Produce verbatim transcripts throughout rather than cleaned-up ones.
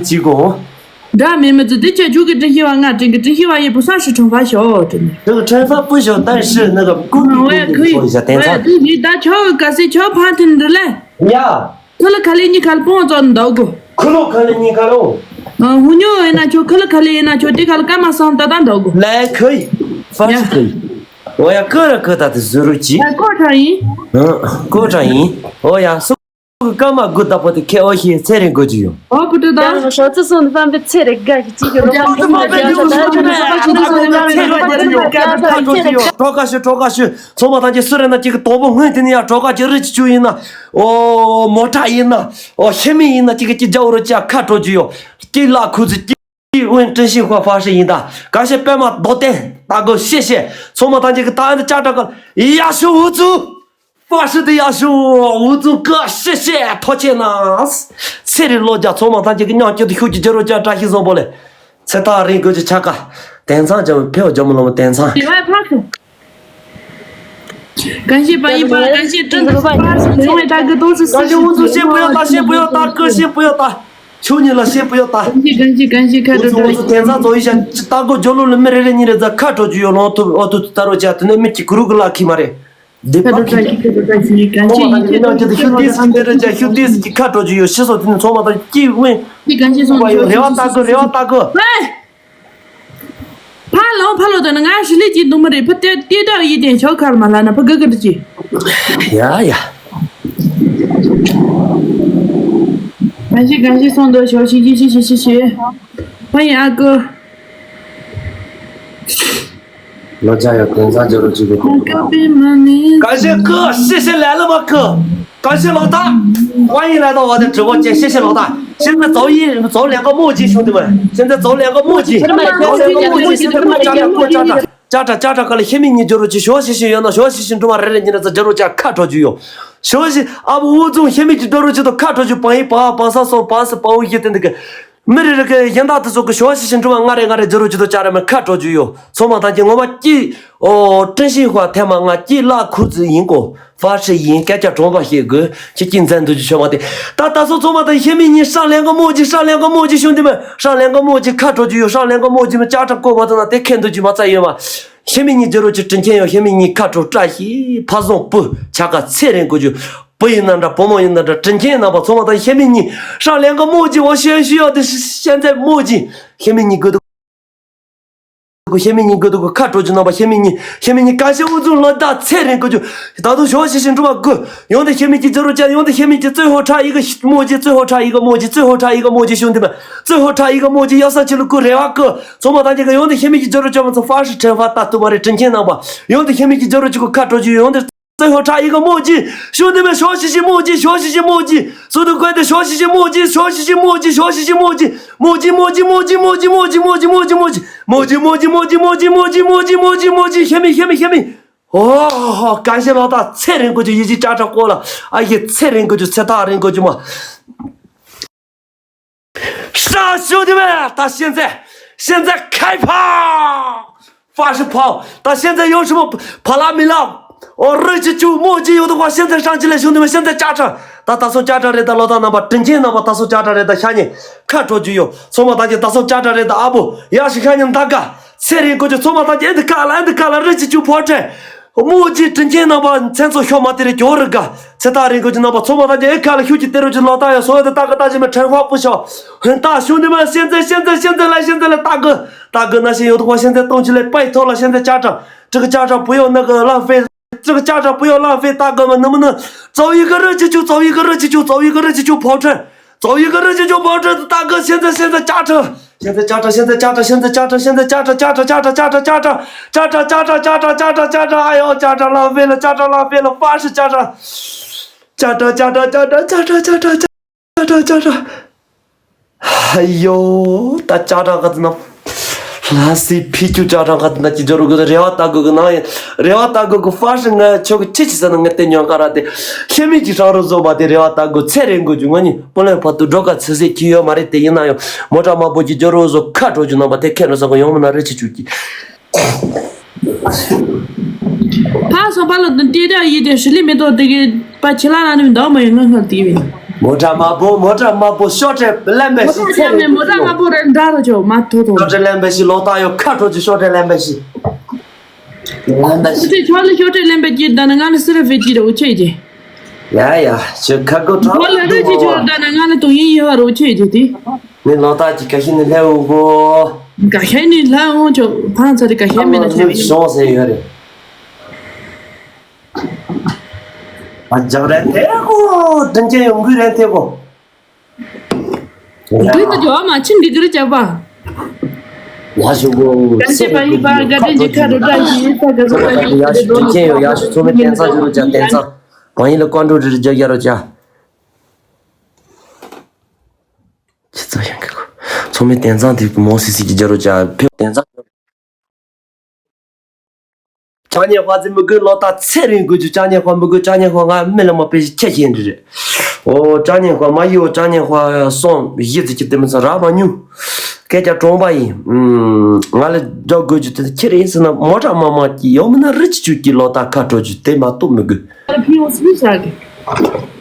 གཅིག་གོ། འདྲ་མེད་མི་ཚོ་འདི་ཁྱེད་ཆོ་གི་ཀྲིན་ཤི་བ་ང་ཀྲིན་གི་ཀྲིན་ཤི་བ་ཡིན་བུ་ས་ཧྲི་ཁྲོང་ཕ་ཤོ་ཀྲིན། 这个惩罚不小，但是那个公平公平做一下，点赞。 ང་ཡ་ཁུ་ཡི་ད་ཆོ་ག་སི་ཆོ་ཕ་ཐིན་འདི་ལེ། ཡ། ཁུ་ལ་ཁ་ལི་ཉི་ཁ་ལ་པོང་ཙོ་འདོག་གོ། ཁུ་ལོ་ཁ་ལི་ཉི་ཁ་ལོ། ཧུ་ཉོ་ཡིན་ན་ཆོ་ཁུ་ལ་ཁ་ལི་ཡིན་ན་ཆོ་དེ་ཁ་ལ་ཀ་མ་སང་ད་ད་འདོག་གོ། 来，可以，方式可以。我要个人个大的收入级。 ཨ་ཀོ་ཁྲ་ཡིན། 嗯，过场赢。我要是 ཀ་མ་དགུ་ད་པོ་དེ་ཁེ་ཨོ་ཤི་ཚེ་རིང་དགོས་ཀྱི་ཡོད། ཨོ་བུ་ཏྲ་ད། ཞོ་ཙི་སོང་ནི་པམ་པའི་ཚེ་རེ་དགའ་ཞིག་ཅིག་གི་རོ་པམ་པའི་ཚེ་རེ་དགའ་ཞིག་ད་ཅི་མ་ཡ་ད་ཅི་མ་ཡ་ད་ཅི་མ་ཡ་ད་ཅི་མ་ཡ་ད་ཅི་མ་ཡ་ད། གྲོགས་ཁ་ཤུ་གྲོགས་ཁ་ཤུ་ཚོ་མ་ཐང་ཅི་སུ་རེ་ན་ཅིག་གི་དོ་པོ་སྔོན་དེ་ནི་ཡ་གྲོགས་ཁ་ཅི་རི་ཅི་ཅུ་ཡིན་ན། ཨོ་མོ་ཊ་ཡིན་ན། ཨོ་ཤི་མི་ཡིན་ན་ཅིག་གི་ཅི་རྒྱ་འུ་རུ་ཅ་ཁ་གྲོགས་ཅི་ཡོད། ཅི་ལ་ཁུ་ཚི་ཅི་ཝེན་ཀྲིན་ཤིང་ཧྭ་ཧྥ་ཧྲི་ཡིན་ད། ག་ཤེ་པད་མ་རྡོ་བརྟན་ད་གོ་ཤེ་ཤེ་ཚོ་མ་ཐང་ཅི་གི་ད་ཨ་ནི་ཅ་ཀྲ་ག་ཡ་ཤུ་འུ་ཚུ། 法师的呀，是我吴总哥，谢谢，抱歉呐。 ཚེ་རིང་ལོ་བརྒྱ་ཚང་མ་ཐམས་ཅད་ཀྱི་མཉམ་སྤྱོད་དུ་ཤུགས་ཀྱི་རྒྱལ་རོགས་ཅན་བཀྲ་ཤིས་བཟང་པོ་ལས། ཚེ་ཐག་རིང་དགོས་ཀྱི་ཆ་ག་དན་ཚང་ཅམ་ཕེའོ་ཇམ་ལོ་མ་དན་ཚང་། དེ་བས་ཕ་སོ། གང་ཞིག་པ་ཡིན་པ་གང་ཞིག་ཀྲིན་པ་སོང་བའི་ད་གི་ཏོག་ཙི་གང་ཞིག་འུ་ཚོ་ཤེས་པོ་ཡོད་ད་ཤེས་པོ་ཡོད་ད་ཀི་ཤེས་པོ་ཡོད་ད། ཆུ་གཉིས་ལ་ཤེས་པོ་ཡོད་ད། གང་ཞིག་གང་ཞིག་གང་ཞིག་ཁ་འུ་ཚོ་འུ་ཚོ་དན་ཚང་ཚོ་ཡིན་ཤ་ཅི་ད་གོ་ཇོ་ལོ་ལ་མི་རེ་རེ་གཉིས་རེ་ཛ་ཁ་གྲོ་རྒྱུ་ཡོད་ལོང་ཐུབ་ཨོ་ཐུབ་ད་རོ་ཅ་དེ་ནས་མི་གཅིག་གུ་རུ་གི་ལ་ཁི་མ་རེད། འདི་ཁ་དྲོ་ཁྲ་ཁྱི་ཁ་དྲོ་ཁྲ་ཁྱི་གང་ཅི་ཡིན་ཁྱི་དྲོ་ཁྲ་ཁྱི་ཁ་དྲོ་ཁྲ་ཁྱི་ཁ་དྲོ་ཁྱི་ཡོད་ཤི་སོ་དེ་ནི་ཚོ་མ་དང་ཀྱི་ཝེན། ཁྱི་གང་ཅི་སོང་ཡོད་རེ་བ་ལྟ་གི་རེ་བ་ལྟ་གི། ཧེ། ཕ་ལོ་ཕ་ལོ་དང་ང་ཧྲི་ལི་ཅི་འདུག་མ་རེད་ཕ་ཏེ་ཏེ་དྲག་ཡིན་ཏེ་ཞོ་ཁར་མ་ལ་ན་ཕ་གི་གི་ཅི། ཡ་ཡ། གང་ཅི་གང་ཅི་སོང་འདུག་ཞོ་ཤི་ཤི་ཤི་ཤི་ཤི། ཕ་ཡིན་ཨ་ཀུ། ལོ་ཅག་ཡང་དོན་ཚང་འཇོག་རོགས་བྱེད་དགོས། ག་ཤེད་ཀི་ཤེ་ཤེ་ལས་ལ་མ་ཀི། ག་ཤེད་ལོག་ད།欢迎来到我的直播间，谢谢老大。现在走一走两个墨迹，兄弟们，现在走两个墨迹，走两个墨迹，现在墨迹，家长过家长，家长家长过来，下面你就入去学习学员呢，学习学员中嘛，人人今天在加入加看出去哟，学习啊，我从下面就加入去都看出去，帮一帮，帮上手，帮是帮一点那个。 མི་རེ་རེ་གི་གཞན་དག་དེ་ཚོ་གི་ཞོ་ཤི་ཤི་འགྲོ་བ་ང་རེ་ང་རེ་འཛི་རོ་ཅི་དོ་ཅ་ར་མི་ཁ་དྲོ་རྒྱུ་ཡོད། ཚོ་མ་ཐང་གི་ངོ་མ་ཀྱི་ཨོ་ཀྲིན་ཤིང་ཧྭ་ཐེ་མ་ང་ཀྱི་ལ་ཁུ་ཙི་ཡིན་གོ་ཧྥ་ཧྲི་ཡིན་སྐད་ཆ་གྲོང་པ་ཤེས་དགོས་ཁྱི་ཀྱི་མཛད་འདུག་རྒྱུ་ཆོད་མ་དེ་ད་ད་སོ་ཚོ་མ་ཐང་ཤེས་མི་ཉིན་ཧྲ་ལེན་གི་མོ་ཅི་ཧྲ་ལེན་གི་མོ་ཅི་ཤུང་དེ་མི་ཧྲ་ལེན་གི་མོ་ཅི་ཁ་དྲོ་རྒྱུ་ཡོད་ཧྲ་ལེན་གི་མོ་ཅི་མི་ཅ་ཁྲ་ཀོ་བ་ཐང་ན་དེ་ཁེན་འདུག་རྒྱུ་མ་ཚ་ཡོད་མ། ཤེས་མི་ཉིན་འཛི་རོ་ཅི་དྲིན་ཆེན་ཡོད་ཤེས་མི་ཉིན་ཁ་དྲོ་བཀྲ་ཤིས་ཕ་བཟང་པུ་ཆ་ག་ཚེ་རིང་དགོས་རྒྱུ། བུ་ཡིན་ན་འདྲ་བུ་མོ་ཡིན་ན་འདྲ་དྲིན་ཆེན་རྣམ་པ་ཚང་མ་དང་ཤེས་མི་གཉིས་ཧྲ་ལེན་གི་མོ་ཅི་འོ་ཤེས་ཤེས་ཡོད་དེ་ཤེས་མཛད་མོ་ཅི་ཤེས་མི་གཉིས་དགོས་འདུག་གོ་ཤེས་མི་གཉིས་དགོས་འདུག་གོ་ཁ་དྲོ་རྒྱུ་རྣམ་པ་ཤེས་མི་གཉིས་ཤེས་མི་གཉིས་ག་ཤེས་འུ་ཚོ་ལོ་ཟླ་ཚེ་རིང་དགོས་རྒྱུ་ད་དུང་ཞོ་ཤེས་ཤེས་འགྲོ་བ་དགོས་ཡོང་དེ་ཤེས་མི་གཉིས་ཛི་རོ་ཅན་ཡོང་དེ་ཤེས་མི་གཉིས་ཙོས་ཧོ་ཁྲ་ཡི་གི་མོ་ཅི་ཙོས་ཧོ་ཁྲ་ཡི་གི་མོ་ཅི་ཙོས་ཧོ་ཁྲ་ཡི་གི་མོ་ཅི་ཤུང་དེ་མ་ཙོས་ཧོ་ཁྲ་ཡི་གི་མོ་ཅི་ཡོ་ས་ཆི་ལུ་ཀུ་རེ་བ་ཀུ་ཚང་མ་དང་གི་ཡོང་དེ་ཤེས་མི་གཉིས་ཛི་རོ་ཅན་མ་ཚོ་ཧྥ་ཧྲི་ཁྲེན་ཧྥ་ཏ་ཏུ་མ་རེ་དྲིན་ཆེན་རྣམ་པ་ཡོང་དེ་ཤེས་མི་གཉིས་ཛི་རོ་ཅན་གོ་ཁ་དྲོ་རྒྱུ་ཡོང་དེ། ཙོས་ཧོ་ཁྲ་ཡི་གི་མོ་ཅི། ཤུང་དེ་མ་ཞོ་ཤི་ཤི་མོ་ཅི་ཞོ་ཤི་ཤི་མོ་ཅི། སུ་དུ་ཀོན་དེ་ཞོ་ཤི་ཤི་མོ་ཅི་ཞོ་ཤི་ཤི་མོ་ཅི་ཞོ་ཤི་ཤི་མོ་ཅི། མོ་ཅི་མོ་ཅི་མོ་ཅི་མོ་ཅི་མོ་ཅི་མོ་ཅི་མོ་ཅི། མོ་ཅི་མོ་ཅི་མོ་ཅི་མོ་ཅི་མོ་ཅི་མོ་ཅི་མོ་ཅི་མོ་ཅི་ཤེས་མི་ཤེས་མི་ཤེས་མི། ཨོ་ཧོ་གང་ཤེས་ལོ་ད་ཚེ་རིང་དགོས་རྒྱུ་ཡི་ཅི་ཅ་ཁྲ་ཀོ་ལ་ཨ་ཡི་ཚེ་རིང་དགོས་རྒྱུ་ཚེ་ཐག་རིང་དགོས་རྒྱུ་མ། ཧྲ་ཞུ་དེ་བས་ད་现在现在开炮 发射炮 ད་现在有什么 ཕ་ལ་མི་ལ་ཨོ་རི་ཅི་ཅུ་མོ་ཅི་ཡོད་དོ་ཁ་现在上起来兄弟们现在家长 ད་ད་སོ་ཅ་ཁྲ་རེད་ད་ལོ་ད་རྣམ་པ་དྲིན་ཆེན་རྣམ་པ་ད་སོ་ཅ་ཁྲ་རེད་ད་ཤ་ཉེ་ཁ་དྲོ་རྒྱུ་ཡོད་ཚོ་མ་ད་ཀྱི་ད་སོ་ཅ་ཁྲ་རེད་ད་ཨ་བོ་ཡ་ཤི་ཤ་ཉེ་ད་ག་ཚེ་རིང་དགོས་རྒྱུ་ཚོ་མ་ད་ཀྱི་ཨེ་འདི་ག་ལ་ཨེ་འདི་ག་ལ་རི་ཅི་ཅུ་ཕོ་ཁྲེ། མོ་ཅི་དྲིན་ཆེན་རྣམ་པ་མཚན་ཚོ་ཤོ་མ་དེ་རེ་གྱོ་རི་ག་ཚེ་ཐག་རིང་དགོས་ཀྱི་རྣམ་པ་ཚོ་མ་ད་ཀྱི་ཨེ་ཁ་ལ་ཤུགས་ཀྱི་དེ་རུ་ཅི་ལོ་ད་ཡ་སོ་ཡ་དེ་ད་ག་ད་ཅི་མ་ཕྲེང་ཧྭ་པུ་ཤོ་ཧན་ད་ཤུ་ནི་མ་现在现在现在来现在来大哥大哥那些有的话现在动起来拜托了现在家长这个家长不要那个浪费这个家长不要浪费大哥们能不能走一个热气球走一个热气球走一个热气球跑车 走一个热气球跑车大哥现在现在家长 现在家长，现在家长，现在家长，现在家长，家长，家长，家长，家长，家长，家长，家长，家长，家长，哎呦，家长浪费了，家长浪费了，八十家长，家长，家长，家长，家长，家长，家长，家长，哎呦，大家长可真的，那是啤酒家长可真的，就这个人要打哥哥那也，人要打哥哥发生啊，这个七七三的，我等两个人的，下面就上路做吧的，人要打哥，才能够就我呢。 པོ་ལན་བར་དུ་འགྲོ་ག་ཚི་སེ་ཁྱི་ཡོད་མ་རེད་དེ་ཡིན་ན་ཡང་མོ་ཊ་དམར་པོ་གྱི་ཇོ་རོ་བཟོ་ཁ་འགྲོ་རྒྱུ་རྣམ་པ་དེ་ཁྱེད་རང་ས་གོ་ཡོང་མིན་ན་རེ་ཆི་བཅུག་གི་ཕ་སོ་པ་ལོ་དང་ཏེ་ཏ་ཡི་དེ་ཧྲི་ལི་མེ་ཏོག་དེ་གི་པ་ཁྱི་ལ་ན་ནི་འདོག་མ་ཡོང་ངང་ངང་དེ་བས། མོ་ཊ་དམར་པོ། མོ་ཊ་དམར་པོ། ཤོག་དྲིལ་ལེན་པ་ཞིག་མོ་ཊ་ཡ་མེད། མོ་ཊ་དམར་པོ་རེད། འདྲ་རོ་ཆོག་མ་ཐོ་ཐོ། ཤོག་དྲིལ་ལེན་པ་ཞིག་ལོ་རྟགས་ཡོད་ཁ་དྲོ་ཅིག་ཤོག་དྲིལ་ལེན་པ་ཞིག་ལེན་པ་ཞིག་ཁྱོད་ཆོག་ལ་ཤོག་དྲིལ་ལེན་པ་ཅིག་ད་ནི་ང་ལ་སི་ར་ཕེ་ཅིག་རོ་ཆེ་ཅིག་ཡ་ཡ། ཁྱོད་ཁ་གོ་ཁྲ་ཁོ་ལ་རེ་ཅིག་ཆོག་ད་ནི་ང་ལ་དུང་ཡིན་ཡོད་རོ་ཆེ་ཅིག་དེ། ནི་ལོ་རྟགས་ཀྱི་ཁ་ཤི་ནི་ལྷའི་འུ་གོ། ག་ཤ་ནི་ལྷ་འོང་ཆོག་ཕང་ཚ་རི་ག་ཤ་མེད་ན་ཆ་མི་ཤོང་ཟེར་ཡོད་རེད། ཨ་ཇག་རན་ཐེ་གོ། དྲིན་ཅན་ཡོང་གི་རན་ཐེ་གོ། འདི་ལྟ་ཇོ་མ་ཕྱིན་འདི་གིར་བྱ་བ། ཡ་ཞུ་གོ། ག་ཤེ་པ་ཡི་པ་ག་དྲིན་ཅི་ཁ་རུ་ད་ཞི་ཡི་ས་ག་ས་པ་ཡི་ཡ་ཞུ་དྲིན་ཅན་ཡོ། ཡ་ཞུ་ཚོགས་མི་དན་ཚ་ཇོ་རུ་ཅ་དན་ཚ། བང་ཡི་ལ་ཀོན་ཀྲུ་རི་རི་ཇ་ཡ་རུ་ཅ། ཁྱི་ཚོ་ཡང་གི་གོ། ཚོགས་མི་དན་ཚ་དེ་མོ་སི་སི་གི་ཇ་རུ་ཅ་ཕེ་དན་ཚ། ཅག་ཉེ་ཧོ་ཙི་མི་དགོས་ལོ་ད་ཚེ་རིང་དགོས་རྒྱུ། ཅག་ཉེ་ཧོ་མི་དགོས། ཅག་ཉེ་ཧོ་ང་མི་ལ་མ་པེ་ཤི་ཁྱེད་ཤེས་འདྲི་རེད། ཨོ་ཅག་ཉེ་ཧོ་མ་ཡིའོ། ཅག་ཉེ་ཧོ་སོང་བཞི་ཙི་ཁྱི་དེ་མི་ཚང་ར་མ་ཉུ། སྐད་ཆ་གྲོང་པ་ཡིན། ང་ལ་འགྲོ་དགོས་རྒྱུ་དེ་ཁྱེད་རེད་ཟེར་ན་མོ་ཊ་མ་མ་ཀྱི་ཡོང་མི་ན་རི་ཅི་ཅུ་ཀྱི་ལོ་ད་ཁ་དྲོ་རྒྱུ་དེ་མ་གཏོགས་མི་དགོས།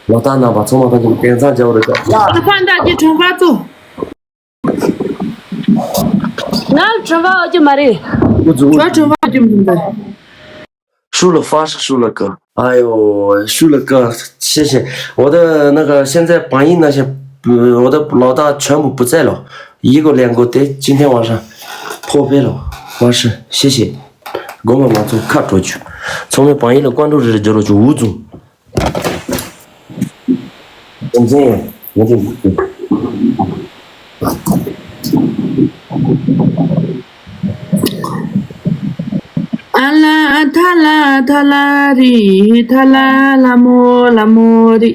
ལོ་ད་རྣམ་པ་ཚང་མ་ད་ཀྱི་དེང་སང་འཇའ་བོ་རེད་ད། ཨ་ཕ་འདྲ་ཀྱི་གྲོང་པ་ཚོ། ང་ཁྲོན་པ་ཨོ་ཅི་མ་རེད། ཁྲོན་པ་ཨོ་ཅི་མ་རེད། 输了发射输了哥。哎呦，输了哥，谢谢。我的那个现在榜一那些，呃，我的老大全部不在了，一个两个的，今天晚上破费了，我是谢谢。我们往左看出去，从那榜一的关注是九十九吴总。 ཨ་ལ་ཐ་ལ་ཐ་ལ་རི་ཐ་ལ་ལ་མོ་ལ་མོ་རི།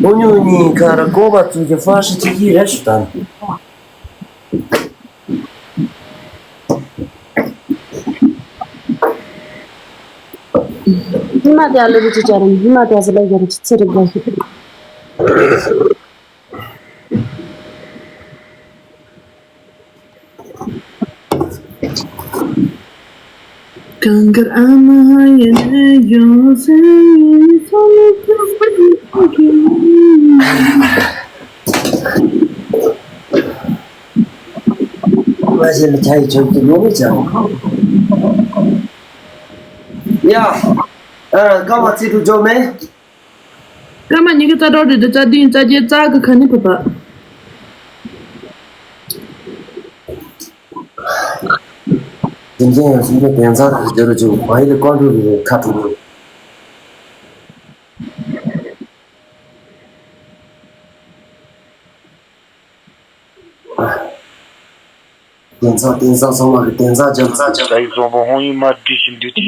ཨོ་ཉོ་ཉི་ཁ་ར་ཀོ་བ་ཙུ་གི་ཧྥ་ཧྲི་ཅི་ཡི་རེ་ཞུ་དང་། ཧི་མ་ཏ་ལ་རུ་ཅི་ཅ་རམ། ཧི་མ་ཏ་ཟི་ལ་ཡ་རུ་ཅི་ཚེ་རི་ག་ཤི། གང་གར་ཨ་མ་ཡ་ནས་ཡོང་སེ་ཡིན་སོང་ལ་ཁ་སང་གི། ང་ཞེ་ལ་ཁྱ་ཡི་ཆོས་ཀྱི་ངོ་མི་བྱ། ཡ། ཨ། སྐར་མ་རྩིས་དྲུག་འཇོག་མེད། སྐར་མ་ཉི་ཤུ་རྩ་དྲུག་རེད་དེ་རྩ་བདུན་རྩ་བརྒྱད་རྩ་དགུ་ཁ་ནི་བུ་པ། དེ་འདྲ་ཡང་སུམ་ཅུ་དེང་སང་གི་རྒྱ་རུ་ཅུ་མ་ཡི་ལ་ཀོན་ཀྲུ་རི་ཁ་ཐུག་རུ། དེང་སང་དེང་སང་ཚང་མ་གི་དེང་སང་འཇམ་སང་འཇམ། ད་ཡིག་བཟང་པོ་ཧོང་ཡིག་མ་བྲིས་ཤིག་འདུག་ཅིག་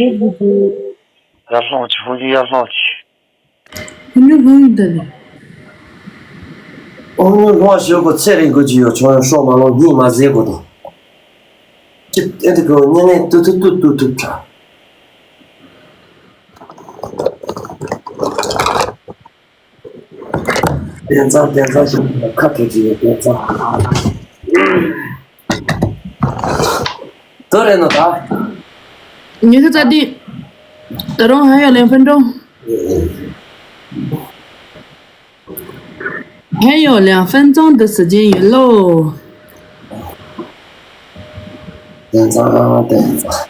ཡར་ལྷོང་ཅིག་ཧོང་ཡིག་ཡར་ལྷོང་ཅིག་ཧོང་ཡིག་ལྷོང་ཡིག་ད་ནི། ཧོང་ཡིག་ལྷོང་ཞོག་གོ་ཚེ་རིང་གོ་ཅི་ཡོད་ཆོག་ཡང་ཤོག་མ་ལོང་སྙིང་མ་ཟད་གོ་དང་། ཅི་ཨེ་འདི་གོ་ཉེ་ངེ་ཏུ་ཏུ་ཏུ་ཏུ་ཏུ་ཁྲ། དེང་སང་དེང་སང་ཞིག་ཁ་ཐུག་ཅིག་ཡོད་དེང་སང་། དོ་རེད་ནོ་ད། ཉི་ཤུ་རྩ་བདུན། ད་རུང་还有两分钟。还有两分钟的时间ཡོད་ལོ། དེང་སང་དེང་སང་།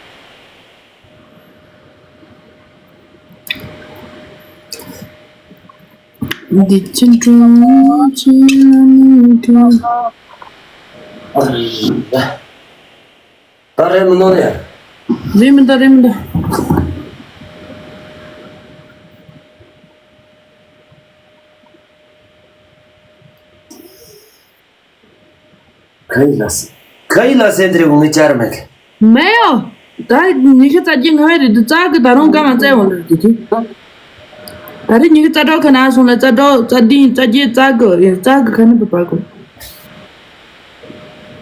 འདི་ཕྱི་དྲོ་ཕྱི་ལ་མི་འགྲོ། ད་རེད་མི་འདུག་ནས། རེད་མི་འདུག་རེད་མི་འདུག་ག་ཡི་ལ་སེ། ག་ཡི་ལ་སེ་འདི་རེད་འུ་མི་ཅར་མེད་གི། མེད་ཡོ། ད་ཉི་ཤུ་རྩ་བརྒྱད་ང་རེད་དུ་རྩ་གི་ད་རུང་སྐར་མ་རྩ་འོང་ལ་དུ་དུ། ད་རེས་ཉི་ཤུ་རྩ་དྲུག་ག་ན་སོང་ལ་རྩ་དྲུག་རྩ་བདུན་རྩ་བརྒྱད་རྩ་དགུ་ཡ་རྩ་གི་ཁ་ནི་བུ་པ་གོ།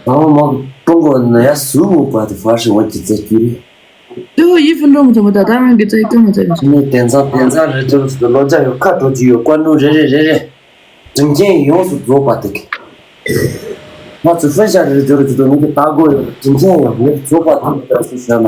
ད་མ་ཀྲུང་གོ་ན་ཡ་སུ་མུ་པ་དུ་ཧྥ་ཤི་ཝ་ཅི་ཙེ་ཀྱུ་རེད། དེ་ཧོ་ཡི་ཕུན་ཀྲོང་མི་ཚོ་མོ་ད་ད་རང་གི་རྩ་ཡི་སྐར་མ་རྩ་ཡི་ནི་དེང་སང་དེང་སང་རེ་ཅོ་སུ་ལོ་ཅ་ཡོ་ཁ་དྲོ་ཅི་ཡོ་ཀ་ནུ་རེ་རེ་རེ་རེ། དྲིན་ཆེན་ཡོངས་སུ་རྫོགས་པ་དེ། ང་ཚོ་ཧྥུན་ཤ་རེ་སྦྱོར་གྱི་དོན་ནི་ད་གོ་ཡོད་དྲིན་ཆེན་ཡང་མིར་རྫོགས་པ་དེ་ལྟར་སུ་བྱོན་ན།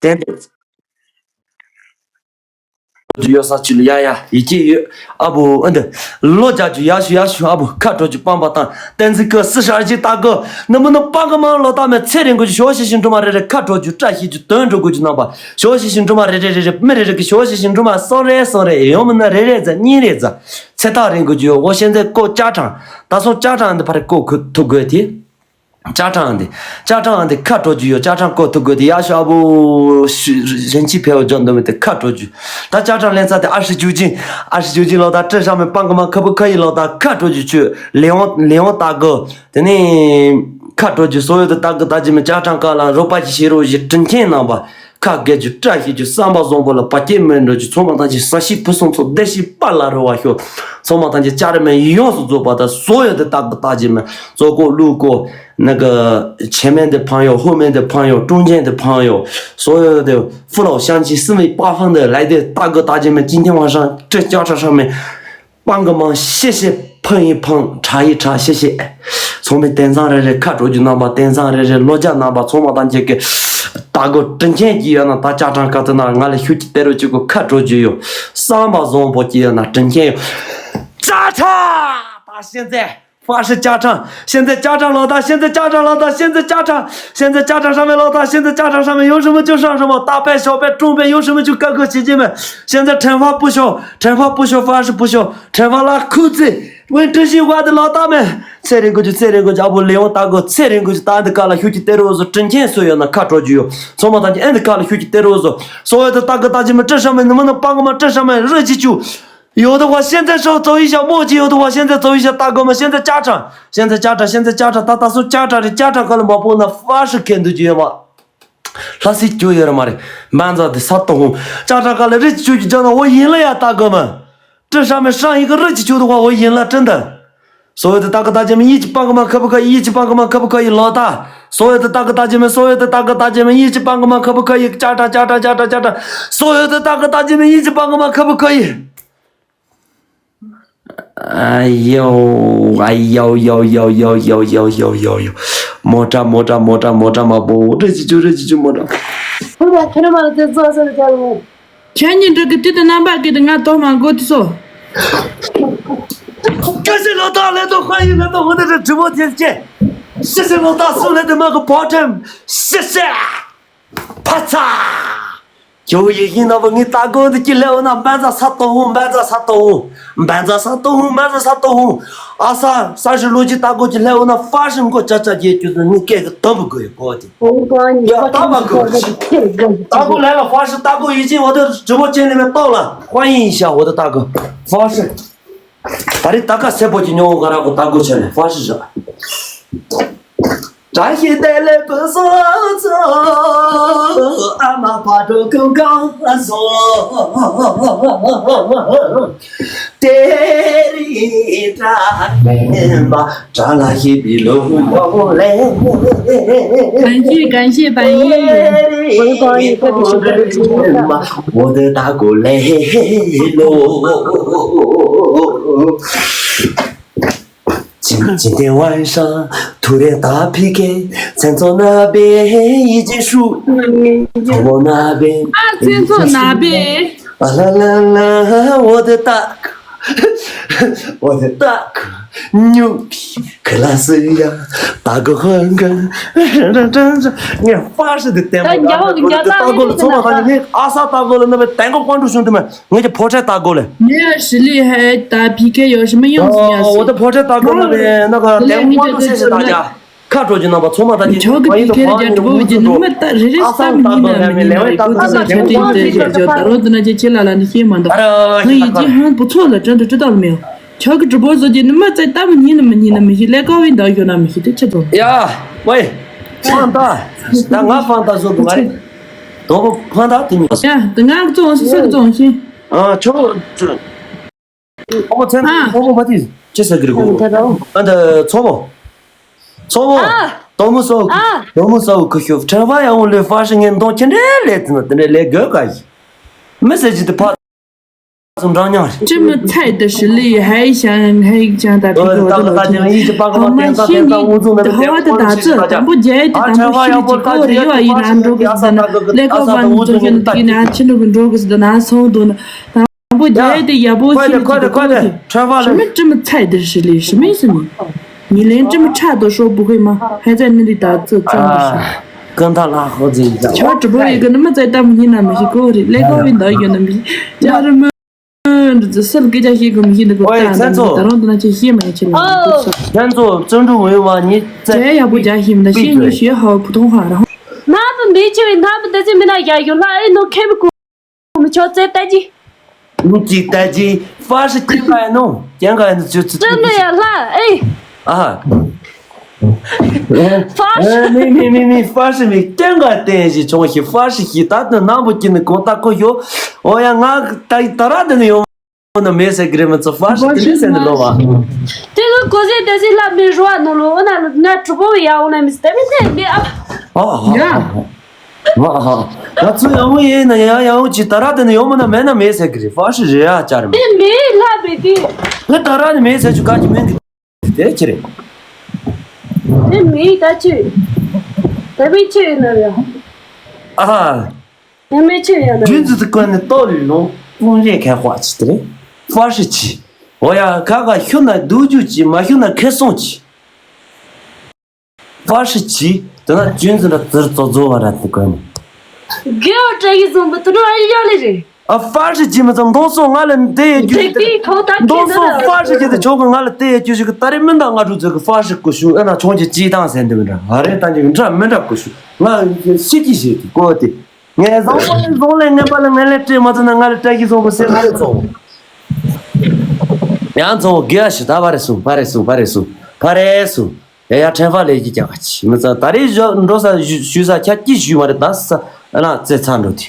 ཏན་ཏན། ཡོད་ས་ཅི་ལ་ཡ་ཡ་ཡི་གེ་ཡོད། ཨ་བུ་ཨ་འདི། ལོ་རྒྱག་རྒྱུ་ཡག་ཤོས་ཡག་ཤོས། ཨ་བུ་ཁ་དྲོ་རྒྱུ་སྤང་པ་དང་། བསྟན་འཛིན་སྐུ་སྲི་ཧྲ་ཅི་ལྟ་གི། ནི་མི་ནི་སྤང་གི་མང་ལོ་ཏ་མེད་ཚེ་རིང་གི་ཞོ་ཤི་ཤི་འཁྲུ་མ་རེ་རེ། ཁ་དྲོ་རྒྱུ་བཀྲ་ཤིས་རྒྱུ་དོན་འགྲུབ་དགོས་རྒྱུ་རྣམ་པ། ཞོ་ཤི་ཤི་འཁྲུ་མ་རེ་རེ་རེ་རེ། མི་རེ་རེ་གི་ཞོ་ཤི་ཤི་འཁྲུ་མ་སོང་རེ་སོང་རེ། ཡོང་མི་ནི་རེ་རེ་ཛ་གཉིས་རེ་ཛ། ཚེ་ཐག་རིང་གི་རྒྱུ་ཡོ། འོ་ཤེས་འདི་ཀོ་ཅ་གྲང་། ད་སོང་ཅ་གྲང་འདི་ཕ་རེ་ཀོ་ཁུ་ཐུག་དགོས་ཏེ། ཅ་གྲང་འདི། ཅ་གྲང་འདི་ཁ་དྲོ་རྒྱུ་ཡོ། ཅ་གྲང་ཀོ་ཐུག་དགོས་ཏེ། ཡ་ཤོ་ཨ་བུ་ཤི་རིན་ཆེན་ཕེ་བ་ཇོན་འདོ་མི་དེ་ཁ་དྲོ་རྒྱུ། ད་ཅ་གྲང་ལེན་ཚ་དེ་ཨ་ཧྲི་ཇུ་ཅིན། ཨ་ཧྲི་ཇུ་ཅིན་ལོ་ད་ཀྲི་ཧྲ་མི་སྤང་གི་མ་ཁ་བུ་ཁ་ཡི་ལོ་ད་ཁ་དྲོ་རྒྱུ་ཆུ། ལེ་ཝང་ལེ་ཝང་ལྟ་གི། དེ་ནས་ཁ་དྲོ་རྒྱུ་སོ་ཡོ་དེ་ལྟ་གི་ལྟ་རྒྱུ་མི། ཅ་གྲང་ཀ་ལ་རོ་པ་ཅི་ཤེས་རོ་ཞི་དྲིན་ཆེན་རྣམ་པ། ཁ་དགེ་རྒྱུ་བཀྲ་ཤིས་རྒྱུ་བསམ་པ་བཟང་པོ་ལ་བ་སྐྱེད་མི་འགྲོ་རྒྱུ། ཚང་མ་ཐམས་ཅད་ས་གཞི་ཕུན་སུམ་ཚོགས། བདེ་གཤེགས་དཔལ་ལ་རོལ་བ་ཤོག། ཚང་མ་ཐམས་ཅད་བྱ་རི་མོ་ཡོངས་སུ་རྫོགས་པ་དང་། བཟོ་ཡོད་དེ་རྟག་ཏུ་བརྟག་ཅིང་སྨྲ། བཟོ་དགོས་བླུག་དགོས་ནི་གི་ཆེ་མེན་དེ་ཕང་ཡོད། ཧོ་མེན་དེ་ཕང་ཡོད། ཀྲུང་ཅན་དེ་ཕང་ཡོད། བཟོ་ཡོད་དེ་ཧྥུ་ལའོ་ཤང་ཆི་སི་མི་པ་ཧང་དེ་ལའི་དེ་རྟག་གི་བརྟག་ཅིང་སྨྲ། ཅིན་ཐེ་ཝང་ཧྲང་ཀྲི་ཅ་ཁྲ་ཧྲང་མེ་སྤང་གི་མང་ཤེས་ཤེས། ཕང་ཡིན་ཕང་། ཁྲ་ཡིན་ཁྲ། ཤེས་ཤེས། ཚང་མས་དེང་སང་རེ་རེ་ཁ་དྲོ་རྒྱུ་རྣམ་པ། དེང་སང་རེ་རེ་ལོ་རྒྱུས་རྣམ་པ། ཚང་མ་དང་གཅིག་གི་ད་གོ་དྲིན་ཆེན་གྱི་ཡོད་ན། ད་ཅ་གྲང་ག་ཚོད་ན་ང་ལ་ཤུགས་ཀྱི་སྟེར་རོགས་གྱིས། ཁོ་ཁ་དྲོ་རྒྱུ་ཡོད། བསམ་པ་བཟང་པོ་གྱི་ཡོད་ན་དྲིན་ཆེན་ཡོད། ཅ་གྲང་ད་ཤེས་ཚེ། 法师家长，现在家长老大，现在家长老大，现在家长，现在家长上面老大，现在家长上面有什么就上什么，大班、小班、中班有什么就各个姐姐们，现在惩罚不小，惩罚不小，法师不小，惩罚了扣子，问这些话的老大们，再忍过去，再忍过去，啊不，领我大哥，再忍过去，打的嘎了，休息带着我说，整天所有那卡着就有，从马上就俺的嘎了，休息带着我说，所有的大哥大姐们，这上面能不能帮个忙？这上面热气球。 有的话，现在手走一下，墨迹；有的话，现在走一下，大哥们，现在家长，现在家长，现在家长，大大叔家长的家长，可能毛不那法师看得见吗？他是就有了嘛的，满着的啥东，家长看了热气球就讲了，我赢了呀，大哥们，这上面上一个热气球的话，我赢了，真的。所有的大哥大姐们一起帮个忙，可不可以？一起帮个忙，可不可以？老大，所有的大哥大姐们，所有的大哥大姐们一起帮个忙，可不可以？家长，家长，家长，家长，所有的大哥大姐们一起帮个忙，可不可以？ 哎呦，哎呦呦呦呦呦呦呦呦呦，莫扎莫扎莫扎莫扎嘛不，这几句这几句莫扎。后面看到嘛，这做事的家人。前几这个对的，那把给的俺多嘛，给我的说。感谢老大来到，欢迎来到我的这直播间，谢谢老大送来的那个保证，谢谢。 ཕ་ཚ། ཁྱོད་ཡིན་ཡིན་ན་བ་ངའི་ལྟ་གོ་འདི་ཀྱི་ལེའུ་ན་སྨན་རྩྭ་ས་ཏོ་ཧུང་། སྨན་རྩྭ་ས་ཏོ་ཧུང་། སྨན་རྩྭ་ས་ཏོ་ཧུང་། སྨན་རྩྭ་ས་ཏོ་ཧུང་། ཨ་ས་ས་ཧྲི་ལོ་ཅི་ལྟ་གོ་ཀྱི་ལེའུ་ན་ཧྥ་ཧྲི་མགོ་ཅ་ཅ་རྒྱས་ཀྱི་ནི་སྐད་ཀྱི་དམ་བུ་གོ་ཡི་གོ་དེ། ཡ་ལྟ་བ་གོ། ལྟ་གོ་ལས་ལ་ཧྥ་ཧྲི་ལྟ་གོ་ཡིན་ཅིང་འོ་དེ་ཇི་མོ་ཅན་ནི་མེ་ཏོག་ལ་ཧྥ་ཡིན་ཤ་འོ་དེ་ལྟ་གོ་ཧྥ་ཧྲི། ད་རེས་ད་ག་སེ་པོ་ཅི་ཉོ་ག་ར་གོ་ལྟ་གོ་ཆེ་ནས་ཧྥ་ཧྲི་ཧྲ། བཀྲ་ཤིས་བདེ་ལེགས་བུ་སོ་ཚོ། ཨ་མ་ཕ་དྲུག་ཀུན་གང་བཟོ། དེ་རིང་བཀྲ་ཤིས་བདེ་ལེགས་བུ་སོ་ལེ། གང་ཤེས་གང་ཤེས་པ་ཡིན། བུ་གང་ཡིན་ཁ་དེ་ཤི་བ་རེད། འོ་དེ་ད་གོ་ལེ་ལོ། ཇིན་ཇིན་ཏེ་ཝན་ཧྲ་ཐུ་རེ་ད་ཕི་ཁེ་ཚན་ཚོ་ན་བེ་ཡི་ཇི་ཧྲུ་ཚོ་ན་བེ། ཨ་ཚན་ཚོ་ན་བེ། ཨ་ལ་ལ་ལ་འོ་དེ་ཏག་འོ་དེ་ཏག་ཉུ་ཕི་ཁ་ལ་སི་ཡ་ཏག་གོ་ཧོན་ག་ངས་ཧྥ་ཤི་དེ་བསྟན་པ་ད་རྒྱ་ཧོ་གི་རྒྱ་ཏག་གོ་ལ་ཚོ་མ་ད་ནི་ངས་ཨ་ས་ཏག་གོ་ལ་ན་བེ་ཏན་གོ་ཀོན་ཀྲུ་ཤུན་དུ་མ། ངས་ཀྱི་ཕོ་ཁྲལ་ལྟ་དགོས་ལེ། ངས་ཧྲི་ལི་ཧེ་ད་ཕི་ཁེ་ཡོ་ཤི་མ་ཡོང་སི་ཡ་སི། འོ་ད་ཕོ་ཁྲལ་ལྟ་དགོས་ལེ། ན་ག་ལེ་ངས་ཀྱི་ཀོ་ཀྲུ་ཤེ་ཤེ་ད་ཀྱ་ཁ་དྲོ་ཀྱི་ནང་པ་ཚོ་མ་ད་ཀྱི་ཆོག་གི་ཕི་ཁེ་ར་ཀྱ་དྲི་བོ་ཀྱི་ནུ་མ་ད་རི་རི་ས་མི་ཉི་ན་མི་ཉི་ན་ཀོ་ཏི་ས་ཆ་ཏི་ཏེ་ཀྱ་ཀྱ་ད་རོ་ད་ན་ཀྱ་ཁྱེད་ལ་ལ་ནི་ཤེས་མ་འདུག་ང་ཡི་ཀྱི་ཧང་བུ་ཚོ་ལ་དྲན་དུ་ཅི་ལྟ་ལ་མེད། ཆོག་གི་དྲི་བོ་བཟོ་ཀྱི་ནུ་མ་ཙེ་ད་མི་ཉི་ན་མི་ཉི་ན་མི་ཤེས་ལེ་ཀ་བའི་འདའ་ཡོད་ན་མི་ཤེས་དེ་ཆེ་ཚོ། ཡ་ཝེ་ཕང་ད་ད་ང་ཕང་ད་བཟོ་དུ་མ་རེད། དོ་པོ་ཕང་ད་དེ་མི་ཡ་ད་ང་གཙོ་བོ་སི་སི་གཙོ་བོ་ཤེས། ཨ་ཆོག་ཨོ་ཚན་ཨ། ཨོ་མ་དེ་ཅི་ཟེར་གི་རེད་གོ། ཨ་ད་ཚོ་བོ། ཚོ་བོ། ཨ། དོ་མོ་སོ། ཨ། དོ་མོ་སོ་ཁུ་ཤོ་ཁྲ་བ་ཡང་ལེ་ཧྥ་ཤི་ངན་དོ་ཁྱེད་འདྲེ་ལེ་དེ་ན་དེ་འདྲེ་ལེ་གོ་ག་ཡི། མི་ཟེར་གྱི་དེ་ཕ་སུམ་འདྲ་ཉང་རེད། ཅི་མི་ཚད་དེ་ཧྲི་ལི་ཧའི་ཤང་ཧའི་ཤང་ད་ཕི་གོ་དེ་ལ་ད་ཅང་ཡིན་གྱི་པ་གོ་མ་དེ་ད་དེ་ད་འུ་ཚོ་ན་དེ་ཧ་བ་དེ་ད་ཚོད་དང་པོ་རྒྱ་ཡི་དེ་དང་པོ་ཧྲི་ལི་ཅི་གོ་རེ་ཡོ་ཨ་ཡི་ན་འགྲོ་གི་ཟེར་ན་ལེ་གོ་བ་ནི་ཚོ་ཤོད་དེ་ན་ཆི་འགྲོ་གི་འགྲོ་གི་ཟེར་ན་སོང་དོ་ན། དང་པོ་རྒྱ་ཡི་དེ་ཡག་པོ་ཤེས་ཀྱི་འདུག་གོ་ཞི་མི་ཀྲི་མི་ཚད་དེར་ཞི་ལི་ཞི་མི་སི་ནི། ཉི་ལན་ཀྲི་མི་ཁྲག་དོ་ཧྲོ་བུ་ཁོས་མ་ཧེ་ཙན་ནི་རི་ད་ཙི་ཙི་མི་ཤི། ཀུན་ད་ལ་ཧོ་ཛི་ཡི་ཆ་བ་གྲི་པོ་ཡི་གི་ནི་མི་ཙི་ད་མི་ཉི་ན་མི་ཤི་གོ་རི་ལེ་གོ་བི་འདའ་ཡོད་ན་མི་ཤི་ཅ་རི་མི་འདི་ཙི་སི་ལ་སྐད་ཆ་ཤེས་གི་མི་ཤི་འདི་གོ་ད་ད་རུང་འདི་ན་ཅི་ཤེས་མ་ཡ་ཆེ་ལ་འདི་ཙི་ཁྱེད་ཚོ་བཙོན་གྲུབ་འོས་མ་ཉི་ཙི་ཡ་ཡག་པོ་རྒྱ་ཤེས་མི་ད་ཤེས་ཉི་ཤེས་ཧ་བུ་ཐོང་ཧ་ར་ཧོ། ན་བུ་མི་ཆེ་བའི་ན་བུ་ད་ཙི་མི་ན་ཡ་ཡོད་ལ་ཨེ་ནོ་ཁེ་བུ་གོ། མི་ཆོག་ཙེ་ལྟ་ཅི། མི་གཅིག་ལྟ་ཅི། ཧྥ་ཧྲི་སྐྱེན་ག་ཡིན་ནོ། སྐྱེན་ག་ཡིན་ནོ་ཅི་ཙི་ཙི་ཙི་ལ་ཡ་ལྷ་ཨེ། ཨ། ཧྥ་ཧྲི། མི་མི་མི་མི་ཧྥ་ཧྲི་མི་སྐྱེན་ག་བསྟན་ཞིག་ཆུང་ཞིག་ཧྥ་ཧྲི་ཞིག་ད་དུང་ནང་པོ་སྐྱེ་ནི་གོང་ལྟ་ཁོ་ཡོ། འོ་ཡ་ང་ད་ད་ར་དེ་ནི་ཡོང་ནི་མེད་ཟེར་གི་རེད། མི་ཚོ་ཧྥ་ཧྲི་དེ་ནི་ཟེར་ནི་ལོ་བ། དེ་ལོ་གོ་ཟེ་དེ་ཟེ་ལ་མི་རོ་ཨ་ནོ་ལོ་འོ་ན་ལོ་ང་གྲུ་པོ་ཡ་འོ་ན་མི་སྟེ་མི་ནེ་མི་ཨ། ཨ་ཧ་ཧ་ཧ། ཨ་ཧ། ང་ཚོ་ཡག་མོ་ཡིན་ན་ཡང་ཡག་མོ་ཅིག་ད་ར་དེ་ནི་ཡོང་མ་ན་མེད་ན་མེད་ཟེར་གི་རེད། ཧྥ་ཧྲི་རེད་ཨ་ཅར་མེད། དེ་མེད་ལྷ་མེད་དེ། ངས་ད་ར་ནི་མེད་ཟེར་ཆུ་ག་གི་མིན་གི་དེ་ཅི་རེད། དེ་མེད་ད་ཅི། དེ་མེད་ཅི་ཡིན་ན་ཡང་། ཨ་ཧ། དེ་མེད་ཅི་ཡིན་ན་རྒྱུན་ཡང་། དུ་དུ་བཀོད་ནས་ལྟོ་ལུས་ལོང་ཀུང་རེ་ཁ་ཧྥ་ཅི་དེ་རེད། ཧྥ་ཧྲི་ཅི། འོ་ཡ་ཁ་ཁ་ཤུ་ན་སྡུག་རྒྱུ་ཅི་མ་ཤུ་ན་ཁེ་སོང་ཅི། ཧྥ་ཧྲི་ཆི། དེ་ན་ཅུན་ཙི་འདྲ་ཙིར་ཙོ་ཙོ་བ་ར་དེ་གོན། རྒྱལ་བ་བཀྲ་ཤིས་བཟང་པོ་དུ་ནོ་ཨ་ཡ་ལེ་རེད། ཨ་ཧྥ་ཧྲི་ཆི་མི་ཚང་མདོང་སོང་ང་ལ་དེ་ཡ་རྒྱུ་དེ་ཞིག་དེ་དེ་ཁོ་ད་མདོང་ཁྱེད་སོང་ན་ཧྥ་ཧྲི་ཆི་དེ་ཆོག་གི་ང་ལ་དེ་ཡ་རྒྱུ་ཞིག་གི་ད་རེ་མི་འདང་ང་འགྲོ་ཚོད་གི་ཧྥ་ཧྲི་ཀུ་ཤུ་ཨེ་ན་ཆུང་ཆེ་ཅི་དང་ཟེར་འདུག་འདྲ་ཨ་རེ་ད་ཅིག་འདྲ་མི་འདྲ་ཀུ་ཤུ་ང་ཤི་ཀི་ཞིག་གི་ཀོ་དེ་ངས་བཟང་པོ་ལས་བཟང་ལས་ངན་པ་ལ་ངན་ལས་སྤྲད་མ་ཐུབ་ན་ང་ལ་བཀྲ་ཤིས་བཟང་པོ་ཟེར་ང་ལ་ཚོགས་ཡང་ཚོགས་དགེ་བ་ཞིག་ད་ཕ་རེ་སུ་ཕ་རེ་སུ་ཕ་རེ་སུ་ཕ་རེ་སུ། ཡ་ཡ་ཕྲན་ཕ་ལས་ཀྱི་རྒྱག་ག་ཆི་མི་ཚ་ད་རེས་བཞག་འགྲོ་ས་ཞུ་ས་ཁྱ་ཀྱི་ཞུ་མ་རེད་ད་ས་ཨ་ན་རྩེ་ཚ་འགྲོ་དེ་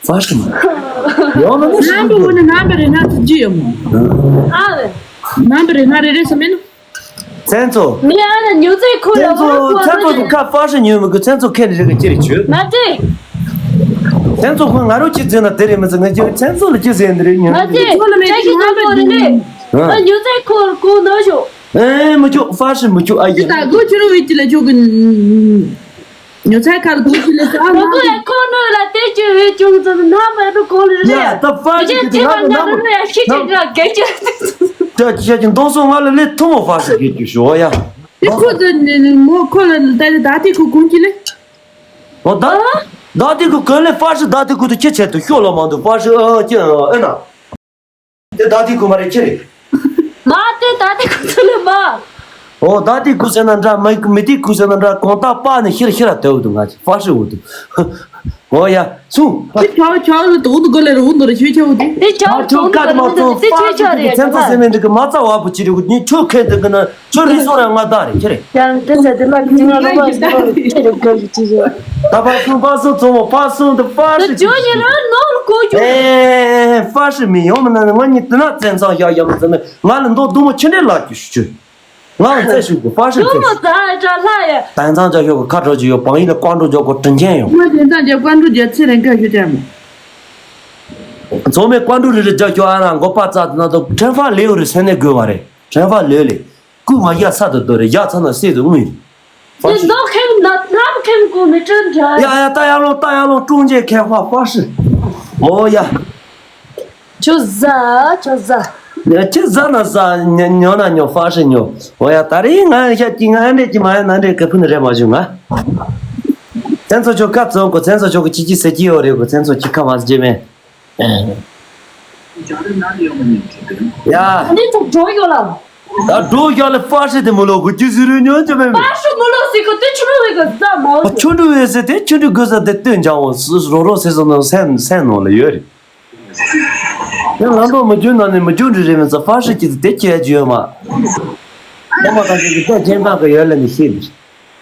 ཧྥ་ཧྲི་མ་ཡོང་ན་ནི་ཞུ་རྣམ་པ་དགོས་འོ་ན་རྣམ་པ་རེ་ན་ཚུ་ཅི་ཡོད་མོ། ཨ་རེ། རྣམ་པ་རེ་ན་རེ་རེ་ས་མེད་ནོ། མཚན་ཚོ། མི་ཨ་ན་ཉུ་ཚེ་ཁོ་ལ་མཚན་ཚོ་ཁོ་མཚན་ཚོ་ཁ་ཧྥ་ཧྲི་ཉོས་མི་དགོས། མཚན་ཚོ་ཁས་ལེ་རེ་ག་ཅི་རེ་ཆོད། མ་ཚེ། མཚན་ཚོ་ཁོ་ང་རོ་ཅི་ཟེར་ན་དེ་རེད་མི་ཚེ་ང་ཅི་མཚན་ཚོ་ལ་ཅི་ཟེར་འདི་རེད་ཉོས་མ་ཚེ། ཁོ་ལ་མེད་ཅི་ཁོ་རེ་ལེ། ཨ་ཉུ་ཚེ་ཁོ་ལ་ཁོ་ནོ་ཞོ། ཨེ་མི་ཆོག་ཧྥ་ཧྲི་མི་ཆོག་ཨ་ཡེ། ད་གོ་ཆུ་རུ་བི་ཅི་ལ་ཆོག་གི། ཉོ་ཚ་ཁ་ལ་གོ་ཆུ་ལ་ས་ཨ་མ་གོ་ཡ་ཁོ་ནོ་ལ་ཏེ་ཅི་བེ་ཅུང་ཙམ་ན་མ་རུ་གོ་ལ་རེ། ཡ་ད་ཧྥ་ཧྲི་གི་ང་ལ་ནམ་ནམ་ཅི་ཅི་ཅི་འདོང་སོང་ང་ལ་ལེ་ཐུ་མོ་ཧྥ་ཧྲི་གི་ཅུ་ཤོ་ཡ། ཏེ་ཁོ་ཚོ་ནི་མོ་ཁོ་ལ་ད་ད་ཏི་ཁུ་གུང་ཅི་ལེ། ཨོ་ད་ད་ཏི་ཁུ་གོན་ལེ་ཧྥ་ཧྲི་ད་ཏི་ཁུ་དུ་ཁྱེད་ཆེད་དུ་ཤོ་ལོ་མང་དུ་ཧྥ་ཧྲི་ཨ་ཅི་ཨ་ཨེ་ན། དེ་ད་ཏི་ཁུ་མ་རེད་ཁྱེད་རེད། མ་དེ་ད་ཏི་ཁུ་ཚུ་ལེ་མ། ཨོ་ད་ཏི་ཁུ་ཟེར་ན་འདྲ་མི་མི་ཏི་ཁུ་ཟེར་ན་འདྲ་གོང་ད་པ་ནི་ཤིར་ཤིར་དེ་འུ་དུ་ང་ཧྥ་ཧྲི་འུ་དུ། ཨོ་ཡ་སུ། དེ་ཆའོ་ཆའོ་ལ་དོ་དུ་གོ་ལེ་རུ་འུ་དུ་རེ་ཆོས་ཆའོ་དེ། དེ་ཆའོ་ཆའོ་དོ་དུ་ག་དུ་མ་གོ་ལེ་ཚོ་དེ་ཧྥ་ཧྲི་ཆོས་ཆའོ་གི་རེད་མཚན་ཚོ་ཟེར་མེད་འདི་གི་མ་རྩ་བ་བུ་ཅི་རེད་གི་ནི་ཆོས་ཁེ་འདི་གི་ན། ཁྱོད་རིག་སོང་ར་ང་ད་རེད་ཁྱེད་རེད། ཡང་དེ་ཚེ་དེ་ལ་ཁྱི་ང་ལོ་བ་ཟེར་ཁྱེད་རེད་ག་རེད་ཅི་ཟེར། ད་ཕ་སུ་ཕ་སུ་ཚོ་མོ་ཕ་སུ་འདི་ཕ་ཤི་ཇོ་ཡི་ར་ནོར་གོ་ཇོ། ཨེ་ཕ་ཤི་མི་ཡོང་མི་ན་ང་གཉིས་དེ་ན་བཙན་ཚང་ཡ་ཡ་མི་ཚེ་ནི་ང་ལ་མདོ་དུ་མོ་ཁྱི་འདྲེ་ལ་རྒྱུ་ཞུ་ཆུ། ང་ལ་བཙན་ཞུ་གོ་ཕ་ཤི་དུ་མོ་བཙན་ད་ཡ་ཅ་ལྷ་ཡ། དན་ཚང་ཇ་ཤོ་གོ་ཁ་གྲོ་ཇི་ཡོ་བང་ཡི་ལ་ཀོང་གྲོ་ཇོ་གོ་དྲིན་ཆེན་ཡོ། ང་དན་ཚང་ཇ་ཀོང་གྲོ་ཇོ་ཚེ་རིང་ག་ཞུ་ཅན་མོ། ཚོ་མེ་ཀོང་གྲོ་རི་རི་ཇ་ཤོ་ཨ་ན་མགོ་པ་ཙ་དུ་ན་དོ་ཕྲན་ཕ་ལེའུ་རི་སེ་ནེ་དགོས་བ་རེད། ཕྲན་ཕ་ལེའུ་ལེ། སྐུ་ང་ཡ་ས་དུ་དོ་རེ་ཡ་ཚ་ན་སེ་དུ་དངུལ། དེ་ཟློག་ཁེམ་ན་ནམ་ཁེམ་གོ་མི་ཀྲན་འདྲ། ཡ་ཡ་ཏ་ཡ་ལོ་ཏ་ཡ་ལོ་ཀྲུང་ཅེ་ཁེ་ཧྥ་ཧྥ་ཧྲི། ཨོ་ཡ། ཆོ་ཟ་ཆོ་ཟ། ཡ་ཁྱི་ཟ་ན་ཟ་ཉོ་ཉོ་ན་ཉོ་ཧྥ་ཧྲི་ཉོ། ཨོ་ཡ་ད་རེས་ང་ཤ་ཀྱི་ང་འདྲེ་ཀྱི་མ་ཡ་ན་འདྲེ་ཀ་ཕུ་ནི་རེ་མ་བྱུང་ང་། བཙན་ཚོ་ཆོ་ཀ་ཙོང་གོ་བཙན་ཚོ་ཆོ་གི་ཅི་ཅི་ཟེར་གྱི་ཡོད་རེད་གོ་བཙན་ཚོ་ཅི་ཁ་མ་ཟེར་མེད། ཡ། འདི་ཚོ་འགྲོ་ཡོད་ལ། ད་འགྲོ་ཡག་ལ་ཧྥ་ཧྲི་དེ་མོ་ལོ་གོ་ཅི་ཟེར་རུ་ཉོན་ཅི་མེད་མེད། ཧྥ་ཧྲི་མོ་ལོ་ཟེར་གོ་དེ་ཆུ་ནུ་བའི་གོ་ཟ་མ་འོ་ཟེར། ཆུ་ནུ་བའི་ཟེར་དེ་ཆུ་ནུ་གོ་ཟ་དེ་སྟོན་ཅང་འོ་རོ་རོ་ཟེར་སོང་ན་སེམས་སེམས་ནང་ལ་ཡོད་རེད། དེ་ལ་འགྲོ་མི་རྒྱུ་ན་ནི་མི་རྒྱུ་འདྲི་རེད་མི་ཚོ་ཧྥ་ཧྲི་ཅི་དེ་ཁྱེད་ཡ་རྒྱུ་ཡོད་མ། ཨ་མ་ད་ཅི་གི་དེ་ཁྱེད་འདང་གི་ཡོད་ལ་ནི་ཤེས་ནི།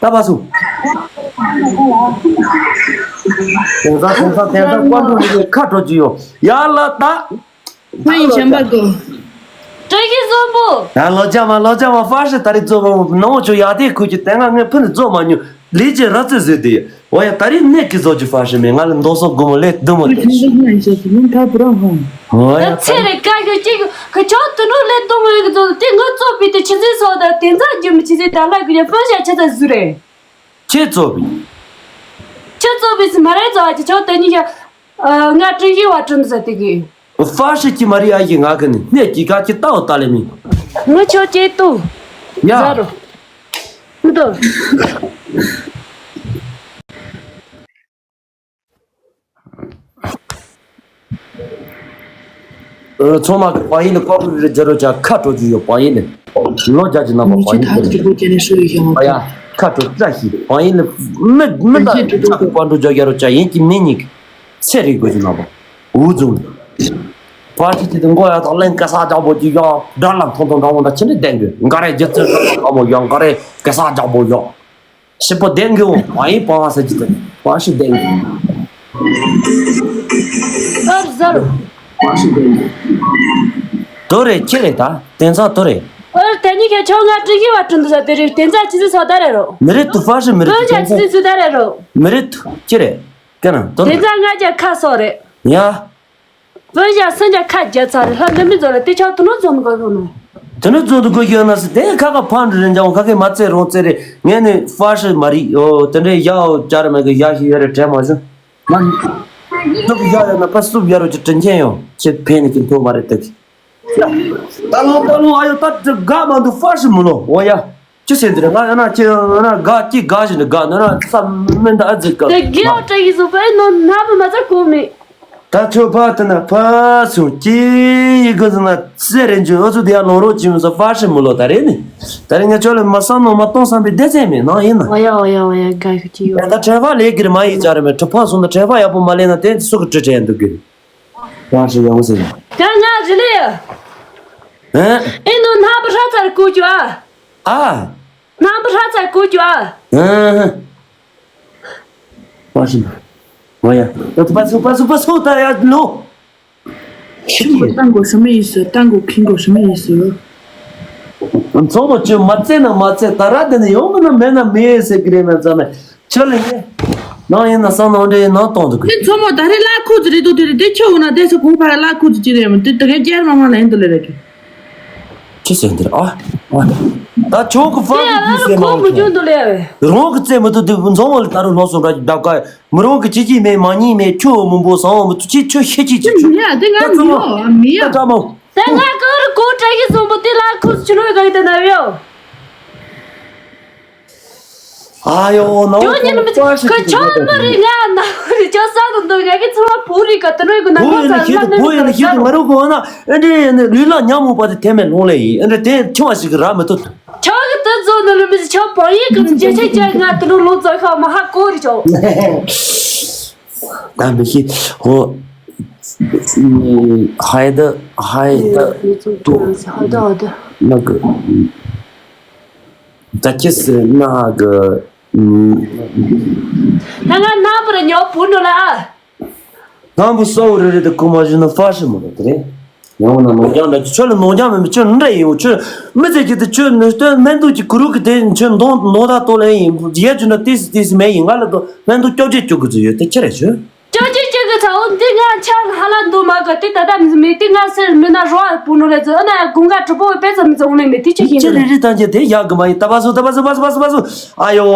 ད་པ་སུ། དེང་སང་དེང་སང་དེང་སང་ཀོང་ཀྲུག་ནི་ཁ་འགྲོ་རྒྱུ་ཡོད་ཡ་ལ་ད། ཕ་ཡིན་བྱམས་པ་གོ། བཀྲ་ཤིས་བཟང་པོ། ཡ་ལོ་ཇ་མ་ལོ་ཇ་མ་ཧྥ་ཧྲི་ད་རེས་ཚོ་མ་ནང་ཆོ་ཡ་དེ་ཁུ་ཅི་དེ་ང་ངས་ཕུ་ནི་ཚོ་མ་ཉུ་ལི་ཅི་ར་ཙི་ཟེར་དེ་ཡ་འོ་ཡ་ད་རེས་ནས་ཀི་ཚོ་ཅི་ཧྥ་ཧྲི་མེད་ང་ལ་མདོ་སོ་དགུ་མོ་ལས་བདུན་མོ་དེ་ཤི། འོ་ཡ་ད་ཚེ་རེ་ཀ་ཤོ་ཅིག་ཁ་ཆོ་དུ་ནུ་ལས་བདུན་མོ་ཡི་གི་ཚོ་དེ་ངོ་ཚོ་བི་དེ་ཆི་ཟེར་སོ་ད་དེ་ཚ་རྒྱུ་མི་ཆི་ཟེར་ད་ལ་གི་ཧྥ་ཤ་ཆ་ཚ་ཟུ་རེ། ཁྱེད་ཚོ་བི། ཁྱེད་ཚོ་བི་སི་མ་རེ་ཚོ་ཨ་ཅི་ཆོ་དེ་ཉི་ཤ། ང་ཀྲིན་ཡི་བ་ཀྲིན་ཟ་དེ་གི། ཧྥ་ཤི་ཅི་མ་རི་ཨ་ཡི་ང་གི་ནི་ནས་ཀྱི་ག་ཀྱི་ཏའོ་ཏ་ལེ་མི། ངུ་ཆོ་ཅེ་ཏུ། ཡ། ཟ་རོ། ངུ་ཏོ། ཚང་མ་གི་བ་ཡིན་ལ་ཀོ་རུ་རི་ཇ་རོ་ཅ་ཁ་འགྲོ་རྒྱུ་ཡོད་བ་ཡིན་ལ། ལོ་ཇ་ཅི་ན་བ་བ་ཡིན་ལ། ཨ་ཡ་ཁ་འགྲོ་བཀྲ་ཤིས་བ་ཡིན་ལ། མི་མི་ད་ཁ་ཀོ་འགྲོ་ཇ་རྒྱ་རོ་ཅ་ཡིན་གྱི་མི་ཉིད་ཀྱི། ཚེ་རིག་དགོས་ཀྱི་ན་བ། འུ་ཚུ། ཕར་ཕྱི་དེ་མགོ་ཡ་དང་ལན་ག་ས་ཇག་པོ་ཅི་ཡ་དགྲ་ལ་མཐོང་མཐོང་འདྲ་བོ་འདྲ་ཆེ་འདྲ་བསྟན་དགོས་འགའ་རེ་རྒྱུ་ཚོད་འདྲ་བ་མོ་ཡང་འགའ་རེ་ག་ས་ཇག་པོ་ཡ། ཞིབ་པོ་བསྟན་དགོས་འོང་བ་ཡིན་པ་བ་ཟེར་གྱི་དེ་བ་ཞིག་བསྟན་དགོས། ཨར་ཟར། བ་ཞིག་བསྟན་དགོས། དོ་རེ་ཁྱེད་རེ་ད་དེང་སང་དོ་རེ། ཨར་དེ་ནི་ཁྱེད་ཆོ་ང་ཀྲི་ཡི་བ་ཀྲུང་དུ་ཟ་དེ་རེ་དེང་སང་ཆི་ཟི་ས་ད་རེ་རོ། མི་རེད་དུ་བ་ཞིག་མི་རེད་དུ་དེང་སང་ཆི་ཟི་ས་ད་རེ་རོ། མི་རེད་དུ་ཁྱེད་རེ། ཡ་ན་དོ་དེ་ན་ཙང་ང་རྒྱལ་ཁ་སོག་རེད། ཡ། བོད་ཞག་སེང་རྒྱ་ཁ་རྒྱ་ཚ་རེད། ལྷ་འདི་མི་ཚོ་ལ་དེ་ཆགས་དུ་ནོ་ཚོ་མི་དགོས་ཡོད་ནོ། དེ་ནི་ཚོ་དུ་དགོས་ཡོད་ན་སི་དེ་ཁ་ཁ་ཕང་འདྲི་རེན་ཅང་ཁ་ཁའི་མ་ཚེ་རོང་ཚེ་རེད། ངས་ནི་ཧྥ་ཧྲི་མ་རིག་ཡོ། དེ་འདྲའི་ཡག་ཡོ་ཅར་མེད་གི་ཡག་ཞིག་ཡོད་རེད་དྲན་མ་བྱུང་། ང་སུབ་ཡག་ཡོད་ན་ཕ་སུབ་ཡག་རོ་ཅི་དྲིན་ཆེན་ཡོང་ཁྱེད་ཕན་ནི་ཀྱི་མཐོ་མ་རེད་དེ། ད་ལོ་ད་ལོ་ཨ་ཡོ་ད་དགའ་མ་འདུག་ཧྥ་ཧྲི་མི་ལོ་འོ་ཡ། ཅི་ཟེར་འདི་རེད། ང་ཡང་ན་ཅི་ཡང་ན་དགའ་ཅི་དགའ་བཞིན་དུ་དགའ་ན་ན་ས་མི་འདའ་ཨ་ཙི་དགའ། དེ་དགེ་བ་བཀྲ་ཡིན་སོ་པའི་ནོ་ན་བུ་མ་ཚ་གོ་མེད། ད་ཁྱོད་ཕ་དེ་ན་ཕ་སུ་ཅི་ཡི་གུ་ཟི་ན་ཙེ་རེ་འཇུ་ཨོ་ཚུ་དེ་ཡང་ལོང་རོགས་ཅི་མི་ས་ཧྥ་ཧྲི་མི་ལོ་ད་རེད་ནི། ད་རེད་ང་ཁྱོད་ལ་མ་བསམ་ནོ་མ་གཏོང་བསམ་པའི་སྡེ་ཚན་མེད་ནང་ཡིན་ན། ཨོ་ཡ་ཨོ་ཡ་ཨོ་ཡ་དགའ་ཤུ་ཅི་ཡོད། ད་ཁྲལ་ཕ་ལས་གིར་མ་ཡི་ཅར་མེད་ཁྲི་ཕ་སོང་ན་ཁྲལ་ཕ་ཡག་པོ་མ་ལས་ན་དེ་སུ་གི་ཁྲི་ཁྲལ་འདུག་གི། ཧྥ་ཧྲི་ཡག་པོ་ཟེར་ན། ད་ང་རི་ལི་ཡ། ཨེ། ཨེ་ནོ་ན་བུ་ཧྲ་ཚར་གོ་ཅུ་ཨ། ཨ། ནང་པ་ཧྲ་ཚ་གོ་རྒྱུ་ཨ། ཨ། པ་ཤི། ང་ཡ། ད་པ་སུ་པ་སུ་པ་སུ་ད་ཡ་ལོ། ཁྱིམ་གོ་ཏང་གོ་ཤི་མི་ཡིས་སུ་ཏང་གོ་ཁིང་གོ་ཤི་མི་ཡིས་སུ། ཚོགས་པ་ཆོས་མ་བཙལ་ན་མ་བཙལ་ད་ར་དེ་ནི་ཡོང་གི་ན་མེད་ན་མེད་ཟེར་གི་རེད་ན་ཙམ་ནས་ཆོས་ལ་ངས་ནང་ཡིན་ན་སང་ནང་འདྲེ་ནང་གཏོང་འདུག་གི། དེ་མཚོ་མོ་ད་རེ་ལ་ཁུ་ཙི་རེད་འདུག་དེ་རེད་དེ་ཆོས་འོ་ན་དེ་ཚོ་གོང་ཕ་ར་ལ་ཁུ་ཙི་ཅི་རེད་མོ་དེ་དེ་གའི་རྒྱལ་མ་མ་ལ་ཡིན་དུ་ལེ་རེད་གི། ཅི་ཟེར་འདིར་ཨ། ཨ། ད་ཁྱོད་ཀྱི་ཕ་གི་ཅི་ཟེར་མ་ཁོ་མུ་ཅུང་དུ་ལེ། རང་གི་རྩེ་མི་ཐུབ་དུས་མཚོ་མོ་ལ་ད་རུང་ལྷོ་སོང་འདྲ་ཞིག་བརྡབ་ཀ། མི་རང་གི་ཅི་ཅི་མེད་མ་ཉིད་མེད་ཁྱོད་མི་འབོ་སང་བ་མི་ཐུབ་ཅི་ཁྱོད་ཤེས་ཅི་ཅི་ཁྱོད། མི་ཡ་དེ་ང་མི་ཡོ་མི་ཡ། ད་ད་མོ། ད་ང་ཀ་རུ་ཀོ་བཀྲ་ཤིས་བཟང་པོ་དེ་ལ་ཁུ་ཆུ་ནོ་ག་གི་ད་ན་ཡོ། ཨ་ཡོ་ནོ། ཁྱོད་ཉིད་མི་ཁོ་ཁྱོད་མ་རེད་ང་ན་རེད་ཁྱོད་ས་དང་འདོད་ང་གི་ཚོ་བ་བུ་རིག་ག་དུ་ནོ་གི་ན་བུ་ཡིན་ན་ཤེས་དུ་བུ་ཡིན་ན་ཤེས་དུ་ང་རུ་གོ་ན་ཨ་འདྲེ་ཡིན་ན་ལུས་ལ་ཉམས་མོ་པ་དེ་དེ་མེད་ལོང་ལེ་ཡིན་ཨ་འདྲེ་དེ་ཆུང་བ་ཞིག་གི་ར་མི་ཐུབ། ཁྱོད་ཀྱི་དུ་རྫོགས་ནི་ལུས་མི་ཞིག་ཁྱོད་བང་ཡིག་གི་རྗེས་ཆད་ཀྱང་ང་དུ་ནོ་ལོ་ཙོ་ཁ་མ་ཧ་གོ་རེད་ཁྱོད། ད་མི་ཤེས་ཧོ། ཧའི་ད་ཧའི་ད་ཏུ་ཧའི་ད་ཧའི་ད་ན་གི་ད་ཁྱི་སི་ན་གི་ད་ང་ན་བུ་ར་ཉོ་བུ་ནོ་ལ་ཨ། ང་བུ་སོ་རེ་རེ་ད་ཁུ་མ་ཞུ་ན་ཧྥ་ཤི་མོ་རེ་ད་རེད། ཡང་ན་ནོར་རྒྱང་འདྲ་ཁྱོད་ལ་ནོར་རྒྱང་མེད་མི་ཁྱོད་འདྲ་ཡིན་འོ་ཁྱོད་མི་ཚེ་གི་དེ་ཁྱོད་ནོར་སྟོན་སྨན་དུག་གི་གུ་རུ་གི་དེ་ཁྱོད་འདོང་ནོར་ད་ཏོ་ལ་ཡིན་ཡས་རྒྱུ་ན་ཏིས་ཏིས་མེད་ཡིན་ང་ལ་ཏོ་སྨན་དུག་སྐྱོབ་བྱེད་སྐྱོབ་གི་ཚུལ་ཡོད་དེ་ཁྱེད་རེ་ཁྱོད། ཅོ་ཅི་ཅི་གི་ཚ་འོ་འདི་ང་ཆང་ཧ་ལ་འདུག་མ་གི་དེ་ད་ལྟ་མི་མེད་དེ་ང་སེར་མི་ན་རོ་ཨ་པུ་ནོ་ལེ་ཚོ་ཨ་ན་ཡ་དགུན་ཁ་གྲུ་པོ་བའི་དཔེ་ཚོ་མི་ཚོ་འོང་ལེ་མེད་དེ་ཅི་ཤེས་ཅི་ལེ་རི་ཐང་ཅི་དེ་ཡག་གི་མ་ཡིན་ད་པ་སུ་ད་པ་སུ་པ་སུ་པ་སུ་པ་སུ་ཨ་ཡོ་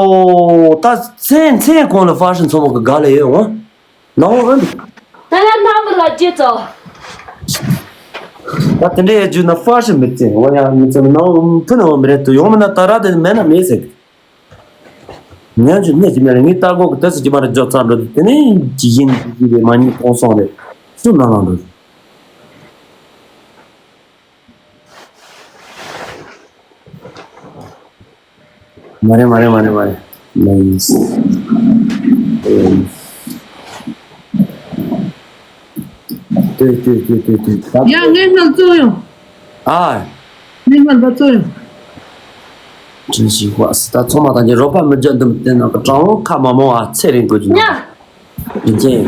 ད་མཚན་མཚན་གོང་ལ་ཧྥ་ཤི་མཚོ་མོ་གི་དགའ་ལེ་ཡོད་འོང་ནང་འོང་འོན། ད་ཡ་ནང་མི་ལ་ཅི་ཚོ། ད་དེ་འདྲའི་ཡ་རྒྱུ་ན་ཧྥ་ཤི་མི་བཙན་འོ་ཡ་མི་བཙན་ནང་ཕུ་ནང་འོང་མི་རེད་དུ་ཡོང་མི་ན་ད་ར་དེ་མེད་ན་མེད་ཟེར་གི། ཉན་ཆུ་གནས་ཀྱི་མེད་ལ་ངའི་ལྟ་སྒོ་གི་ལྟ་ཚུལ་གྱི་མ་རེད་འཇོག་ཚར་འགྲོ་དུས་དེ་ནས་ཇི་ཡིན་ཇི་ཡིན་པའི་མ་ཉིད་གོང་སོང་རེད་སུ་ནང་ལ་འགྲོ། མ་རེད་མ་རེད་མ་རེད་མ་རེད། ལྟོས་ལྟོས་ལྟོས་ལྟོས་ལྟོས། ཡ་ངའི་སྔར་བཙོ་ཡོང་། ཨ། ངའི་སྔར་བ་བཙོ་ཡོང་། དྲིན་ཞིག་བ་སི་ད་ཚོང་མ་དང་གྱི་རོགས་པ་མི་རྒྱ་འདུམ་བསྟན་ན་གྲང་བོ་ཁ་མ་མོ་ཨ་ཚེ་རིང་དགོས་ཀྱི་ཡ། རིན་ཆེན།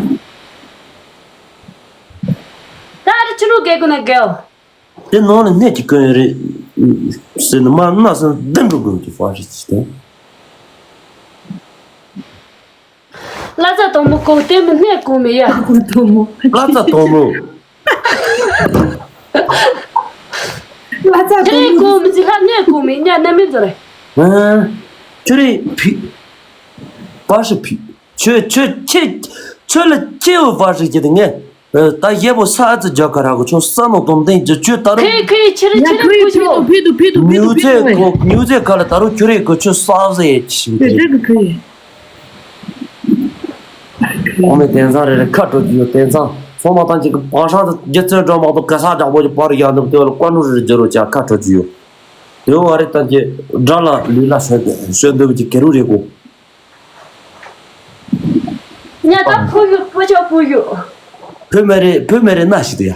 ད་རི་ཆུ་རུ་རྒལ་དགོས་ན་རྒལ། དེ་ནང་ལ་གནས་ཀྱི་ཀུན་རེད། ཟེར་ནས་མ་གནའ་སེ་བདུན་འགྲོ་དགོས་ཀྱི་ཧྥ་རི་ཅི་དང་། བླ་རྩ་དང་མོ་གོ་དེ་མི་གནས་གོ་མི་ཡ། གོ་དང་མོ། བླ་རྩ་དང་མོ། བླ་རྩ་དེ་དང་མོ། གོ་མི་ཅི་ལ་གནས་གོ་མི་ཉ་ནི་མི་ཛོ་རེ། ཨ། ཁྱོད་རེ་ཕི། པ་ཤི་ཕི། ཁྱོད་ཁྱོད་ཁྱེད་ཁྱོད་ལ་ཁྱེད་འོ་བ་ཞིག་བྱེད་དེ་ངས་ད་ཞེ་པོ་ས་ཨ་ཙི་རྒྱ་ག་ར་གོ་ཁྱོད་ས་ནོ་དོམ་ལྡན་གྱི་ཁྱོད་ད་རུང་ཁོས་ཁོས་ཕྱིར་ཡ་ཕྱིར་ཁོས་ཕུ་ཕུ་ཤོག་དུ་ཕུ་དུ་ཕུ་དུ་ཕུ་ཉུ་ཚེ་དུ་ཁོ་ཉུ་ཚེ་ག་ལ་ད་རུང་ཁྱོད་རེ་གོ་ཁྱོད་ས་ཨ་ཙི་ཡེ་ཆི་ཤིང་དེ་རེད། ཨོ་མའི་དེང་སང་རེ་རེ་ཁ་དྲོ་རྒྱུ་ཡོད་དེང་སང་ཚོང་མ་ཐང་ཅིག་གི་བང་ཧྲང་དུ་རྒྱུ་ཚོད་འགྲོ་མ་གཏོགས་ག་ས་དྲག་པོ་ཅིག་པར་ཡང་འདུག་དེ་བ་ལ་བཀའ་འགྲོ་རེ་རེ་རྒྱུ་རོ་ཅག་ཁ་དྲོ་རྒྱུ་ཡོད་དེ་བ་རེ་ད་ཅི་དགྲ་ལ་ལུས་ལ་ཤོད་ཤོད་འདུག་ཅིག་གེ་རུ་རེ་གོ་ཉ་ད་ཕུ་ཡུ་ཕུ་ཆོ་ཕུ་ཡུ། བུ་མེ་རེ་བུ་མེ་རེ་ན་ཞིག་ཏུ་ཡ།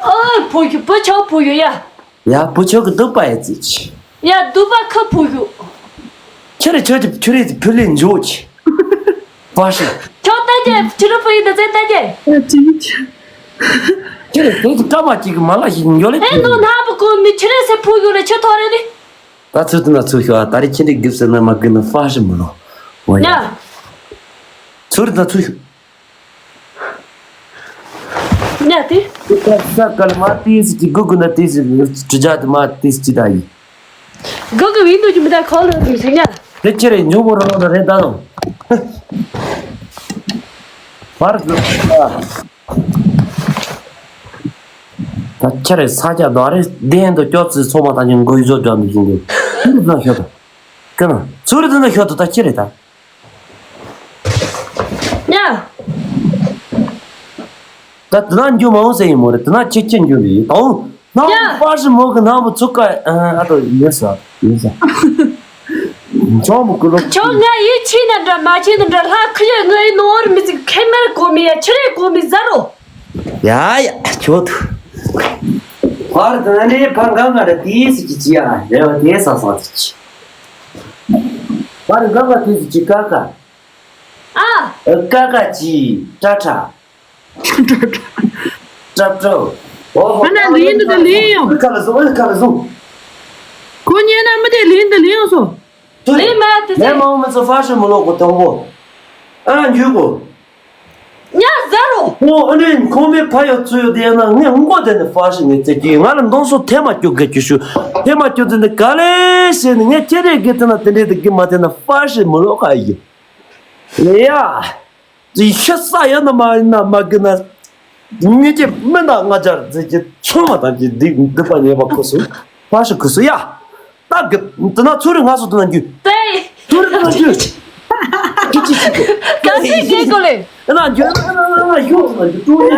ཨོ་ཕུ་ཡུ་ཕུ་ཆོ་ཕུ་ཡུ་ཡ། ཡ་བུ་ཆོ་གི་སྡུག་པ་ཡ་ཙི་ཆི། ཡ་སྡུག་པ་ཁ་ཕུ་ཡུ། ཁྱེད་རེ་ཁྱོད་ཀྱི་ཁྱོད་རེ་ཕུ་ལེ་འཇོག་ཆི། བ་ཤི། ཁྱོད་ལྟ་རྒྱལ་ཕྱི་རུ་ཕུ་ཡུ་ད་ཙེ་ལྟ་རྒྱལ། ཡ་ཙི་ཆི། ཁྱེད་རེ་དེ་ཚོ་སྐྲ་མ་གཅིག་གི་མ་ལ་ཞིག་འཇོག་ལེ། ཨེ་ནོ་ན་བུ་ཀུ་མི་ཕྱི་རེ་སེ་ཕུ་ཡུ་རེ་ཆི་ཐོ་རེ་ནི། ད་ཚུར་དུ་ན་ཚུར་ཤོག་ཨ། ད་རེས་ཁྱེད་འདི་གིབ་ཟེར་ན་མ་གི་ན་ཧྥ་ཞིག་མི་ལོ། འོ་ཡ། ཡ། དུར་དང་ཚུར་ཤོག་ཉ་དེ། ས་ཀ་ལ་མ་ཏིས་ཅི་གུ་གུ་ན་ཏིས་ཅི་དྲི་ཇ་དུ་མ་ཏིས་ཅི་ད་ཡི། གུ་གུ་བིན་དུ་ཅི་མི་ད་ཁོ་ལ་རུ་ཟིན་ཉ། དེ་ཁྱེད་རེ་ཉུ་མོ་རོ་ལ་རེ་ད་ནོ། བར་གུ་ད་ཁྱེད་རེ་ས་ཀྱ་དོ་རེ་བདེན་དུ་སྐྱོབ་ཚེ་ཚོ་མ་ད་ཉུ་གུ་ཡི་ཟོ་འཇོག་མི་ཤིང་གི། ཚུར་དུ་ན་ཤོད་དུ། ཀ་ན་ཚུར་དུ་ན་ཤོད་དུ་ད་ཁྱེད་རེ་ད། ཡ། ད་དེ་ན་འགྱུར་མང་ཟེར་ཡིན་མོ་རེད། དེ་ན་ཁྱེད་ཁྱེད་འགྱུར་རེད། ད་འོང་ན་ཡ། པ་ཞིག་མོ་གི་ནང་བུ་ཚུགས་ཀ་ཨ་ཏོ་ཡོད་ས་ཡོད་ས། ཆོག་མོ་ཀུ་ལོ། ཁྱོད་ང་ཡིད་ཆེས་ན་འདྲ་མ་ཆེས་ན་འདྲ། ལྷ་ཁུ་ཡོད་ངའི་ནོར་མི་ཚིག་ཁེ་མར་གོ་མི་ཡ་ཆི་རེ་གོ་མི་ཟ་རོ། ཡ་ཡ་ཁྱོད་དུ། བར་དུ་ནས་ཕ་འགའ་འགའ་རེ་དེའི་སི་ཅི་ཅི་ཡ་རེ་བ་དེ་ས་ས་ཅི་ཅི། བར་འགའ་འགའ་དེའི་སི་ཅི་ཀ་ཀ། ཨ། ཀ་ཀ་ཅི་ཏྲ་ཏྲ། ཏྲ་ཏྲ། ཨོ་ཧོ། ཨ་ན་ལིན་དུ་དེ་ལིན་ཡོང་། ཁ་ལ་སོང་ཨ་ཁ་ལ་སོང་། ཁོ་ཉན་ན་མི་དེ་ལིན་དུ་ལིན་ཡོང་སོང་། ལིན་མ་དེ་ལིན་མ་འོང་མི་ཚོ་ཧྥ་ཤི་མི་ལོག་གོ་དང་པོ། ཨ་ན་འཇུས་གོ། ཉ་ཟ་རོ། ཁོ་ཨ་ནི་ཁོང་པའི་ཕ་ཡོད་ཚུ་ཡོད་དེ་ཡང་ན་ངས་མགོ་དེ་ནས་ཧྥ་ཤི་ངས་བཙལ་གྱི་ང་ལ་མདོང་སོ་ཐེ་མ་སྐྱོ་ག་ཁྱོད་ཤུ། ཐེ་མ་སྐྱོ་དེ་ནས་ག་ལེ་ཞེས་ནས་ངས་ཁྱེད་རེ་གི་དེ་ན་དེ་འདྲས་དེ་གི་མ་དེ་ན་ཧྥ་ཤི་མི་ལོག་ག་ཡི། ལེ་ཡ། ཅི་ཤི་ས་ཡོད་ན་མ་ཡིན་ན་མ་གི་ན། ངེད་ཀྱི་མི་ན་ང་ཅར་ཟེར་གྱི་ཚོད་མ་དང་གྱི་འདི་འདི་པ་ཉེས་པ་ཁུ་སུ། ཧྥ་ཤི་ཁུ་སུ་ཡ། ད་གི་དེ་ན་ཚུར་རེ་ང་སོ་དེ་ན་འགྱུ། ཏེ། ཚུར་རེ་དེ་ན་འགྱུ། ཅི་ཅི་ཅི་གོ། ག་སི་གེ་གོ་ལེ། ཨ་ན་འགྱུ་ཨ་ན་ན་ན་ཤོག་དེ་ན་འགྱུ་ཏུ་ནི།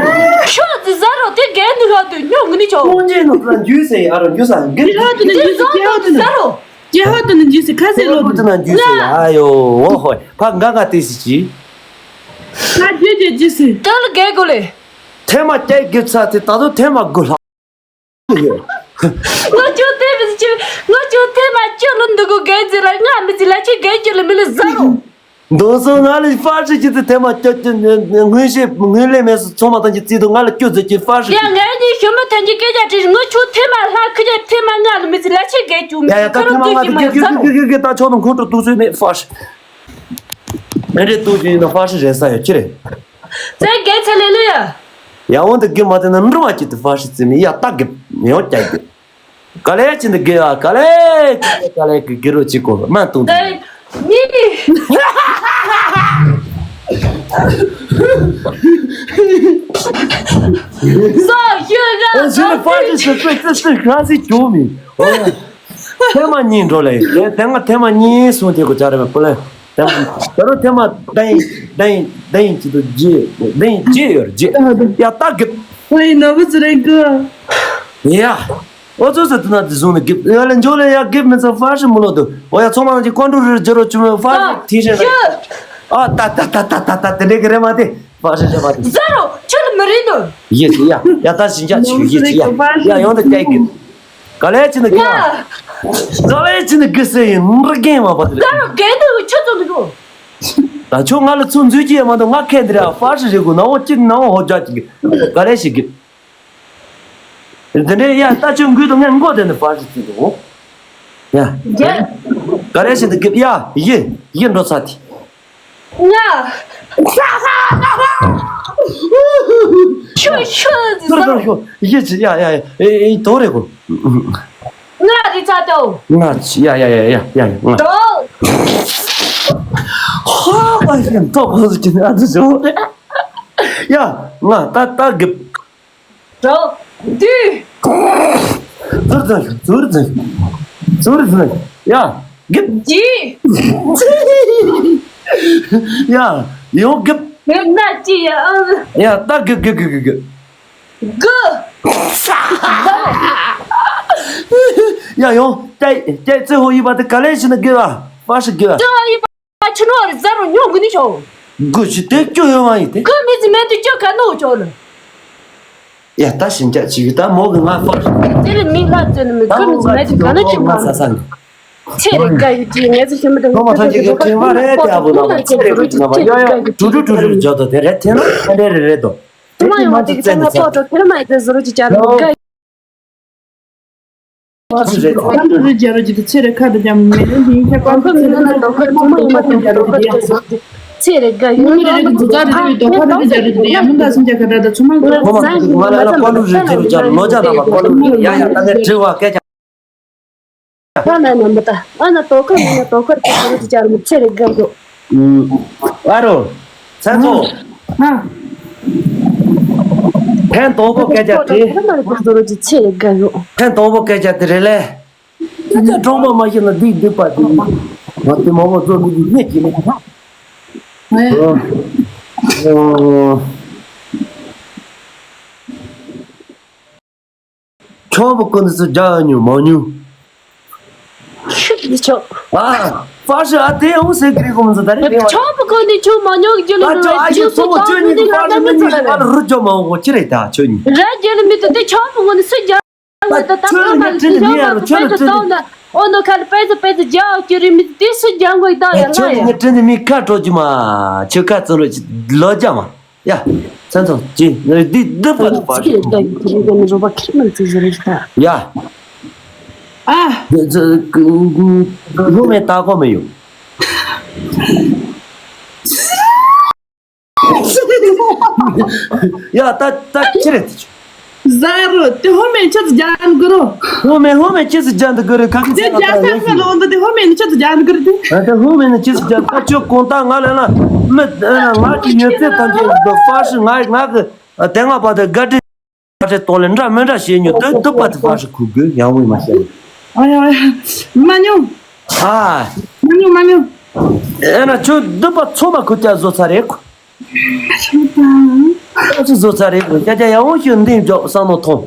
ཤོག་དེ་ཟ་རོ་དེ་གེ་ནི་ཤོག་དེ་ཉོ་གི་ནི་ཆོག་ཏུ་ནི་ནོ་དེ་ན་འགྱུ་སེ་ཨ་རོ་འགྱུ་ས་གེ། དེ་ཟ་རོ་དེ་ཟ་རོ། ཀྱེ་ཧ་དེ་ནི་འགྱུ་སེ་ཁ་སེ་ལོ་དེ་ན་འགྱུ་སེ་ཨ་ཡོ་འོ་ཧོ་ཕ་འགའ་ག་ཏེ་སི་ཅི། ཁ་འགྱུ་འགྱུ་འགྱུ་སེ། དེ་ལ་གེ་གོ་ལེ། ཐེ་མ་ཀྱེ་གེ་ཚ་དེ་ད་དུ་ཐེ་མ་གོ་ལ། ང་ཅོ་ཐེ་མ་ཅོ། ང་ཅོ་ཐེ་མ་ཅོ་ལ་འདུག་གོ་གེ་ཟེར་ལ་ང་མི་ཚེ་ལ་ཆི་གེ་ཅོ་ལ་མི་ལ་ཟ་རོ། མདོ་སོ་ང་ལ་ཧྥ་ཤི་ཅི་ཚེ་ཐེ་མ་ཅོ་ཅོ་སྔོན་ཤེས་སྔོན་ལས་མེད་སོ་ཚོ་མ་དང་ཅི་ཚིག་དུ་ང་ལ་ཅོ་ཟེར་ཅི་ཧྥ་ཤི་ཡ་ཅི། ངའི་ཉི་ཤོ་མ་ཐན་གྱི་སྐད་ཆ་དྲིས་ང་ཆུ་ཐེ་མ་ལྷ་ཁུ་ཅེ་ཐེ་མ་ང་ལ་མི་ཚེ་ལ་ཆི་གེ་ཅོ་མི་ཡ་ཡ་ད་ཁ་ཐེ་རོ་མ་ང་ཅོ་ཅི་ཏི་མ་གེ་ཟ་གེ་རོ། གེ་གེ་གེ་ད་ཆོ་དང་ཁོང་ཁྲོ་ཏུ་ཚོད་མེད་ཧྥ་ཤི། ཨེ་འདྲས་ཏུ་ཅི་ཡིན་ན་ཧྥ་ཤི་རེད་ས་ཡོད་ཅི་རེད། ཙེ་གེ་ཚེ་ལེ་ལེ་ཡ། ཡ་འོན་ཏེ་གེ་མ་དེ་ན་འགྲོ་བ་ཅི་ཏི་ཧྥ་ཤི་ཙི་མི་ཡ་ད་གེ་ཡོང་ཀྱ་གེ། ག་ལེ་ཅི་འདི་གེ་ཨ་ག་ལེ་ག་ལེ་གེ་གེ་རོ་ཅི་གོ་མ་ཏུང་ཏུང་། ཙེ་ནི། སོ་ཞུ་ག་ཨོ་ཞི་ལ་ཧྥ་ཤི་ཤི་ཤི་ཤི་ཤི་ཤི་ཤི་ཤི་ཤི་ཤི་མི། ཨོ། ཐེངས་མ་གཉིས་འགྲོ་ལེ། ཐེངས་མ་ཐེངས་མ་གཉིས་གསུང་དེ་གོ་ཅག་རེ་མ་པོ་ལེ། ཐེངས་མ་ད་རུང་ཐེངས་མ་བདེན་བདེན་བདེན་ཅི་དུ་རྗེ་བདེན་རྗེ་ཡོད་རྗེ། ཡ་ད་གི། ཨོ་ཡི་ནོར་བུ་ཚུ་རེད་གི། ཡ། ཨོ་ཚོ་ཟེར་དུ་ན་དེ་བཟུང་ནས་གི་ཡ་ལེ་འཇོ་ལེ་ཡ་གི་མི་ཚོ་ཧྥ་ཤི་མི་ལོ་དུ་ཨོ་ཡ་ཚོ་མ་ནང་གི་ཀོན་ཀྲུ་རུ་རྗེ་རོ་ཆུ་མི་ཧྥ་ཤི་ཐི་ཤེ་རེད། ཨ་ད་ད་ད་ད་ད་ད་དེ་འདྲེ་གི་རེ་མ་དེ། ཧྥ་ཤི་ཞེས་པ་དེ། ཟ་རོ་ཁྱོད་ལ་མི་རིང་དོ། ཡེ་ཡ་ཡ་ད་ཞིན་ཅག་ཆུ་ཡེ་ཡ་ཡ་ཡོང་ད་སྐད་གི། ག་ལེ་ཅི་ནི་གི། ང་། ག་ལེ་ཅི་ནི་གི་སེ་ཡིན་ར་གན་མ་པ་དེ། ཟ་རོ་གན་དུ་ཁྱོད་ཚོ་མི་གོ། ད་ཁྱོད་ང་ལ་ཚུར་འཛུལ་གྱི་ཡ་མ་གཏོགས་ང་ཁེ་འདི་ར་ཧྥ་ཤི་རེ་གོ་ན་འོ་ཅི་ན་འོ་ཧོ་ཇ་ཅི་གི། ག་ལེ་ཞིག་གི། དེ་འདྲའི་ཡ་ད་ཁྱོད་འགུལ་དུ་ངས་མགོ་དེ་ནི་ཧྥ་ཤི་ཅི་གི་འོ། ཡ། རྒྱལ། ག་རེ་བྱེད་འདུག་གི་ཡ་ཡི་ཡི་འགྲོ་ཚ་དེ། ང་། ཤོ་ཤོ་ཟེར་ཤོ་ཤོ་ཤོ་ཡི་ཅི་ཡ་ཡ་ཡ་ཨེ་ཨེ་དོ་རེ་གོ། ང་རི་ཚ་དོ། ང་ཅི་ཡ་ཡ་ཡ་ཡ་ཡ་ཡ་ང་། དོ། ཧ་པ་ཡིན་ཐོག་ཁོ་ཟིག་གི་ཨ་ཙི་ཞོ། ཡ་ང་ད་ད་གི། འགྲོ། འདུས། ཟུར་ཟུར་ཟུར་ཟུར་ཟུར་ཟུར་ཡ། གིབ། འདི། ཡ། ཡོང་གིབ། ཡོད་ན་ཅི་ཡ་ཨང་། ཡ་ད་གིབ་གིབ་གིབ་གིབ་གིབ། གུ། ཡ་ཡོང་ཏེ་ཏེ་ཙི་ཧོ་ཡི་བ་ཏེ་ག་ལེ་ཞི་ན་གིབ་ཨ་པ་ཤི་གིབ་ཨ། ཙི་ཧོ་ཡི་བ་ཆུ་ནོར་ཟ་རུ་ཉོ་གི་ནི་ཆོ། གུ་ཞི་ཏེ་ཅོ་ཡོང་བ་ཡི་ཏེ། གུ་མི་ཙི་མེད་དུ་ཅོ་ག་ནོ་ཆོ་ལ། ཡ་ད་ཞིན་ཅག་ཅིག་ད་མོ་གི་ང་ཧྥ་ཤི། དེ་ལ་མི་ལ་བཙོན་ནི་མི་ད་ཀུན་མོ་ང་མེད་ཅིག་ག་ན་ཅིག་མ་ས་ས་ནི། ཚེ་རེ་ཀ་ཡི་ཅི་ངེ་ཚེ་ཤི་མི་དང་ཐོག་མ་ཐོག་ཅིག་གི་ཁྲེང་བ་རེད་དེ་ཨ་བུ་ན་མ་ཚེ་རེ་ཀ་ཅིག་ན་མ་ཡ་ཡ་ཀྲུ་ཀྲུ་ཀྲུ་ཀྲུ་ཇོ་དོ་དེ་རེད་ཐེ་ན་ཨ་རེ་རེ་རེ་དོ། ཐོག་མ་ཡོང་བ་དེ་གི་ཚེ་ན་ཕོ་ཏོ་ཁེ་ར་མ་ཡི་ཚེ་ཟུ་རུ་ཅི་ཅ་ལོ་ཀ་ཡི། ཁམས་རེ་རྒྱ་རོ་ཅི་དེ་ཚེ་རེ་ཁ་དུ་ཀྱང་མེ་རེ་འདི་ཁྱེད་ཁམས་ཚེ་རེ་ཁ་དུ་ཀྱང་མེ་རེ་འདི་ཁྱེད་ཁམས་ཚེ་རེ་ཁ་དུ་ཀྱང་མེ་རེ། ཚེ་རེ་དགའ་ཡོད། མི་རེ་རེ་གི་འཛུགས་ས་རེ་རེ་ཡོད་དོ། ཁ་རེ་རེ་རྒྱ་རེ་རེད། ཡ་མི་འདྲ་སུན་ཅག་ཁ་བྲལ་དང་ཚུལ་མང་གི། ཁོ་མ་ང་ལ་ལ་ཀོ་ལུ་རེ་རྒྱ་རུ་རྒྱ་ལོ་རྒྱ་ལ་མ་ཀོ་ལུ་རེ་ཡ་ཡ་ད་ལེ་དྲི་བ་སྐད་ཆ། ཨ་ན་ན་མི་ད་ཨ་ན་ཏོ་ཁ་མི་ན་ཏོ་ཁ་རྒྱ་རུ་རྒྱ་རུ་ཚེ་རེ་དགའ་ཡོད། ཨ་རོ། ཚན་ཚོ། ཨ། ཕན་དང་པོ་སྐད་ཆ་དེ། ཁ་མ་རེ་ཀོ་ལུ་རེ་ཚེ་རེ་དགའ་ཡོད། ཕན་དང་པོ་སྐད་ཆ་དེ་རེད་ལེ། ཁྱེད་ཚོ་གྲོང་པ་མ་ཤེས་ན་སྡིག་སྡིག་པ་དེ། ང་དེ་མ་བོ་བཟོ་མི་གི་གནས་ཀྱི་མེད། ཨེ། ཨོ། ཁྱོད་བུ་ཀུན་ཏུ་སུ་རྒྱ་ཡོད་མྱོང་མང་མྱོང་། ཤི་ཆོག་ཨ། ཧྥ་ཤི་ཨ་དེ་འོང་ཟེར་གི་རེད་གོ་མི་འདུག་ད་རེད་ཁྱོད་བུ་ཀུན་ཏུ་ཁྱོད་མང་མྱོང་གི་རྒྱུ་ལ་ཨ་ཁྱོད་ཨ་ཡི་ཁྱོད་ཚོ་བོ་ཁྱོད་གཉིས་ཀྱི་ཧྥ་ཤི་མི་གཉིས་ཀྱི་ཧྥ་ཤི་རུ་རྒྱ་མང་བོ་ཁྱི་རེད་ད་ཁྱོད་གཉིས། ར་རྒྱལ་མི་དུ་དེ་ཁྱོད་བུ་ཀུན་ཏུ་སུ་རྒྱ། ད་ཁྱོད་ནི་དྲིན་དུ་མི་ཡར་རོ་ཁྱོད་ནི་དྲིན་དུ། ཨོ་ནོ་ཁ་ལ་པེ་ཙི་པེ་ཙི་རྒྱ་ཨོ་ཁྱོད་རིན་མི་དེ་སུ་རྒྱ་མགོ་ཡི་ད་ཡ་ལ་ཡ། ཁྱོད་ནི་དྲིན་དུ་མི་ཁ་དྲོ་རྒྱུ་མ། ཁྱོད་ཁ་ཙི་རོ་ལོ་རྒྱ་མ། ཡ། ཚན་ཚོ་ཅི་ནི་འདི་འདི་པ་དུ་པ། ཁྱི་རེད་ད་ཁྱི་རེད་ནི་རོ་པ་ཁྱི་མ་ཙི་ཟེར་རེད་ད། ཡ། ཨ། ལྷོ་མེད་ལྟ་གོ་མི་ཡོང་། ཡ་ད་ད་ཁྱི་རེད་དེ་ཆུ། ཟ་རུ་དེ་ཧོ་མེན་ཆི་ཟིག་རྒྱག་གི་རོ། ཧོ་མེན་ཧོ་མེན་ཆི་ཟིག་རྒྱག་འདི་གི་རེད་ཁ་ཁི་དེ་ཚེ་ལ་རྒྱག་ས་ཁ་ལོ་འདི་དེ་ཧོ་མེན་ཆི་ཟིག་རྒྱག་འདི་གི་རེད་དེ། ད་ཧོ་མེན་ཆི་ཟིག་རྒྱག་ཁ་ཆོ་གོང་ཏང་ང་ལ་ན་མི་ང་གི་ཡོད་ཚད་ཐམས་ཅད་འདི་ཧྥ་ཤི་ང་ང་གི་དེ་ང་པ་དེ་དགའ་སྤྲོ་དགའ་སྤྲོ་གཏོང་ལེ་འདྲ་མི་འདྲ་བྱེད་ཉོ་དེ་དུ་པ་དེ་ཧྥ་ཤི་ཁུག་གི་ཡང་བུ་མ་བཤད། ཨ་ཡ་ཨ་ཡ་མ་ཉོ། ཨ། མ་ཉོ་མ་ཉོ། ཨེ་ན་ཆོ་དུ་པ་ཚོ་མ་ཁུ་ཅག་བཟོ་ཚར་རེད་ཁུ། ཨ་ཅི་བཟོ་ཚར་རེད་ཁུ་ཅག་ཅག་ཡང་བོ་ཤོད་འདི་འཇོག་བསམ་མནོ་ཐོང་།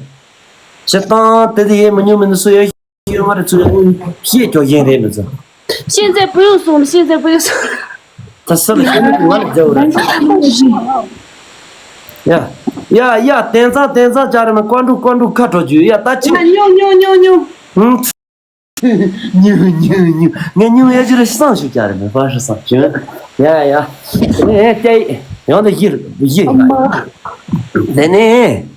ཞེ་སྟངས་དེ་དེ་ཡེ་མི་ཉུང་མི་འདི་སུ་ཡོད་ཤེས་མ་རེད་ཚུ་ཡང་ཤེས་ཀྱོ་ཡེན་རེད་མི་ཚོ། 现在不用送了，现在不用送了。 ད་སུ་ལ་ཤེས་ནི་ང་ལ་རྒྱབ་རེད། ཡ་ཡ་ཡ་དེང་སང་དེང་སང་ཅག་རེད་མི་ཀོན་ཀྲུག་ཀོན་ཀྲུག་ཁ་དྲོ་རྒྱུ་ཡ་ད་ཅི། ཉོ་ཉོ་ཉོ་ཉོ། ཧུང་། ཉུ་ཉུ་ཉུ་ངས་ཉུ་ཡ་ཅི་རེད་སང་ཞུ་ཅག་རེད་མི་ཕ་ཧྲི་སང་ཞུ། ཡ་ཡ། ཨེ་ཏེ་ཡང་ད་ཡིར་ཡིར་ཡ། དེ་ནས།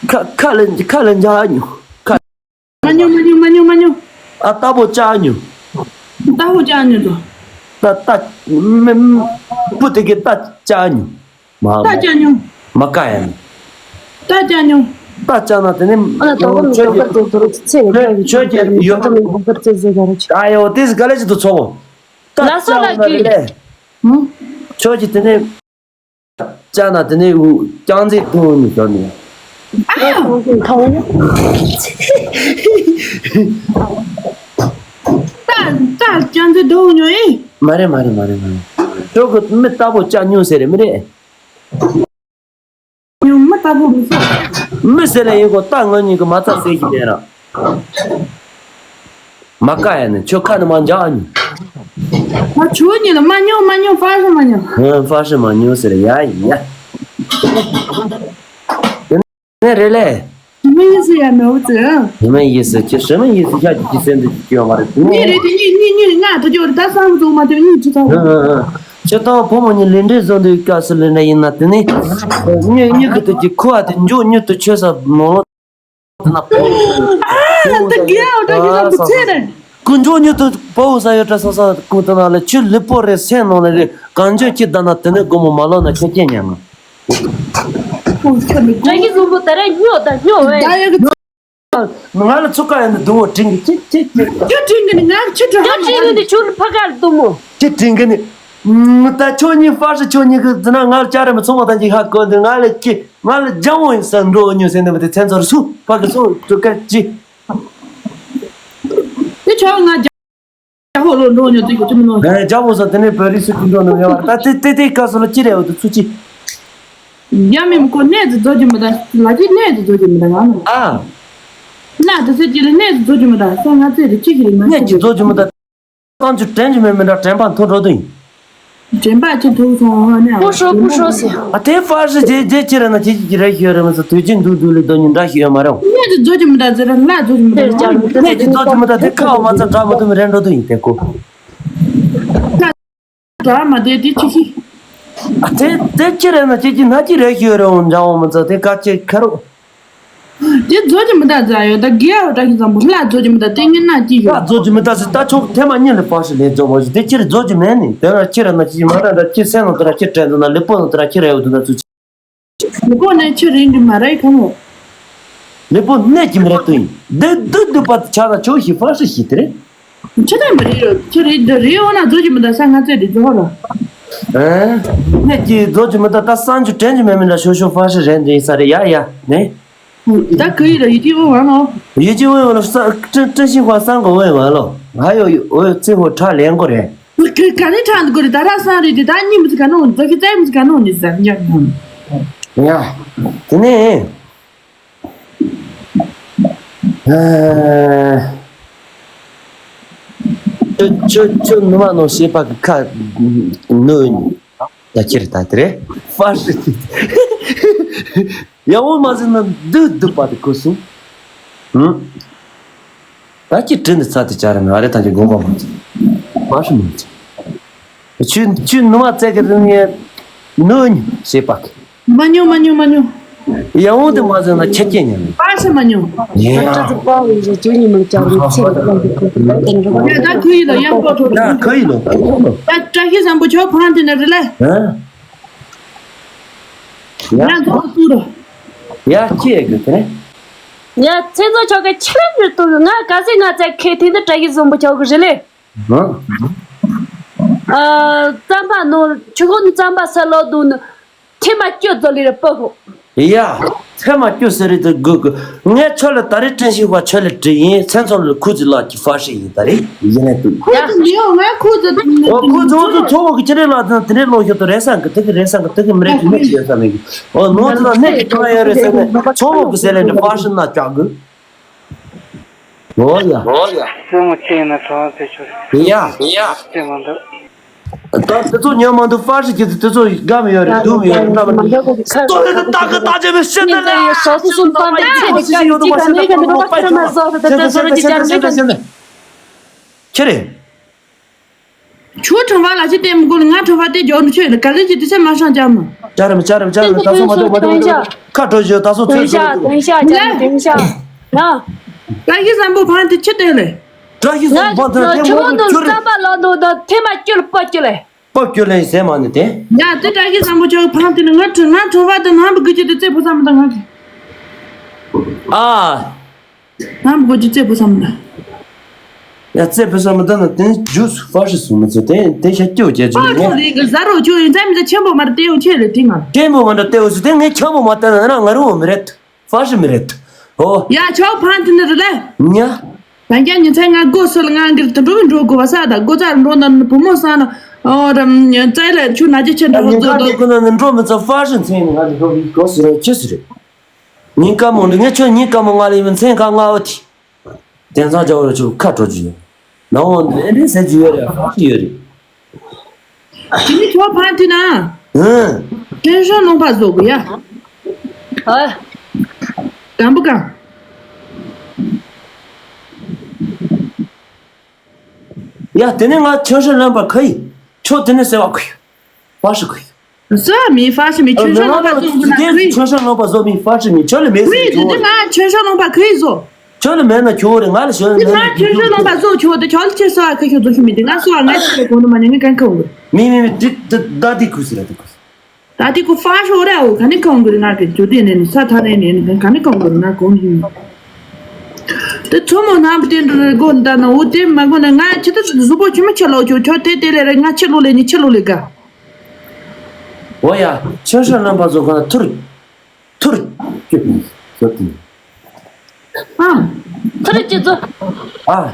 ཁ་ཁ་ལ་ཁ་ལ་འཇག་ཉོ། ཁ། མ་ཉོ་མ་ཉོ་མ་ཉོ་མ་ཉོ། ཨ་ལྟ་བོ་ཅག་ཉོ། ལྟ་བོ་ཅག་ཉོ་དོ། ལྟ་ལྟ་མི་བུ་དེ་གི་ལྟ་ཅག་ཉོ། མ་ལྟ་ཅག་ཉོ། མ་ཀ་ཡ་ནི། ལྟ་ཅག་ཉོ། ལྟ་ཅག་ན་དེ་ནི་ཨ་ལ་ལྟ་བོ་མི་ཆོས་ལྟ་ཀྱི་བར་དེ་དོ་རུ་ཚེ་ནི་ཆོས་ཀྱི་ཡོད་ལྟ་མི་ལྟ་བར་ཚེ་ཟེར་ག་ར་ཆོས། ཨ་ཡོ་དེ་ག་ལ་ཅི་དུ་ཚོ། ལྟ་ལ་སོ་ལ་ཅག་ན་དེ་གི་ནི། ཆོས་ཀྱི་དེ་ནི། ཅག་ན་དེ་ནས་འུ་ཅང་ཙེ་དུང་ནི་ཟོ་ནི། ཨ་ཡ། ད་ད་ཅང་ཙེ་དུང་ཉོ་ཨེ། མ་རེད་མ་རེད་མ་རེད་མ་རེད། ཅོ་གི་མི་ལྟ་བུ་ཅག་ཉུང་ཟེར་རེད་མི་རེད། ཉུང་མི་ལྟ་བུ་མི་ཟེར། མི་ཟེར་ལ་ཡིན་གོ་ད་ང་གཉིས་ཀྱི་མ་རྩ་ཟེར་གྱི་མེད་ར། མ་ཀ་ཡ་ནི་ཁྱོད་ཁ་ནི་མ་འཇག་ཨ་ཉོ། ང་ཁྱོད་གཉིས་ལ་མ་ཉོ་མ་ཉོ་ཧྥ་ཧྲི་མ་ཉོ། ཧྥ་ཧྲི་མ་ཉོ་ཟེར་ཡ་ཡ། དེ་ནས་རེད་ལེ། ཞི་མི་ཡི་སི་ཡ་ནོ་ཙི། ཞི་མི་ཡི་སི་ཁྱི་ཞི་མི་ཡི་སི་ཤ་ཁྱི་ཁྱི་སེམས་འདི་ཁྱི་ཡོད་མ་རེད་དེ་ནས། གཉིས་རེད་དེ་གཉིས་གཉིས་གཉིས་ལྔ་དུ་ཅོ་རེད་ད་སང་ཚོ་མ་དེ་གཉིས་ཁྱི་ཚོ། ཁྱི་དང་བུ་མོ་གཉིས་ལས་འབྲས་བཟོ་འདོད་སྐབས་སུ་ལས་འདྲ་ཡིན་ན་དེ་ནས། གཉིས་གཉིས་ཀྱི་དུ་ཅི་ཁུ་བ་དེ་མགྱོགས་མྱུར་དུ་ཆོས་ས་ནོ། ཀུན་འབྱུང་ཉིད་དུ་བོ་ས་ཡོད་བཀྲ་སོང་ས་ཀུན་ཏུ་ན་ལ་ཆུ་ལི་པོ་རེ་སེན་ནང་ལ་རེ་གང་འཇོག་ཅི་ད་ན་དེ་ནས་དགོང་མོ་མ་ལོ་ན་ཁྱོད་ཀྱེ་ཉན་ང་། ཀྲ་གི་བཟང་པོ་ད་རེ་སྨྱོ་ད་སྨྱོ་བས། ང་ལ་ཚུགས་ཀ་ཡིན་ན་སྡུག་མོ་དྲིན་གི་ཅི་ཅི་ཅི། ཁྱོད་དྲིན་གི་ནི་ང་ཁྱོད་དྲིན་ཁྱོད་དྲིན་གི་ནི་ཁྱོད་ལ་ཕ་ག་ལ་སྡུག་མོ། ཅི་དྲིན་གི་ནི། ད་ཁྱོད་གཉིས་ཕར་ཞིག་ཁྱོད་གཉིས་གི་འཛིན་ན་ང་ལ་ཅག་རེ་མི་ཚོང་བ་དང་གཅིག་ཧ་གོ་འདི་ང་ལ་ཅི། ང་ལ་རྒྱང་བོ་ཡིན་ས་འགྲོ་ཉོ་ཟེར་ནས་མི་དེ་མཚན་ཚོར་སུ་ཕ་གི་སུ་དུ་ཀ་ཅི། དེ་ཆོག་ང་རྒྱ་ཧོ་ལོ་འགྲོ་ཉོ་དུས་ཀྱི་ཅི་མི་ནོ། ང་རྒྱ་ཧོ་ས་དེ་ནས་བོད་རིགས་སུ་ཀུན་འགྲོ་ནོ་ཡོད་བ་ད་དེ་དེ་དེ་ཀ་སུ་ལ་ཅི་རེད་འོ་དུ་ཚུ་ཅི། རྒྱ་མི་མི་ཁོ་གནས་ཚུ་རྫོགས་ཀྱི་མི་ད་ལ་ཅི་གནས་ཚུ་རྫོགས་ཀྱི་མི་ད་ང་ནོ། ཨ། ན་དེ་ཚེ་ཅི་ལ་གནས་ཚུ་རྫོགས་ཀྱི་མི་ད་ས་ང་ཚེ་དེ་ཅི་ཞིག་རེད་ང་གནས་ཅི་ཅི་རེད། རྫོགས་ཀྱི་མི་ད། གཏམ་རྒྱུད་དྲན་གྱི་མེད་མི་འདྲ་དྲན་པ་མཐོ་འགྲོ་དུས། དྲན་པ་ཅི་ཐུག་སོང་ཧ་ནས། ཀུ་ཧྲོ་ཀུ་ཧྲོ་ཟེར། ཨ་དེ་ཕར་ཞི་རྗེ་རྗེ་ཅི་རེད་ན་ཁྱེད་ཀྱི་རེ་ཞུ་རེད་མི་ཚོ་དུས་རྒྱུན་འདུག་འདུག་ལས་དོ་ཉིན་འདྲ་ཞུ་ཡོད་མ་རེད། གནས་ཚུ་རྫོགས་ཀྱི་མི་འདྲ་ཟེར་ར་ལ་རྫོགས་ཀྱི་མི་འདྲ་ཟེར་ར། གནས་ཀྱི་རྫོགས་ཀྱི་མི་འདྲ་དེ་ཁ་བ་མ་ཚང་འདྲ་མི་འདུག་མི་རེད་འགྲོ་དུས་ཡིན་དེ་ཀོ། ད་མ་བསྡད་དེ་ཅི་ཞིག་ཨ་དེ་དེ་ཅི་རེད་ན་ཁྱེད་ཀྱི་ན་ཅི་རེ་ཞུ་རེད་འོང་འཇང་འོང་མི་ཚོ་དེ་ཀ་ཅི་ཁ་རོ། དེ་རྫོགས་ཀྱི་མི་འདུག་ཟེར་ཡོད། ད་དགེ་བ་བཀྲ་ཤིས་བཟང་པོ་ལ་རྫོགས་ཀྱི་མི་འདུག་དེ་ངས་ན་ཅི་ཡོད། ལ་རྫོགས་ཀྱི་མི་འདུག་ཟེར། ད་ཆོག་ཐེངས་མ་གཉིས་ལ་ཕར་ཞིག་ལས་རྫོགས་པ་ཞིག་དེ་ཁྱེད་རྫོགས་ཀྱི་མེད་ནི། དེ་ལ་ཁྱེད་ར་ན་ཅི་མ་ར་འདྲ་ཁྱེད་སེམས་ནང་དུ་ར་ཁྱེད་དྲན་འདུག་ན། ལུས་པོ་ནང་དུ་ར་ཁྱེད་ར་ཡོད་འདུག་ན་ཚུལ། ལུས་པོ་ནས་ཁྱེད་རིང་གི་མ་རེད་ཁ་མོ། ལུས་པོ་གནས་ཀྱི་མི་རེད་དུ་ཡིན། འདི་འདི་འདི་པ་ཆགས་ན་ཆོག་ཞིག་ཕར་ཞིག་ཞིག་དེ་རེད། ཁྱེད་ད་མི་རེད་རོ། ཁྱེད་རེད་འདི་རེད། འོ་ན་རྫོགས་ཀྱི་མི་འདུག་ས་ང་ཚོས་འདི་རྫོགས་རོ། ཨེ། གནས་ཀྱི་རྫོགས་ཀྱི་མི་འདུག་ད་སང་ཆུ་དྲན་གྱི་མེད་མིན་ལ་ཤོ་ཤོ་ཕར་ཞིག་རན་འདི་ཡིན་ས་རེད། ཡ་ཡ་ནས། ད་ག་ཡི་ལ་ཡི་ཏི་འོ་བ་ནོ། ཡི་ཏི་འོ་བ་ལ་ས་ཀྲི་ཀྲི་ཤི་ཧོ་སང་གོ་འོ་བ་ལོ། ང་ཡོ་ཡོ་འོ་ཙི་ཧོ་ཁྲ་ལེན་གོ་རེད། ག་ག་ནི་ཁྲ་འདི་གོ་རེད། ད་ར་སང་རེད་དེ་ད་གཉིས་མི་ཚི་ག་ནོ་འཛོ་ཤི་ཙའི་མི་ཚི་ག་ནོ་འདི་ཟ་ཉག་ཉག་ཡ། དེ་ནས། ཨ། ཁྱོད་ཁྱོད་ཁྱོད་ནུ་མ་ནོ་ཞེས་པ་གི་ཁ་ནོ་ཡིན། ད་ཁྱེར་ད་དེ་རེད། ཧྥ་ཧྲི་ཡ་འོ་མ་ཟིན་ན་འདུག་འདུག་པ་དེ་གོ་སོང་། ཧུམ། ད་ཁྱེད་དྲིན་དུ་ཚ་དེ་བྱ་ར་ང་རེ་ཐང་གི་དགོངས་པ་མ་ཚོམ། ཧྥ་ཧྲི་མ་ཚོམ། ཁྱོད་ཁྱོད་ནུ་མ་བཙལ་གི་རིང་ངས་ནོ་ཉི་ཞེས་པ་གི་མ་ཉོ་མ་ཉོ་མ་ཉོ། ཡང་འོང་དུ་མ་ཟིན་ན་ཁྱེད་ཀྱིས་ཉོན། པ་ས་མ་ཉོ། ཡ། ད་ཅི་ཙི་པ་འོ་ཡ་ཅུ་ཉི་མ་ཅར་མི་ཚེ་རིག་པ་འདི་ཁོ་ད་དེ་འདྲ་བ། ཡ་ད་ཁོ་ཡི་ལོ་ཡང་པོ་ཐོ། ད་ཁོ་ཡི་ལོ། ད་བཀྲ་ཤིས་བཟང་པོ་ཆོག་ཕང་དེ་ན་རི་ལ། ཧ། ཡ། ང་ཚོ་ཏུ་རོ། ཡ་ཁྱེད་གི་དེ་ནས། ཡ་ཚེ་ཚོ་ཆོག་གི་ཆི་རེད་ཏུ་ང་ག་ཟེ་ང་ཚེ་ཁེ་ཐིན་དུ་བཀྲ་ཤིས་བཟང་པོ་ཆོག་གི་རི་ལེ། ཨ། རྩམ་པ་ནོར་ཆུ་ཁོ་ནི་རྩམ་པ་ས་ལོ་དུ་ནི་ཐེ་མ་སྐྱོ་ཛོ་ལི་རེ་པོ་ཧོ། ཡ། ཚད་མ་སྐྱོ་ཟེར་རེད་དུ་དགོས་གི། ངས་ཁྱོད་ལ་ད་རེས་དྲན་ཤེས་པ་ཁྱོད་ལ་དྲི་ཡིན། མཚན་ཚོགས་ལ་ཁུ་ཙི་ལགས་ཀྱི་ཧྥ་ཧྲི་ཡིན་ད་རེད་ཡིན་ནས་དུ། ཁུ་ཙི་ལིའོ་ང་ཁུ་ཙི། ཨོ་ཁུ་ཙི་ཨོ་ཙི་ཚོགས་པ་གི་ཅི་རེད་ལ་དེ་རེད་ལོ་ཤོད་དུ་རེད་སང་གི་དེ་གི་རེད་སང་གི་དེ་གི་མི་རེད་གི་མི་ཅི་ཡོད་ས་མེད་གི། ཨོ་ནོར་དུ་ལ་གནས་ཀྱི་ཁ་ཡོད་རེད་ཟེར་ནས་ཚོགས་པ་གི་ཟེར་ལས་ནས་ཧྥ་ཧྲི་ན་ཀྱག་གི། ཨོ་ཡ། ཨོ་ཡ། སེམས་ངོ་ཅི་ཡིན་ན་གྲོང་དེ་ཆོས། ཡ། ཡ། ཅི་མ་འདུག་ད་དེ་ཚོ་ཉོན་མ་འདུག་ཧྥ་ཧྲི་གི་དེ་ཚོ་སྒམ་ཡོད་རེད་དུམ་ཡོད་རེད་འདྲ་མ་འདུག་ལྟོ་རེ་ད་ད་གི་ད་ཅེ་མི་ཤེས་ནི་ལ་ཡ་ཤོག་སུ་སུམ་ཚང་དེ་ཚེ་གི་ཅི་ག་ནི་ག་ནི་ག་ནི་ག་ནི་ག་ནི་ག་ནི་ག་ནི་ག་ནི་ག་ནི་ག་ནི་ག་ནི་ཁྱེད་རེད། ཁྱོད་ཁྲོམ་པ་ལ་ཅི་བསྟན་མི་དགོས་ལ་ང་ཁྲོམ་པ་བསྟན་རྒྱོག་ནི་ཆོས་ལ་ག་ལེ་ཅི་དུས་ཚོད་མ་ཤང་ཅག་མ། ཅག་རེད་མ་ཅག་རེད་མ་ཅག་རེད་མ་ད་སོ་མ་གཏོགས་མ་གཏོགས་མ་གཏོགས་ཁ་གྲོ་ཞོ་ད་སོ་ཚོད་ཚོད་ཚོད། བཀྲ་ཤིས་བཟང་པོ་ཕང་དེ་ཆི་སྟེ་ལེ། བཀྲ་ཤིས་བཟང་པོ་ཕང་དེ་ཆི་མོ་དུ་ཁྱོད་རྩམ་པ་ལ་འདུག་ད་ཐེ་མ་སྐྱོལ་པོ་སྐྱོལ་ལེ། པོ་སྐྱོལ་ལེ་ཟེར་མ་ནི་དེ། ཡ་དེ་བཀྲ་ཤིས་བཟང་པོ་ཁྱོད་ཕང་དེ་ནི་ང་ཁྲོ་ང་ཁྲོ་བ་དེ་ནང་པ་དགོས་ཀྱི་དེ་རྩེ་ཕོ་བསམ་མི་ད་ང་གི། ཨ། ནམ་གོ་ཅི་རྩེ་ཕོ་བསམ་ན། ཡ་རྩེ་ཕོ་བསམ་མི་ད་ན་དེ་ཇུས་ཧྥ་ཧྲི་སུ་མི་ཚེ་དེ་དེ་ཤ་སྐྱོ་རྒྱ་ཇུ་ཨོ་ནི། ཁྱོད་རེད་གི་ཟ་རོ་ཁྱོད་ཡིན་ཙམ་མི་ཚེ་ཆེན་པོ་མ་རེད་དེ་ཡོ་ཆེ་རེད་དེ་ང་། ཆེན་པོ་མ་འདྲ་དེ་འོ་སི་དེ་ངས་ཆེན་པོ་མ་བསྟན་ན་ང་རུང་བ་མི་རེད། ཧྥ་ཧྲི་མི་རེད། ཨོ། ཡ་ཆོག་ཕན་ཐི་ནི་རེད་ལེ། ཉ། ད་རྒྱ་ཉིན་མཚན་ང་སྒོ་སུ་ལ་ང་འགིར་དུ་འགྲོ་གི་འགྲོ་དགོས་པ་ས་ད་སྒོ་ཙར་འགྲོ་ན་བུ་མོ་ས་ན་ཨོ་རམ་ཙའི་ལ་ཆུ་ན་རྒྱ་ཆེན་འདྲ་བོ་ཉིན་ཀ་ཙོ་དེ་དེ་ཀུན་ན་ནི་འགྲོ་མི་ཚ་ཧྥ་ཧྲི་མཚན་ནི་ང་འགྲོ་གི་སྒོ་སུ་རེད་ཆི་སུ་རེད། ཉིན་དཀར་མོ་འདི་ངས་ཁྱོད་ཉིན་དཀར་མོ་ང་ལ་ཡིན་མཚན་ཁ་ང་བ་དེ། དེང་སང་ཇ་བོ་ར་ཆུ་ཁ་དྲོ་རྒྱུ་ཡོད། ནང་འོང་འདི་ཨེ་འདྲས་ཟེར་རྒྱུ་ཡོད་རེད་ཧྥ་ཧྲི་ཡོད་རེད། དེ་ནི་ཁྱོད་ཕན་ཐི་ན། ཧུན། ཁྲེན་ཧྲོན་ལུང་པ་བཟོ་དགོས་ཡ། ཨ། དམ་པོ་གང་། ཡ་དེ་ནས་ང་ཁྲེན་ཧྲོན་ལུང་པ་ཁ་ཡི། ཁྱོད་དེ་ནས་ཟེར་བ་ཁུ་ཡི། ཧྥ་ཧྲི་ཁུ་ཡི། ཟོ་མི་ཧྥ་ཧྲི་མི་ཁྲེན་ཧྲོན་ལུང་པ་བཟོ་དགོས་ན་ཁུ་ཡི། ཁྲེན་ཧྲོན་ལུང་པ་བཟོ་མི་ཧྥ་ཧྲི་མི་ཁྱོད་ལ་མེད་ཟེར་ཁུ་ཡི་ཁྱོད་དེ་ང་ཁྲེན་ཧྲོན་ལུང་པ་ཁུ་ཡི་བཟོ། ཁྱོད་ལ་མེད་ན་ཁྱོད་རེད་ང་ལ་ཞོན་ན་ང་ཁྱོད་ཤོད་ལོང་པ་བཟོ་ཁྱོད་དེ་ཁྱོད་ལ་ཁྱེད་སོ་ཨ་ཁ་ཁྱོད་བཟོ་ཤི་མི་དེ་ང་སོ་ཨ་ང་ཁྱེད་ལ་གོང་དུ་མ་ཉན་ངས་གང་ཁ་འོང་གི། མི་མི་མི་དེ་དེ་ད་དེ་ཁུ་སི་ར་དེ་ཁུ་སི། ད་དེ་ཁུ་ཧྥ་ཤོ་ར་འོ་ག་ནས་ཁ་འོང་གི་རེད་ང་གི་ཇོ་དེ་ནས་ནི་ས་ཐ་ནས་ནས་ནི་ག་ནས་ཁ་འོང་གི་རེད་ང་གོང་ཡིན། དེ་ཚོ་མོ་ནམ་དེ་འདྲ་རེད་གོ་ད་ན་འོ་དེ་མ་གོ་ན་ང་ཁྱེད་ད་གཟུགས་པོ་ཆི་མ་ཆེ་ལོ་ཁྱོད་ཁྱོད་དེ་དེ་ལས་རེད་ང་ཆེ་ལོ་ལས་ནི་ཆེ་ལོ་ལས་ག་འོ་ཡ་ཁྱོད་ཤོ་ལོང་པ་བཟོ་ག་ཐུར། ཐུར་ཅིག་ཟོ་དེ། ཨ། ཐུར་ཅིག་ཟོ། ཨ།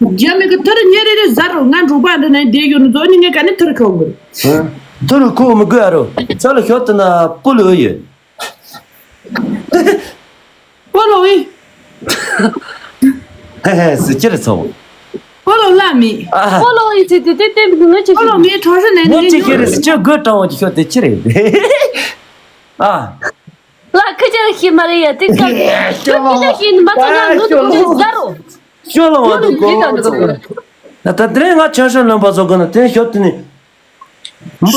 རྒྱ་མི་གི་ཐུར་ཉེ་རེ་རེ་ཟ་རོ་ང་འབྲུག་པ་འདི་ནས་བསྡད་ཡོད་ནི་ཟོ་ནི་ངས་ག་ནས་ཐུར་ཁོ་གི། ཨ། ཐུར་ཁོ་མི་དགོས་ཨ་རོ། ཚ་ལ་ཤོར་ཏེ་ན་སྤུ་ལོ་ཡོད། སྤུ་ལོ་ཡི། ཧེ་ཧེ་ཟི་ཅི་རེ་ཚོ། སྤུ་ལོ་ལ་མི། ཨ། སྤུ་ལོ་ཡི་ཚེ་དེ་དེ་དེ་མི་ང་ཅི་སྤུ་ལོ་མི་གྲོང་ཤོ་ནས་ངས་ནི་ཅི་ཁྱེར་ཟི་ཅི་དགོད་དྲང་བ་ཅི་ཤོར་དེ་ཅི་རེད། ཨ། ལ་ཁ་ཅར་ཤི་མ་རེད་ཡ་དེ་ཀ་ཁྱོད་ཀྱི་ལ་ཤི་མ་ཚོ་ན་ནུ་དུ་ཀུ་ཟ་རོ། ཤོ་ལ་བ་དུ་གོ་ན་ཚོ། ད་ད་དེ་རིང་ང་ཆང་ཤོ་ལོན་པ་ཚོ་གོ་ན་དེ་ཤོ་དེ་ནི། འབུ་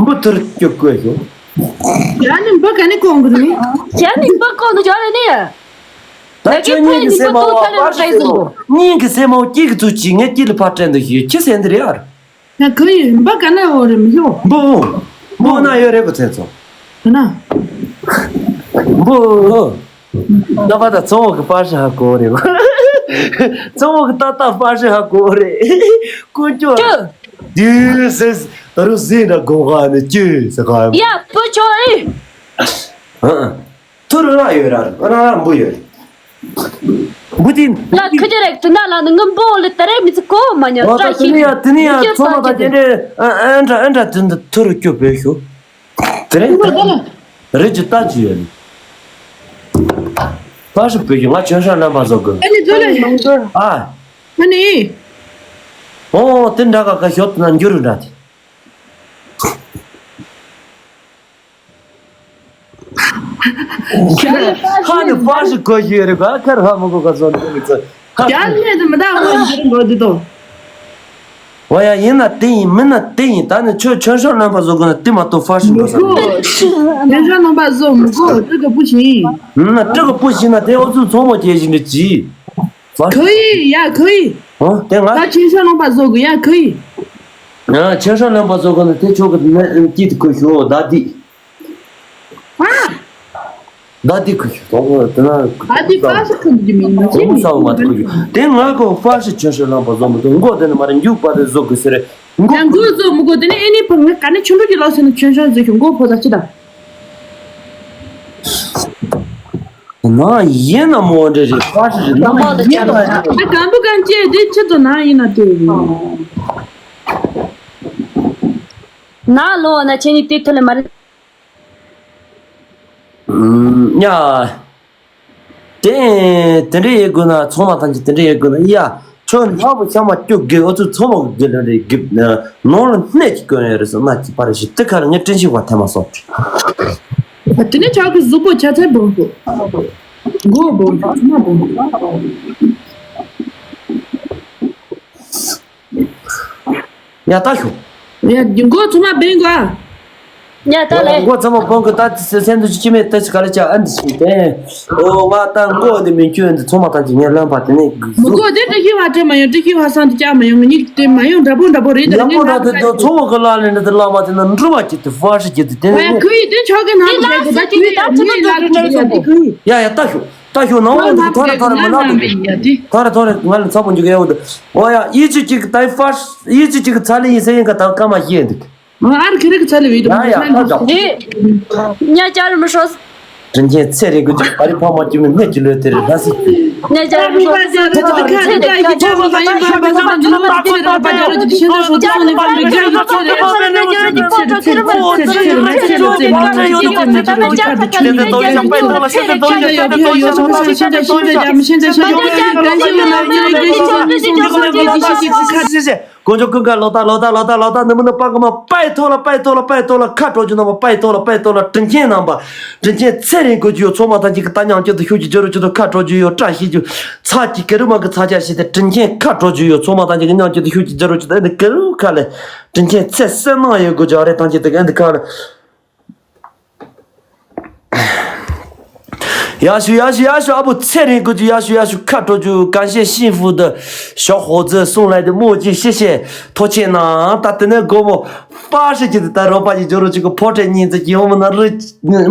འབུ་ཐུར་སྐྱོ་ཀུ་ཤོ། ཡ་ནི་འབུ་ག་ནི་གོང་གི་རེད། ཡ་ནི་འབུ་གོང་དུ་ཇོ་རེ་ནི་ཡ། ད་ཁྱོད་སྙིང་གི་སེམས་མ་བ་པར་ཞིག་ཟེར་ནོ། སྙིང་གི་སེམས་མ་བ་སྐྱིད་ཀྱི་ཚུལ་གྱིས་ངས་སྐྱིད་ལ་ཕར་དྲན་དུ་ཞུས་ཁྱི་སེམས་འདི་རེད་ཨར། ཡ་ག་ཡི་འབུ་ག་ན་འོ་རེད་མི་ཤོག་འབུ། འབུ་ན་ཡོད་རེད་གོ་ཚེ་ཚོ། ག་ན། འབུ། ད་པ་ད་ཚོང་བ་གི་པར་ཞིག་ཧ་གོ་རེད། ཚོང་བ་གི་ཏག་ཏག་པར་ཞིག་ཧ་གོ་རེད། ཀུན་སྐྱོ། ཅི། དུས་སེ། ད་རུ་ཟིན་ར་དགོངས་ག་ནས་ཅི་ཟེར་ག་ཡ། ཡ་བུ་ཆོ་ཨེ། ཨ། ཐུ་རུ་ར་ཡོད་ར་ར་ར་འབུ་ཡོད། འབུ་དིན། ལ་ཁ་ཅི་རེད་དུ་ན་ལ་ནི་ངམ་བོ་ལི་ཏ་རེ་མི་ཚི་གོ་མ་ཉོ་ཨོ་བཀྲ་ད་ཤིས་དེ་ནི་ཡ་དེ་ནི་ཡ་ཚོ་མ་ད་དེ་འདྲེ་ཨ་ཨ་འདྲ་ཨ་འདྲ་དེ་འདྲ་ཐུ་རུ་སྐྱོ་བོད་ཤོ། དེ་རེད་ད། རེད་ཅི་ལྟ་ཅི་ཡོད་ནི། ཕ་ཤི་བོད་ཤོ་ང་ཆོན་ཤ་རྣམ་པ་བཟོ་དགོས། ཨ་ནི་ཚོ་ལ་ཡང་འདོར། ཨ། ཨ་ནི། ཨོ་དེ་འདྲ་ག་ག་ཤོད་ན་འགྱུར་འདྲ་དེ། ཁ་ནི་ཕར་ཞིག་གོ་ཞིག་ཡོད་རེད་ག་ཁར་ཧ་མ་གོ་ག་སོང་དེ་མི་ཚོ། རྒྱ་ནས་དུ་མི་ད་འོ་འདིར་འགོ་འདི་དོ། འོ་ཡ་ཡིན་ན་དེ་ཡིན་མིན་ན་དེ་ཡིན་ད་ནི་ཁྱོད་ཆོན་ཤོག་རྣམ་པ་བཟོ་དགོས་ན་དེ་མ་གཏོགས་ཕར་ཞིག་འགྲོ་ས་མི་འདུག་ཆོན་ཤོག་རྣམ་པ་བཟོ་མི་དགོས་སྤྲི་གི་བུ་ཞིག་ཡིན། ན་སྤྲི་གི་བུ་ཞིག་ན་དེ་ཨོ་ཚོ་ཚོང་མོ་སྐྱེས་བཞིན་དུ་གྱིས། 可以呀，可以。 ཨོ་དེ་ང་ད་ཆོན་ཤོག་རྣམ་པ་བཟོ་དགོས་ཡ་ཁོ་ཡིན། ཨ་ཆོན་ཤོག་རྣམ་པ་བཟོ་དགོས་ན་དེ་ཆོག་གི་ན་སྐྱིད་དུ་ཁོ་ཞོ་ད་དེ། ཨ། ད་དེ་ཁོ་ཞོ་དོ་དེ་ན། ད་དེ་ཧྥ་ཤི་ཁོ་གི་མིང་ནི་ཅི་མིང་ས་བ་མ་ཐུག་ཡོད་དེ་ང་ཁོ་ཧྥ་ཤི་ཆོན་ཤོག་རྣམ་པ་བཟོ་མི་ཐུབ་མགོ་དེ་ནི་མ་རེད་མཇུག་པ་དེ་བཟོ་དགོས་ཟེར་རེད་མགོ། ཡང་མགོ་བཟོ་མི་དགོས་དེ་ནི་ཨེ་ནི་ཕ་ང་ག་ནི་ཆུ་འབྲུག་གི་ལོག་ཟེར་ནི་ཆོན་ཤོག་བཟོ་ཞོ་མགོ་ཕོ་ད་ཅི་ད། ན་ཡིན་ན་མོ་འདྲ་རེད་ཁ་ཞིག་རེད་ན་ཡིན་ན་རེད། ཨ་དང་པོ་གང་བཅད་དེ་ཆི་ཚོ་ན་ཡིན་ན་དེ་རེད། ན་ལོ་ན་ཆེ་ནི་དེ་ཐོ་ལེ་མ་རེད། ཉ། དེ་དེ་འདྲ་ཡེ་དགོས་ན་ཚང་མ་ཐམས་ཅད་དེ་འདྲ་ཡེ་དགོས་ན་ཡ། ཁྱོད་ནག་པོ་ཤ་མ་སྐྱུག་དགོས་ཨོ་ཚོ་ཚོ་མ་གི་ལ་རེ་གིབ་ནང་ལ་སྣེ་གཅིག་གོན་ཡོད་རེད་ཟེར་ན་གཅིག་པ་རེ་ཞིག་དེ་ཁ་ལ་ངས་དྲན་ཤེས་པ་ཐེ་མ་སོང་། དེ་ནས་ཆག་གི་གཟུགས་པོ་ཆ་ཚད་སྦོམ་པོ། མགོ་སྦོམ་པོ་ཐུ་མ་སྦོམ་པོ། ཡ་ད་ཤོ། ཡ་མགོ་ཚང་མ་སྦེང་གོ། ཡ་ད་ལེ། མགོ་ཚང་མ་སྦོང་གི་ད་སེམས་འདུ་ཅི་མེད་ད་ཅི་ག་ལ་ཅག་ཨ་འདི་ཞིག་དེ། ཨོ་ང་ད་མགོ་འདི་མི་ཁྱོད་འདི་ཚང་མ་ད་ཅི་ངས་ལམ་པ་དེ་ནས་མགོ་དེ་ཏྲི་ཤི་བ་ཏྲི་མ་ཡོང་ཏྲི་ཤི་བ་སང་དུ་ཅག་མ་ཡོང་ངི་དེ་མ་ཡོང་འདྲ་པོ་འདྲ་པོ་རེད་དེ་ཡ་མོ་ད་དེ་ཚང་མ་གི་ལ་ལེན་འདི་ལ་མ་དེ་ན་འགྲུབ་པ་ཅི་དེ་ཧྥ་ཧྲི་ཅི་དེ་དེ་ཡ་ནས་ཁུ་ཡི་དེ་ཆོག་གི་ན་མ་དེ་ད་ཁུ་ཡི་ད་ཆི་ན་ད་ཁུ་ཡི་ཡ་ཡ་ད་ཤོ། ད་ཞོ་ནང་བོ་འདུག་ཐོ་རེ་ཐོ་རེ་མ་ལག་འདུག་ཐོ་རེ་ཐོ་རེ་ང་ལ་ཚ་པོ་འཇུག་ཡ་འོ་འདུག་ཨོ་ཡ་ཡི་ཅི་ཅིག་ད་ཧྥ་ཡི་ཅི་ཅིག་ཚ་ལེ་ཡིན་ཟེར་ཡིན་ག་ད་ཀ་མ་ཤེས་འདུག་ཨ་རི་ཁེ་རེ་གི་ཚ་ལེ་བི་འདུག་ཡ་ཡ་ད་ད་ཉ་ཅ་རུ་མི་ཧྲོ། དྲིན་ཆེན་ཚེ་རིང་གི་ཅིག་ཨ་རི་ཕ་མ་ཅི་མི་ནད་ཀྱི་ལོས་དེ་རེད་ལ་སི། ཉ་ཅ་རུ་མི་ཧྲོ། དཀོན་མཆོག་ཀུན་དགའ་ལོ་ད་ལོ་ད་ལོ་ད་ལོ་ད་ནི་མི་ནི་པ་གི་མ་པའི་ཐོག་ལ་པའི་ཐོག་ལ་པའི་ཐོག་ལ་ཁ་དྲོ་རྒྱུ་ནོ་པའི་ཐོག་ལ་པའི་ཐོག་ལ་དྲིན་ཆེན་རྣམ་པ། དྲིན་ཆེན་ཚེ་རིང་དགོས་རྒྱུ་ཡོད་ཚོགས་མ་ཐམས་ཅད་ཀྱི་ད་མཉམ་གཅིག་ཏུ་ཤུགས་ཀྱི་རྒྱ་རུ་གཅིག་ཏུ་ཁ་དྲོ་རྒྱུ་ཡོད་བཀྲ་ཤིས་རྒྱུ། ཚ་གི་ཀེ་རུ་མ་གི་ཚ་ཆ་ཤི་སྟེ་དྲིན་ཆེན་ཁ་དྲོ་རྒྱུ་ཡོད་ཚོགས་མ་ཐམས་ཅད་ཀྱི་མཉམ་གཅིག་ཏུ་ཤུགས་ཀྱི་རྒྱ་རུ་གཅིག་ཏུ་ཨེ་འདི་ཀེ་རུ་ཁ་ལས། དྲིན་ཆེན་ཚེ་བསོད་ནམས་ཡོད་དགོས་རྒྱུ་རེད་ཐམས་ཅད་དུ་ཨེ་འདི་ཁ་ལས། ཡ་ཤུ་ཡ་ཤུ་ཡ་ཤུ་ཨ་བུ་ཚེ་རིང་དགོས་རྒྱུ་ཡ་ཤུ་ཡ་ཤུ་ཁ་དྲོ་རྒྱུ་གང་བཤད་ཤིན་ཧྥུ་དུ་ཞོག་ཧོ་ཙི་སུང་ལའི་དུ་མོ་ཅི་ཤེ་ཤེ་ཐོ་ཆེ་ན་ད་དེ་ནས་དགོ་མོ་པ་ཧྲི་ཅི་དུ་ད་རོ་པ་ཅི་ཇོ་རུ་ཅི་གི་ཕོ་ཁྲེ་ཉིན་ཙི་ཅི་ཡོ་མོ་ན་རུ་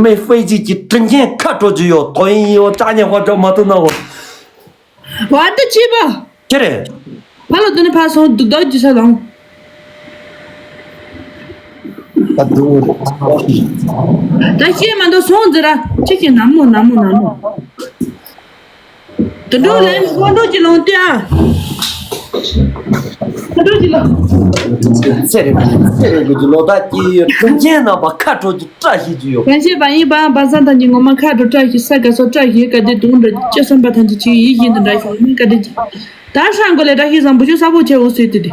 མེ་ཧྥེ་ཅི་ཅི་དྲིན་ཆེན་ཁ་དྲོ་རྒྱུ་ཡོ་ཐོ་ཡིན་ཡོ་ཅ་ཉེ་ཧོ་ཅོ་མ་ཐུ་ན་ཧོ། བ་དུ་ཅི་པ། ཅི་རེད། ཕ་ལོ་དུ་ནི་ཕ་སོང་དུ་དོ་ཅི་ས་དང་། ད་དུ་རེད། ད་ཤེས་མ་འདུག་སོང་ཟེར་ར་ཅི་ཞིག་ནམ་མོ་ནམ་མོ་ནམ་མོ། དུ་འགྲོ་ལན་ཁོ་འགྲོ་ཅི་ལོང་ཏེ་ཨ། ཁོ་འགྲོ་ཅི་ལོང་། ཚེ་རིང་ཚེ་རིང་གི་ལོ་ད་ཀྱི་ཡོད་དྲིན་ཆེན་རྣམ་པ་ཁ་དྲོ་ཅི། བཀྲ་ཤིས་ཀྱི་ཡོད། གང་བཤད་པ་ཡིན་པའང་བ་ས་ཐམས་ཅད་ངོ་མ་ཁ་དྲོ་བཀྲ་ཤིས་ས་དགའ་སོ་བཀྲ་ཤིས་བཀའ་དྲིན་དུང་འདྲ་ཅི་བསམ་པ་ཐམས་ཅད་ཆུ་ཡིད་བཞིན་དུ་འདྲ་ཤོག་མིན་བཀའ་དྲིན་ཅི། ད་ཧྲང་གོ་ལས་བཀྲ་ཤིས་བཟང་པོ་ཆོས་ས་པོ་ཆེ་འོ་སོས་ཏེ་དེ།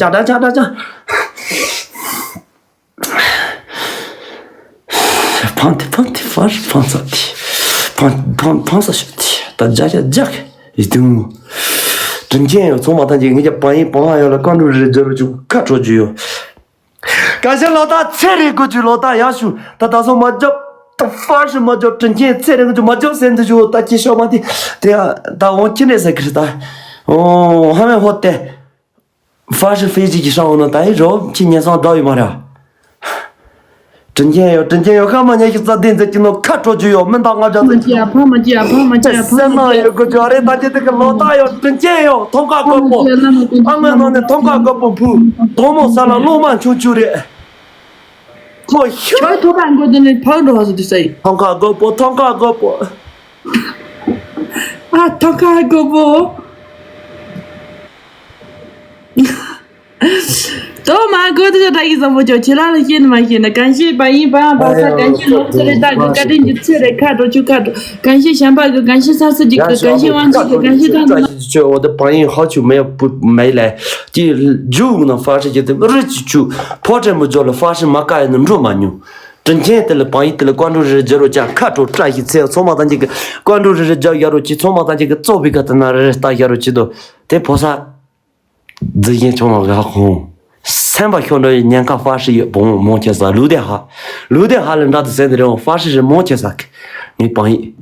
ཅག་ཅག་ཅག་ཅག་ཅག་ཕང་ཐི་ཕང་ཐི་ཕར་ཕང་ས་ཐི། ཕང་ཕང་ཕང་ས་ཤོད་ཐི། ད་རྒྱག་རྒྱག་རྒྱག་ཡི་དུང་། དྲིན་ཆེན་ཡོད། ཚང་མ་ཐམས་ཅད་ངེད་ཀྱི་བང་ཡིག་བང་ཡོད་ལ་བཀའ་འགྲོ་རེ་རྒྱབ་རུ་བཅུག་ཁ་དྲོ་རྒྱུ་ཡོད། ག་ཤེད་ལོ་ཏ་ཚེ་རེ་དགོས་རྒྱུ་ལོ་ཏ་ཡག་ཤུ་ད་ད་སོ་མ་རྒྱབ། ད་ཧྥ་ཤི་མ་རྒྱབ། དྲིན་ཆེན་ཚེ་རིང་རྒྱུ་མ་རྒྱབ་ཟེར་འདི་རྒྱུ་ད་ཁྱི་ཤོག་མ་དེ་དེ་ད་འོང་ཁྱི་ནས་ཟེར་གི་རེད་ད། འོང་ཧ་མེ་ཧོ་ཏེ། ཧྥ་ཤི་ཧྥེ་ཇི་གི་ཧྲ་འོང་ན་ད་ཡི་རོ་ཁྱི་ཉན་སང་འདྲ་ཡོད་མ་རེད། དྲིན་ཆེན་ཡོད། དྲིན་ཆེན་ཡོད། ཁ་མ་ཉན་ཤི་རྩ་དེ་འཛད་ཀྱི་ནོ་ཁ་དྲོ་རྒྱུ་ཡོད། མི་འདང་ང་རྒྱ་ཕ་མ་ཅི་ཡ་ཕ་མ་ཅི་ཡ་ཕ་མ་ཅི་ཡ་ཕ་མ་ཅི་ཡ་ཕ་མ་ཅི་ཡ་ཕ་མ་ཅི་ཡ། སེམས་ནང་ཡོད་དགོས་རྒྱུ་རེད། ད་ཅི་དེ་གི་ལོ་ཏ་ཡོད། དྲིན་ཆེན་ཡོད། ཐོང་ཁ་དཀར་པོ། ཨ་ངའི་ནང་ནས་ཐོང་ཁ་དཀར་པོ་ཕུ། དོ་མོ་ས་ལ་ལོ་མ་ཆུང་ཆུང་རེད། ཁོ་ཤི། ཁྱོད་ཐོ་པ་མགོ་དེ་ནས་ཕག་འགྲོ་བ་ཟེར་དུས་ས་ཡིན། ཐང་ཀ་རྒོད་པོ། ཐང་ཀ་རྒོད་པོ། ཨ་ཐང་ཀ་རྒོད་པོ། དོ་མ་རྒོད་དེ་ཚོ་ད་གི་བཟང་པོ་ཅོག་ཁྱེད་རང་ལ་ཤེས་ནི་མ་ཤེས་ན། གང་ཤེས་པ་ཡིན་པ་པ་ས། གང་ཤེས་ལོག་ཚེ་རེ་ད་གི་བཀའ་དྲིན་གྱི་ཚེ་རེ་ཁ་འགྲོ་ཆུ་ཁ་འགྲོ། གང་ཤེས་བྱམས་པ་གི། གང་ཤེས་ས་སི་ཇིག་གི། གང་ཤེས་དབང་ཆེ་གི། གང་ཤེས་ཐང་གི། ཅོ་འོ་དེ་བང་ཡིན་ཧ་ཆུ་མེ་པུ་མེ་ལས་ཀྱི་རྒྱུག་ན་ཧྥ་ཧྲི་ཀྱི་དེ་རི་ཅི་ཆུ་ཕོ་བྲེ་མི་འཇོག་ལ་ཧྥ་ཧྲི་མ་ཀ་ཡ་ནི་འགྲོ་མ་མྱོང་། དྲིན་ཆེན་དེ་ལ་བང་ཡིག་དེ་ལ་བཀའ་འགྲོ་རེ་རེ་རྒྱབ་རོགས་བྱ། ཁ་དྲོ་བཀྲ་ཤིས་ཚེ་ཚང་མ་ཐམས་ཅད་ཀྱི་བཀའ་འགྲོ་རེ་རེ་རྒྱབ་ཡ་རོགས་གྱིས། ཚང་མ་ཐམས་ཅད་ཀྱི་བཙོག་པའི་ཁ་དེ་ན་རེ་རེ་ལྟ་ཡ་རོགས་གྱིས་དོ། དེ་ཕོ་ས་རྫི་ཡན་ཆུང་མ་ག་ཧོང་སེམས་པ་ཤོར་འགྲོ་ཡི་ཉེན་ཁ་ཧྥ་ཧྲི་ཡོད་བོང་མོང་ཁྱེད་ས་ལུག་དེ་ཧ། ལུག་དེ་ཧ་ལས་འདྲ་དུ་ཟེར་དེ་རེད་བོང་ཧྥ་ཧྲི་རེ་མོང་ཁྱེད་ས་གི་ངའི་བང་ཡིག་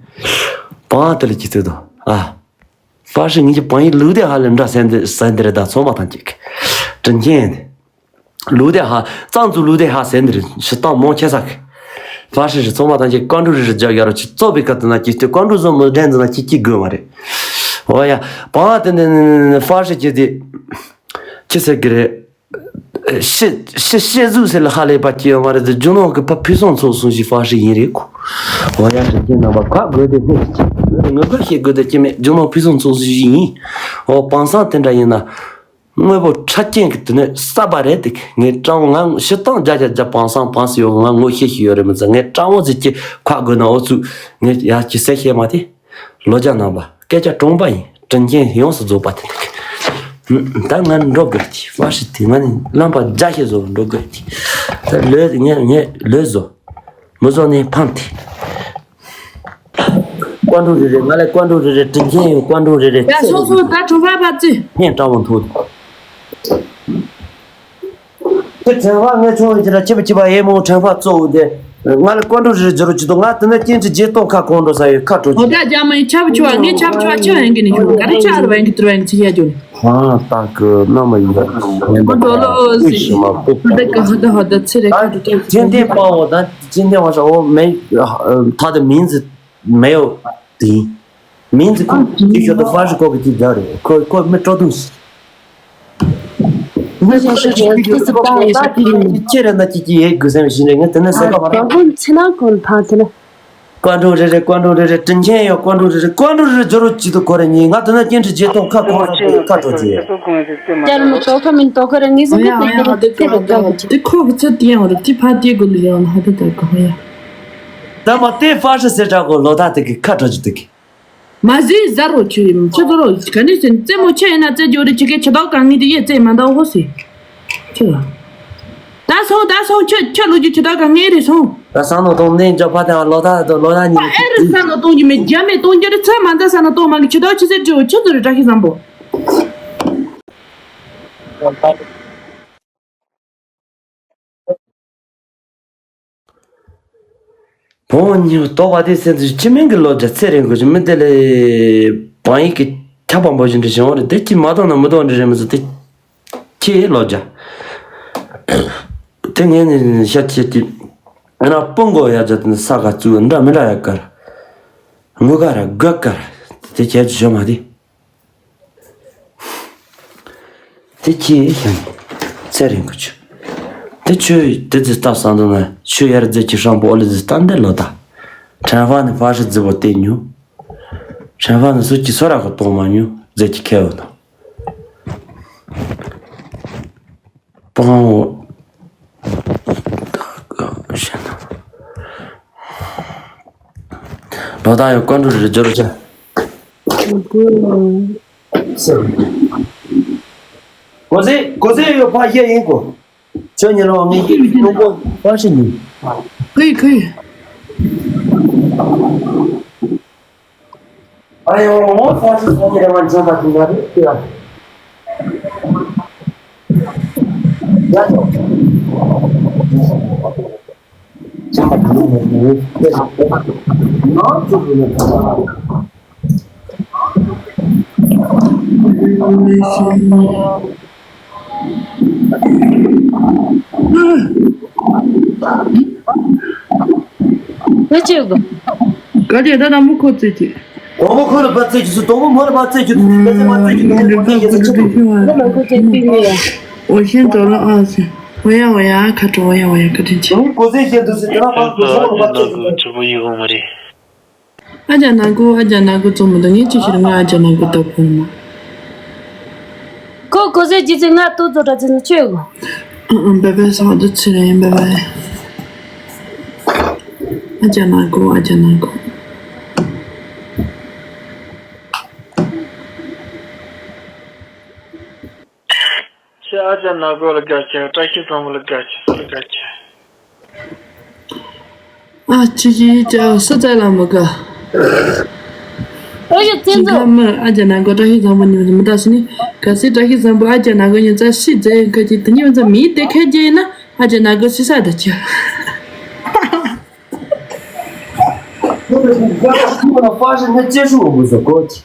བང་དེ་ལ་གྱིས་ཚོད་དོ་ཨ། ཧྥ་ཧྲི་ངེད་ཀྱི་བང་ཡིག་ལུག་དེ་ཧ་ལས་འདྲ་ཟེར་འདི་ཟེར་འདི་རེད། ད་ཚང་མ་ཐམས་ཅད་ཀྱི་དྲིན་ཆེན་ལུག་དེ་ཧ། གཙང་ཚུ་ལུག་དེ་ཧ་ཟེར་འདི་རེད། ཤི་སྟངས་མོ་ཁྱེད་ས་གི་ཧྥ་ཧྲི་རེད། ཚང་མ་ཐམས་ཅད་བཀའ་འགྲོ་རེ་རེ་རྒྱབ་ཡ་རོགས་གྱིས། བཙོག་པའི་ཁ་དེ་ན་གྱིས་ཏེ་བཀའ་འགྲོ་བཟོ་མི་འདྲེན་འདི་ན་ཁྱི་སྐྱིད་དགོས་མ་རེད། འོ་ཡ་བང་དེ་འདི་ཧྥ་ཧྲི་ཁྱེད་དེ་ཁྱི་ཟེར་གི་རེད། ཤི་ཤི་ཤི་ཟུག་ཟེར་ལ་ཧ་ལས་པ་སྐྱེ་ཡོད་མ་རེད་དེ། རྒྱུ་ནོར་གི་ཕ་ཕུན་སུམ་ཚོགས་སོང་ཞིག་ཧྥ་ཧྲི་ཡིན་རེད་ཁོ། འོ་ཡ་དྲིན་ཆེན་རྣམ་པ་ཁ་དགོས་དེ་ནས་ཅི་ངོ་དགོས་ཤེས་དགོས་དེ་ཅི་མེད། རྒྱུ་ནོར་ཕུན་སུམ་ཚོགས་སོང་ཞིག་ཡིན། འོ་བང་སང་དེ་འདྲ་ཡིན་ན། དངོས་པོ་ཁྲ་རྐྱེན་གི་དེ་ནས་ས་པ་རེད་དེ། ངས་སྤྲང་ང་ཤི་སྟངས་རྒྱ་རྒྱ་རྒྱ་བང་སང་བང་སི་ཡོད་ང་ངོ་ཤེས་ཤིག་ཡོད་རེད་མི་ཚེ། ངས་སྤྲང་བོ་ཟིག་གི་ཁ་དགོས་ན་འོ་ཚུགས་ངས་ཡ་ཅི་ཟེར་ཤེས་མ་དེ། ལོ་རྒྱ་རྣམ་པ་སྐད་ཆ་གྲོང་པ་ཡིན། དྲིན་ཆེན་ཡོངས་སུ་རྫོགས་པ་དེ་འདུག་ད་ང་འགྲོ་དགོས་ཀྱི་ཧྥ་ཧྲི་དེ་ང་ནི་རླངས་པ་རྒྱ་ཤེས་བཟོ་འགྲོ་དགོས་ཀྱི་ད་ལོས་ངས་ངས་ལོས་བཟོ་མི་བཟོ་ནས་ཕམ་དེ། ཀོན་ཀྲུག་རེ་རེ། ང་ལ་ཀོན་ཀྲུག་རེ་རེ་དྲིན་ཆེན་ཡོད། ཀོན་ཀྲུག་རེ་རེ། ཡ་སོང་སོང་། ད་གྲོང་པ་ཕར་བརྩི། ཧན་ཀྲང་བོ་འཐུང་། ཁྱེད་དྲན་པ་ངས་ཆུང་བའི་ཁྱེད་ར་ཁྱེད་པ་ཁྱེད་པ་ཨེ་མོ་དྲན་པ་གཙོ་བོ་དེ། ང་ལ་ཀོན་ཀྲུག་རེ་རེ་འཇོག་རོགས་བྱེད་དོ། ང་དེ་ན་སྐྱེན་ཁྲི་བརྗེད་གཏོང་ཁ་གོང་འགྲོ་ས་ཡོད། ཁ་དྲོ་ཨོ་ཅི། ད་རྒྱ་མ་ཡི་ཆབ་ཆུ་བ་ངས་ཆབ་ཆུ་བ་ཆི་བ་ཡིན་གི་ནི་ཞུ་ག་རེ་ཆ་རུ་བ་ཡིན་གི་དུར་བ་ཡིན་གི་ཚི་ཡ་ཇོ་ནི། ཨ་ད་གི་ན་མ་ཡིན་པ། ཨོ་འགྲོ་ལོ་ཟི། ཧུད་ཀ་ཧ་ད་ཧ་ད་ཚེ་རེ་ཁ་དྲོ་ཀྱང་ཅན་ཏན་པའོ་ད་ཅན་ཏན་བ་ས་ཨོ་མེ། ད་དེ་མིན་ཟི་མེ་ཡོ་དེ། མིང་ཚིག་ཁོ་ཅིག་ཤོད་དུ་ཧྥ་ཞིག་ཁོ་གི་ཅིག་རྒྱག་རེད། ཁོ་ཁོ་མི་སྤྲོ་བསྡུ་ཞིག་ངས་ཞིག་ཞིག་རེད། ཏི་སི་པ་ཡི་ས་ཏི་ལི། ཁྱེད་རེ་ན་ཅིག་ཅིག་ཡེ་དགོས་སེམས་བཞིན་རེད། ངས་དེ་ནས་སེམས་ཁ་མ་ད་ལ་བུ་ཚེ་ན་ཁོ་ཕ་ཚེ་ན། ཀོན་ཀྲུག་རེ་རེ། ཀོན་ཀྲུག་རེ་རེ། དྲིན་ཆེན་ཡོད། ཀོན་ཀྲུག་རེ་རེ། ཀོན་ཀྲུག་རེ་རེ། ཇོ་རུ་ཅིག་ཏུ་ཁོ་རེ་ཉིན་ང་དེ་ན་སྐྱེན་ཁྲི་བརྗེད་གཏོང་ཁ་ཁོ་ཁ་ཁྲོ་རྗེ། ཅར་མི་ཏོ་ཁ་མིན་ཏོ་ཁ་རེ་ངས་ཟིག་ཨོ་ཡ་ཨོ་ཡ། ཨ་དེ་ཁོ་ཨ་དེ་ཁོ་གི་ཚེ་ཏི་ཡང་རུ་ཏི་ཕ་ཏི་གུ་ལི་ཡང་ཧ་དེ་ད་གོ་ཧ་ཡ། ད་མ་དེ་ཧྥ་ཤི་སེ་དྲག་གོ་ལོ་ད་དེ་གི་ཁ་ཁྲོ་རྗེ་དེ་གི། མ་ཟི་ཟ་རོ་ཆུ་ཡིན་ཆུ་དོ་རོ་ག་ནི་ཟིན་རྩེད་མོ་ཆེ་ཡིན་ན་རྩེད་རྒྱུ་རེ་ཆུ་ཀའི་ཆུ་དོག་གང་ངི་དེ་ཡེ་རྩེད་མ་འདའ་ཧོ་སི། ཆུ་ལ། ད་སོང་ད་སོང་ཆུ་ཆུ་ལུ་རྒྱུ་ཆུ་དོག་གང་ངི་རེ་སོང་། ད་ས་ནོ་གཏོང་ནས་འཇོག་པ་དང་ལོ་ད་དོ་ལོ་ད་ཉི་ཨེ་རེ་ས་ནོ་གཏོང་རྒྱུ་མེད་རྒྱ་མེད་གཏོང་རྒྱུ་རེ་ཚ་མ་འདའ་ས་ནོ་གཏོང་མ་གི་ཆུ་དོག་ཆུ་སེ་ཆུ་ཆུ་དོ་རེ་བཀྲ་ཤིས་བཟང་པོ། བོང་ཉིད་ལྟོ་བ་དེ་སེམས་སུ་སྤྱི་མིང་གི་ལོ་རྒྱ་ཚེ་རིང་དགོས་ཀྱི་མི་དེ་ལས་བང་ཡིག་གི་ཁྱབ་པ་འབོར་བཞིན་དུ་བྱུང་བ་རེད། དེ་ཅི་མ་གཏོང་ན་མི་གཏོང་འདྲ་རེད་མི་སྲིད་དེ་ཁྱེད་ལོ་རྒྱ་དེ་ངས་ནི་ཤ་ཁྱེད་ཀྱི་ང་རང་སྤུན་གོ་ཡ་རྒྱ་དེ་ནི་ས་ག་བཙུགས་འདྲ་མི་འདྲ་ཡ་དཀར་ངུ་ག་ར་དགའ་དཀར་དེ་ཁྱེད་ཀྱི་ཞོ་མ་དེ། དེ་ཁྱེད་ཡང་ཚེ་རིང་གི་ཆུ། དེ་ཆུ་དེ་ཛི་ལྟ་བསམ་དུ་ན་ཆུ་ཡར་ཛི་ཁྱི་ཧྲང་པོ་ཨོ་ལི་ཛི་ལྟ་འདི་ལོ་ད། ཕྲན་ཧྥ་ནི་ཧྥ་ཧྲི་ཛི་བོ་དེ་ཉུ། ཕྲན་ཧྥ་ནི་སུ་ཁྱི་སོ་ར་གི་གཏོང་མ་ཉུ་ཛི་ཁྱི་ཁེ་བོ་ད། པང་འོ། ད་ག་ཤེ་ན། ལོ་ད་ཡོད་ཀོན་ཀྲུག་རེ་རེ་འཇོག་རོགས་བྱ། གོ་ཟེ་གོ་ཟེ་ཡོད་ཕ་ཤེ་ཡིན་གོ། ཁྱོད་ཉིན་རོགས་ངས་ཀྱི་ཡོང་གོ་ཕ་ཤེ་ཉིན། ཁོས་ཁོས། ཨ་ཡོ་ངོ་ས་སི་སོང་གི་རེ་བ་འཇོག་པ་དེ་འདྲ་རེད་ཀྱི་ཡ། ཡ་ཐོ། ཆམ་པ་དེ་ནས་ནས་ནས་ནང་ཚུགས་ནས། ཁྱོད་ཅི་དགོས། ག་དེ་ད་དང་པོ་ཁོ་བཙལ་གྱི། དང་པོ་ཁོ་ལ་བ་བཙལ་གྱི་སུ་དང་པོ་མོ་ལ་བ་བཙལ་གྱི་འདུག་ག་ཚོད་བ་བཙལ་གྱི་འདུག་ག་ཚོད་བ་བཙལ་གྱི་འདུག་ཁོ་ལ་ཁོ་བཙལ་གྱི་ཡོད། འོ་ཤིན་ཏོ་ལ་ཨ་ཟེར། འོ་ཡ་འོ་ཡ་ཁ་དྲོ་འོ་ཡ་འོ་ཡ་བཀའ་དྲིན་ཆེ། དང་པོ་གོ་ཚད་ཤེས་འདུག་ཟེར་དེ་ལ་བ་གོ་ཚད་ལ་བ་བཙལ་གྱི་འདུག་ཁྱོད་པོ་ཡི་གོ་མ་རེད། ཨ་ཅག་ནག་པོ། ཨ་ཅག་ནག་པོ་བཙོང་མི་འདུག་ངས་ཅི་ཞིག་ང་ཨ་ཅག་ནག་པོ་ལྟ་ཕོད་མ། ཁོ་ཁོ་ཟེར་ཅི་ཚེ་ང་ཏོ་ཚོ་འདྲ་ཚེ་ནི་ཆོས་གོ། ཨ་ཨ་བེ་བེ་སོང་དུ་ཚེ་རིང་བེ་བེ། ཨ་ཅག་ནག་པོ། ཨ་ཅག་ནག་པོ། ཁྱེད་ཨ་ཅག་ནག་པོ་ལ་དགའ་ཁྱེད། བཀྲ་ཤིས་བཟང་པོ་ལ་དགའ་ཁྱེད། སུ་ལ་དགའ་ཁྱེད། ཨ་ཅི་ཅི་ཅི་སུ་བཙལ་ལ་མི་དགའ། ཨོ་ཡ་བཙན་ཅི་ཁ་ཚོ། མི་ཨ་ཅག་ནག་པོ་བཀྲ་ཤིས་བཟང་པོ་ཉིད་མི་ལྟ་སི་ནི། གལ་སྲིད་བཀྲ་ཤིས་བཟང་པོ་ཨ་ཅག་ནག་པོ་ཉིད་བཙལ་ཤི་ཟེར་ཁ་ཅིག་དེ་ཉིད་བཙལ་མི་དེ་ཁས་རྒྱལ་ཡིན་ན་ཨ་ཅག་ནག་པོ་ཤི་ས་ད་ཁྱེད། ཕ་ཤི་ནི་ཅེ་ཤུ་འོ་བུ་ཟེར་གོ་ཅི།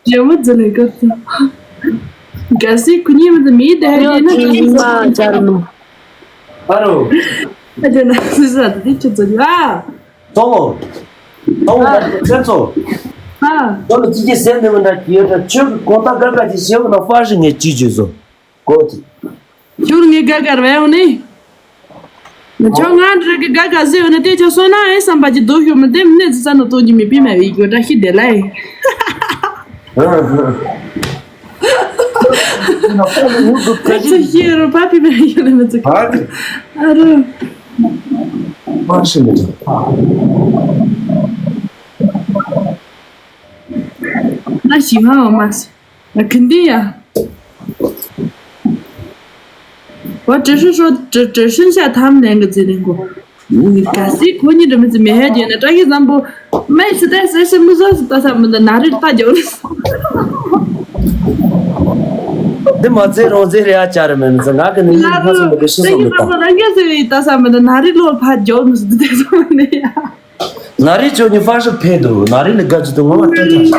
རྒྱལ་མོ་ཛི་ལེ་ཀ་ཙི། གལ་སྲིད་ཁོ་གཉིས་མི་ཚེ་མིའི་དེ་ཧ་ཉོ་གྱེན་ན་ཅི་ཡིན་མ་ཅར་མོ། ཨ་རོ། ཨ་ཅག་ན་སི་ས་དེ་ཁྱོད་ཚོ་ཡ། ཏོ་ལོ། ཏོ་ལོ་ཨ། ཁྱོད་ཚོ། ཨ། ཏོ་ལོ་ཅི་ཅི་སེམས་ནས་མི་འདྲ་གི་ཡོད་ད་ཁྱོད་ཀྱི་གོང་ཐག་ག་ག་ཅི་ཞེ་བོ་ན་ཧྥ་ཤི་ངས་ཅི་བྱོས་སོ། གོ་ཅི། ཁྱོད་ངའི་དགའ་དགའ་རེད་ཡོང་ནི། ཁྱོད་ང་འདྲ་གི་དགའ་དགའ་ཟེར་ཡོང་ནི་དེ་ཁྱོད་སོང་ན་ཨེ་བསམ་པ་ཅིག་སྡུག་ཤོས་མི་དེ་མི་ནས་ཟི་ས་ནོ་གཏོང་གི་མི་པི་མ་བའི་གོ་བཀྲ་ཤིས་བདེ་ལེགས། ཨེ་ཚེ་ཤེས་རུ་པ་པི་མ་ཡོད་ལ་མི་ཚེ་ཨ་རུ། ཨ་ཞི་མ་འོ་མ་སི། ཨ་ཁིན་དི་ཡ། ཝ་ཀྲི་ཧྲི་ཧྲོ་ཀྲི་ཀྲི་ཧྲི་ཤ་ཐམ་ལེན་གི་ཛི་ལིང་གོ། ག་སྲིད་ཁོ་གཉིས་འགྲོ་མི་ཚེ་མི་ཧད་རྒྱུ་ན་བཀྲ་ཤིས་བཟང་པོ། མེ་སི་ཏེ་སེ་སེ་མི་བཟོ་སི་ཏ་ས་མི་ད་ན་རི་ལྟ་རྒྱོ་ལ། འདི་མ་ཚེ་རོང་ཚེ་རེ་ཨ་ཅར་མེ་མི་ཚེ་ང་གི་ནི་ང་ཁ་སོ་མི་གི་ཤི་སོ་མི་ད། རང་གི་སེ་ཡི་ཏ་ས་མི་ད་ན་རི་ལོ་ཕ་རྒྱོ་མི་སི་ཏེ་སོ་མི་ནི་ཡ། ན་རི་ཅོ་ནི་ཧྥ་ཤི་ཕེ་དུ་ན་རི་ལི་ག་ཅི་དུ་ངོ་མ་ཏི་ཅ།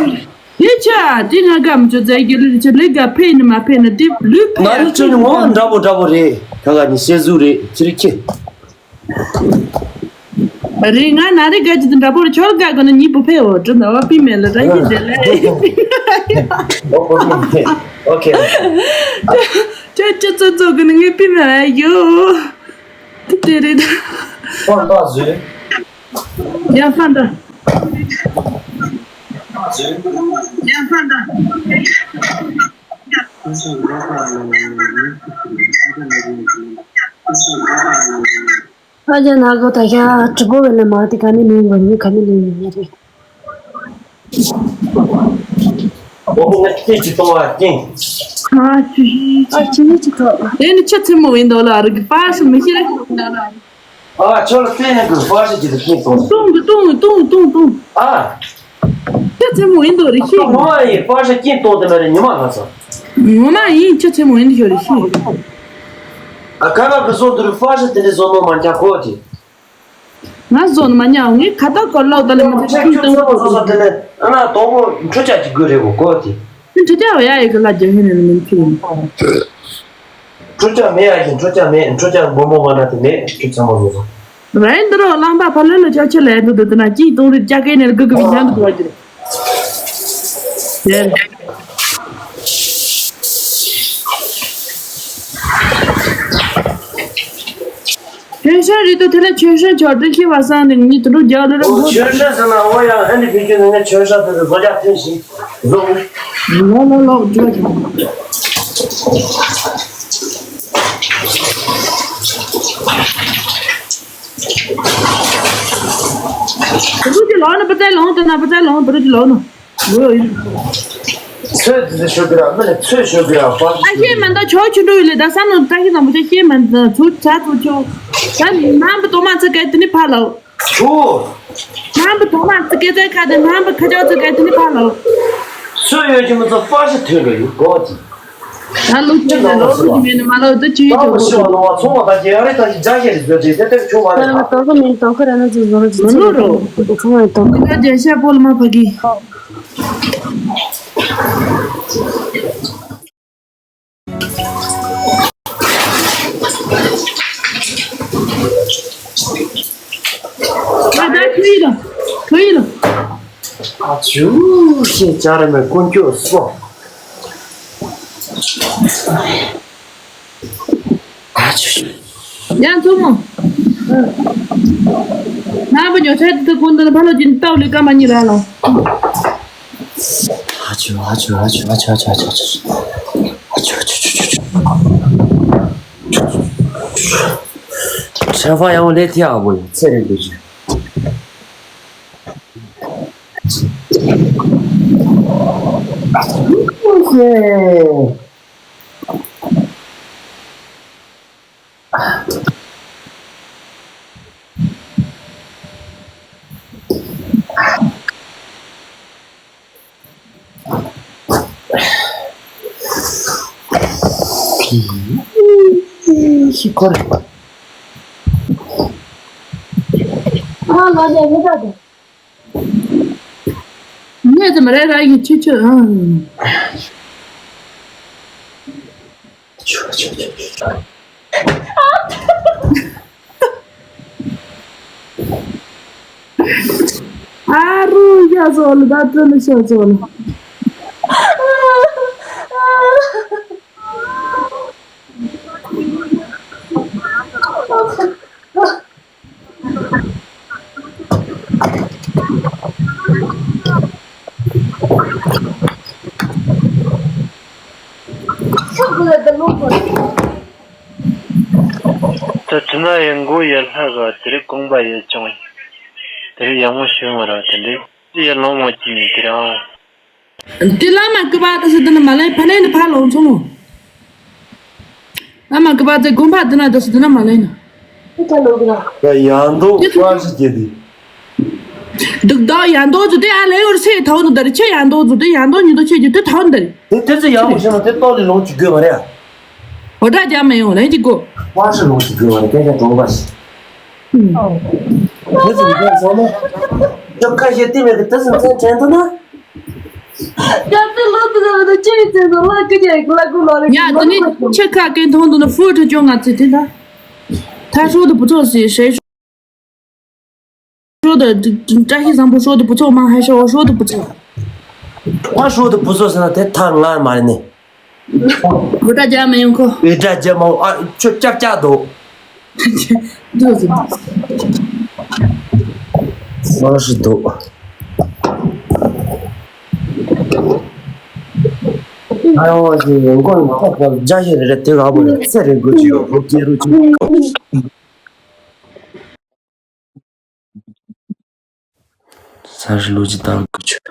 ཡེ་ཆ་དེ་ང་ག་མི་ཅོ་ཛའི་གི་ལི་ཅི་ལི་ག་ཕེ་ནི་མ་ཕེ་ནི་དེ་ལུ་ཕེ། ན་རི་ཅོ་ནི་ངོ་མ་འདྲ་པོ་འདྲ་པོ་རེད། ཁ་ག་ནི་ཤེ་ཟུ་རེད་ཅི་རི་ཁེ། རེད་ང་ན་རེ་ག་ཅི་དེ་འདྲ་པོ་རེད། ཆོར་ག་གོ་ན་ཉིད་པོ་ཕེ་འོ་དྲི་ན་བ་པི་མེ་ལ་ར་ཡི་དེ་ལེ། ཨོ་ཨོ་ཁེ། ཅོ་ཅོ་ཙོ་ཙོ་གི་ནི་ངའི་པི་མེ་ཡོ། དེ་རེད། ཧྥང་ཏ་ཟེར། ཡ་ཧྥང་ཏ། ཡ་ཧྥང་ཏ། ཨ་ཅག་ན་གོ་ད་ཡ་གྲི་པོ་བེ་ལ་མ་དེ་ག་ནི་ལེན་གོ་ནི་ག་ནི་ལེན་ཡོད་ནི་རེད། ཨོ་ཁོ་ང་སྐད་ཅིག་གཏོང་བ་སྐྱེན། ཨ་ཅི་ཞིག་ཨ་ཅི་ནི་ཅི་ཐོག་དེ་ནི་ཆ་ཚེ་མོ་ཡིན་འདུག་ལ་རིག་པ་སུ་མི་ཤེས། ཨ་ཁྱོད་ལ་བསྟན་ཡང་གི་ཧྥ་ཤི་ཅིག་ཏུ་སྐྱེན་གཏོང་། གཏོང་གི་གཏོང་གི་གཏོང་གི་གཏོང་གཏོང་། ཨ། ཆ་ཚེ་མོ་ཡིན་འདུག་རིག་ཤེས། ངོ་མ་ཡིན་ཧྥ་ཤི་སྐྱེན་གཏོང་དེ་མ་རེད་ཉི་མ་ང་ཚོ། ངོ་མ་ཡིན་ཆ་ཚེ་མོ་ཡིན་འདུག་ཤོ་རིག་ཤེས། ཨ་ཁ་ཁ་གི་སོ་དུ་རུ་ཧྥ་ཤི་དེ་འདྲའི་བཟོ་མོ་མ་འཁྱག་ཁོ་དེ། ང་བཟོ་ནི་མ་ཉག་ངས་ཁ་ཏ་ཀོ་ལོག་ད་ལེ་མ་ཐེ་ཁྱོད་ཁྱོད་ཚོ་བཟོ་བཟོ་དེ་ནས་ཨ་ན་དོག་པོ་འཕྲུལ་ཆ་ཅིག་དགོས་རེད་གོ་གོ་དེ། འཕྲུལ་ཆ་བ་ཡ་ཡི་གི་ལ་རྒྱ་ཧེ་ནས་མིན་ཁྱི་ཡིན། འཕྲུལ་ཆ་མེད་ཡ་ཡིན་འཕྲུལ་ཆ་མེད་འཕྲུལ་ཆ་སྒོར་མོ་མ་ན་དེ་མེད་ཁྱོད་ཚང་མ་བཟོ་བཟོ། ར་ཡིན་འདི་རོ་གླང་པ་ཕ་ལོལ་ལ་ཅག་ཆེ་ལ་ཡ་འདུག་འདུག་ན་ཅིག་གཏོང་རེད་ཅག་གེ་ནས་གི་གི་བི་ཉང་གི་དུ་བ་གི་རེད། ཡ། ཆོན་ཧྲན་རེད་དོ་དེ་ལ་ཆོན་ཧྲན་ཆོག་དྲིན་ཤེས་པ་སང་ནས་ངས་དུ་འགྲོ་རྒྱག་ལོ་ར་འོ་མགོ་ཆོན་ཧྲན་ཟེར་ན་འོ་ཡང་ཨ་ནི་བེད་སྤྱོད་ནས་ངས་ཆོན་ཧྲན་དེ་ཚོ་བཟོ་རྒྱག་ཐེངས་ཤིག་བཟོ། ལོ་ལོ་ལོ་བརྗོད་ཀྱང་། བུ་རུ་ཅི་ལོག་ནི་བུ་ཙའི་ལོང་དུ་ན་བུ་ཙའི་ལོང་བུ་རུ་ཅི་ལོག་ནི། ཚོད་འདི་ཤོད་གི་ར་མི་ལ་ཚོད་ཤོད་གི་ར་པ། ཨ་ཤེས་མ་འདུག་ཆོག་ཆུ་འགྲོ་ཡོད་ལེ་ད་ས་ནོ་ད་ཤེས་དང་པོ་ཆ་ཤེས་མ་འདུག་ཚུར་ཆ་ཚུར་ཆོག་ད་ནམ་བུ་དོ་མ་ཚེ་ག་དེ་ནི་ཕ་ལོ། ཆུ། ནམ་བུ་དོ་མ་ཚེ་ག་ཚེ་ག་དེ་ནམ་བུ་ཁ་ཆོག་ཚེ་ག་དེ་ནི་ཕ་ལོ། ཚོད་ཡོད་ཀྱི་མི་ཚོ་ཧྥ་ཤི་ཐོན་གི་ཡོད་གོ་ཅི། ད་ལོ་ཆུ་ནས་ལོ་ཆུ་མེད་ནི་མ་ལོ་དུ་ཆུ་ཡོད་ཀྱི་ད་ཤི་བ་ལོ་བ་ཚོང་བ་ད་རྒྱལ་རེ་ད་ཅི་རྒྱ་ཞེ་རེ་བཟོས་རེ་དེ་ལྟར་ཆུ་མ་རེད་ད། ད་ལོ་མེད་ཏོ་ཁ་ར་ན་ཅི་བཟོ་རེ་ཅི་ཚོང་བ་ཏོ་ཁ། ད་རྒྱལ་ཤ་པོ་ལ་མ་ཕ་གི། ཨ་ད་ཁུ་ཡི་ལ། ཁུ་ཡི་ལ། ཨ་ཅུ་ཤེས་བྱ་རེ་མེད་དཀོན་མཆོག་གསོ། ཨ་ཅུ་ཤེས། ཡང་ཚུགས་མོ། ནང་པ་ཉོ་ཆ་དེ་ཚོ་ཀུན་ཏུ་ཕ་ལོ་ཅིན་ཏའོ་ལི་ཀ་མ་ཉི་ར་ལ། ཨ་ཅུ་ཨ་ཅུ་ཨ་ཅུ་ཨ་ཅུ་ཨ་ཅུ་ཨ་ཅུ་ཨ་ཅུ། ཨ་ཅུ་ཨ་ཅུ་ཨ་ཅུ་ཨ་ཅུ། ཧྲེན་ཧྥང་ཡང་ལས་ཐེ་ཨ་བོ་ཡིན་ཚེ་རིང་དུ་ཅི། ཤི་ཁོ་རེ། ཨ་ང་ནས་མི་ད་དེ། ངས་ཙམ་རེ་ར་ཡི་ཆུ་ཆུ་ཨང་། ཨ་རུ་ཡ་ཟོ་ལ་ད་ཏྲི་ལ་ཤ་ཟོ་ལ། ད་དྲི་མ་ཡི་མགོ་ཡར་ལྷག་ག་དེ་རིང་རྐང་པ་ཡར་བྱུང་། དེ་རིང་ཡག་མོ་བྱུང་བ་ར་དེ་འདྲའི་ཡར་ལོང་མ་བྱས་ནས་དེ་རང་། དེ་བླ་མ་སྐུ་པར་ད་སི་དེ་ན་མ་ལེན་ཕ་ལེན་ནི་ཕ་ལོང་ཚོ་མོ། བླ་མ་སྐུ་པར་དེ་དགོན་པ་དེ་ན་ད་སི་དེ་ན་མ་ལེན་ན། ཁྱེད་ལོག་གི་ན། ཡ་ཡང་དོ་ཁ་ཞིག་སྐྱེ་དེ། སྡུག་དག་ཡང་དོ་ཚོ་དེ་ཨ་ལེ་ཡོར་སེ་ཐའོ་ནུ་དར་ཆེ་ཡང་དོ་ཚོ་དེ་ཡང་དོ་ཉི་དོ་ཆེ་རྒྱུ་དེ་ཐའོ་ནུ་དར། དེ་དེ་ཚོ་ཡང་མོ་ཤེས་ན་དེ་ཏོག་ལས་ལོང་གཅིག་དགོས་མ་རེད་ཨ། འོ་དྲ་རྒྱ་མེ་ཡོང་ལན་གཅིག་གོ། ཁ་ཞིག་ལོང་གཅིག་དགོས་མ་རེད་སྐད་ཆ་གྲོང་པ་ཞིག་དེ་ཚོ་མི་འདྲ་སོང་ན། ཅོ་ཁ་ཞེ་དེ་མེད་གི་དེ་ཚོ་མཚན་དྲན་འདུག་ན། ཡ་དེ་ལོ་དེ་ཚོ་ཅི་ཡི་ཚེ་ཚོ་ལ་ཀི་ཅེ་ལ་ཀུ་ལོ་རེ་ཡ་དེ་ནི་ཁྱེད་ཁ་སྐད་མཐོང་འདུག་ན་ཧྥུ་ཁྲ་ཅོ་ང་ཚེ་དེ་ད། ཐ་ཧྲོ་དུ་བུ་ཚོ་སི་ཧྲེ་ཧྲོ་དུ་བཀྲ་ཤིས་བཟང་པོ་ཧྲོ་དུ་བུ་ཚོ་མ་ཧ་ཧྲོ་ཧྲོ་དུ་བུ་ཚོ། ཨ་ཧྲོ་དུ་བུ་ཚོ་ཟེར་ན་དེ་ཐ་ང་མ་རེད་ནི། བུ་ད་རྒྱ་མ་ཡོང་ཁོ། བུ་ད་རྒྱ་མ་ཨ་ཁྱོད་ཀྱག་ཀྱག་འདུག་འདུག་ཟེར། མ་ཧྲི་འདུག་ཨ་ཡོ་ཞེས་མགོ་ནས་ཐོག་བར་རྒྱ་ཞེ་རེ་རེ་དེ་ག་བོ་རེ་ཚེ་རེ་དགོས་ཀྱི་ཡོད་རོ་སྐྱེ་རུ་ཅིག་ས་རི་ལོ་ཅི་ལྟར་དགོས་ཆོད།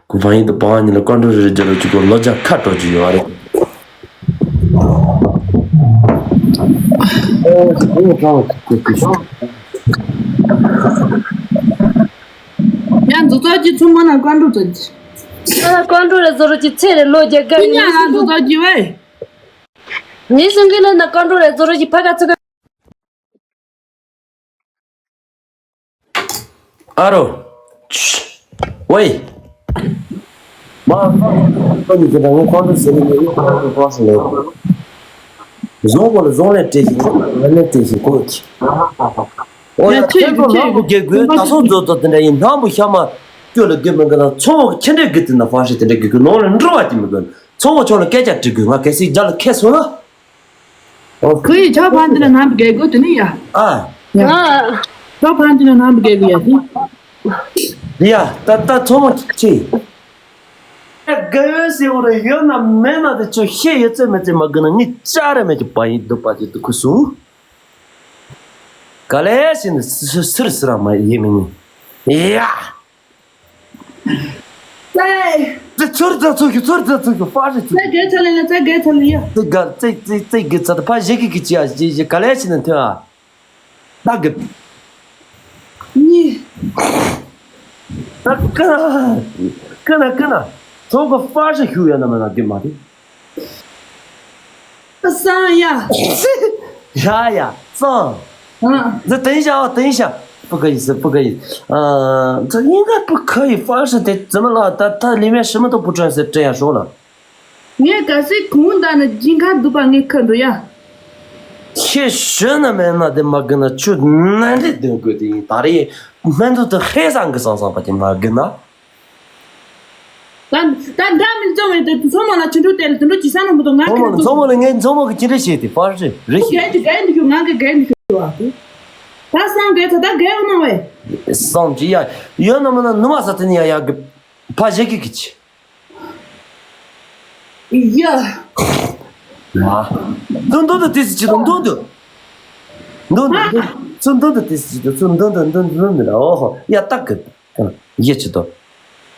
གུ་བང་ཡིན་དུ་པང་ཉིན་ལ་བཀའ་འགྲོ་རེ་རེ་རྒྱ་ལོ་ཅི་གོ་ལོ་རྒྱ་ཁ་འགྲོ་རྒྱུ་ཡོད་རེད། ཡང་འཛུགས་ཚོགས་ཀྱི་ཚུར་མ་ན་བཀའ་འགྲོ་ཚོགས་ཀྱི། ཨ་བཀའ་འགྲོ་རེ་བཟོ་རོ་ཅི་ཚེ་རེ་ལོ་རྒྱ་དགའ་ཡིན་ཡང་ང་འཛུགས་ཚོགས་ཀྱི་ཝེ། ངའི་སེང་གེ་ལ་ན་བཀའ་འགྲོ་རེ་བཟོ་རོ་ཅི་ཕ་ག་ཚུ་ག་ཨ་རོ། ཝེ། མ། ཁོ་ནི་ཁྱེད་དང་ངའི་ཁོང་ཁྲོ་ཟེར་ནས་ངའི་ཁོང་ཁྲོ་ཁོང་སོང་ནས། བཟང་པོ་ལ་བཟང་ལས་སྤྲད་ཞིག་ཁོ་ལ་ལས་སྤྲད་ཞིག་ཁོ་གི། ཨོ་ཡ་ཁྱེད་ཚོ་ལག་པོ་རྒྱག་དགོས་ད་སོང་མཛོད་དོ་དེ་འདྲ་ཡིན་ནམ་བུ་ཤ་མ། སྐྱོ་ལ་དགོས་མི་དགོས་ན་ཚོང་བ་ཁྱེད་འདྲ་དགོས་དེ་ན་ཧྥ་ཤི་དེ་འདྲ་དགོས་དགོས་ནང་ལ་འགྲོ་བ་དེ་མི་དགོས་ཚོང་བ་ཆོག་ལ་སྐད་ཆ་དྲི་དགོས་ང་གལ་སྲིད་རྒྱ་ལ་ཁེལ་སོང་ན། ཁོ་ཡི་ཆོག་ཕན་དེ་ལ་ནམ་བརྒལ་དགོས་དེ་ནི་ཡ། ཨ། ཡ། ཨ། ཆོག་ཕན་དེ་ལ་ནམ་བརྒལ་དགོས་ཡ་དེ། ཡ། ད་ད་ཚོ་མོ་ཆེ། རྒན་ཡོལ་ཟེར་བ་རེ་ཡོད་ན་མེད་ན་དེ་ཚོ་ཤེས་ཡོད་ཚད་མེད་ཚད་མ་དགོས་ན་ངས་ཅག་རེ་མེད་ཀྱི་པ་ཡིན་འདུག་པ་ཅིག་འདུག་ཁུ་སུ། ག་ལེ་ཞིག་ནི་སུ་སུ་རི་སུ་ར་མ་ཡེ་མི་ཉན། ཡ། ཙེ། ཙེ་ཚུར་ཙེ་ཚུར་ཞུ་ཚུར་ཙེ་ཚུར་ཞུ་ཧྥ་རི་ཚུར། ཙེ་རྒྱལ་ཚ་ལེ་ལ་ཙེ་རྒྱལ་ཚ་ལེ་ཡ། ཙེ་ག་ཙེ་ཙེ་ཙེ་གི་ཙེ་ད་ཕ་ཞེ་གི་གི་ཅི་ཡ་ཞེ་ཞེ་ག་ལེ་ཞིག་ནི་ཐོན་ཨ། ད་གི། གཉིས། ད་ཀ་ན་ཀ་ན་ཀ་ན་ཚོང་གི་ཧྥ་རི་ཞུ་ཡ་ན་མ་ན་གི་མ་དེ། སང་ཡ། ཡ་ཡ་སང་། ཨ། འདི་等一下啊，等一下，不可以，不可以。呃，这应该不可以发射的，怎么了？他他里面什么都不准是这样说了。ངས་གལ་སྲིད་གོང་ད་ནི་སྦྱིན་ཁ་འདུག་པ་ངས་ཁ་འདུག་ཡ། ཁྱེད་གཞོན་ན་མེད་ན་དེ་མ་གི་ན་ཆུ་ནན་དེ་འདོན་དགོས་དེ་ཡིན་ད་རེས་སྨན་དུ་དུ་ཧྲེ་སང་གི་སང་སང་པ་དེ་མ་གི་ན། ད་ད་འདྲ་མི་འཛོམས་བས་དེ་མཚོ་མོ་ལ་ཆུ་འབྲུ་དེ་ལ་དུ་འགྲོ་ཅི་ས་ན་མི་འདུག་ང་མཚོ་མོ་ལ་གི་མཚོ་མོ་ལ་ངས་མཚོ་མོ་གི་ཅི་འདྲ་བྱེད་དེ་ཕར་རེ་རེ་ཤི། རྒན་དུ་རྒན་དུ་ཞུ་ང་གི་རྒན་དུ་ཞུ་བ་དེ། ད་སང་རྒན་ད་ད་རྒན་ཡོད་ན་བས། སང་ཅི་ཡ་ཡོད་ན་མིན་ན་ནུ་མ་ས་དེ་ནི་ཡ་ཡ་གི་ཕ་ཞེ་གི་གི་ཅི། ཡ། ཡ། འདུ་འདུ་འདུ་དེ་སི་ཅི་འདུ་འདུ་འདུ། འདུ་འདུ་འདུ། ཚུ་འདུ་འདུ་དེ་སི་ཅི་འདུ་ཚུ་འདུ་འདུ་འདུ་འདུ་འདུ་འདུ་འོ་ཧོ་ཡ་ཏག་གི། ཡེ་ཅི་འདུ།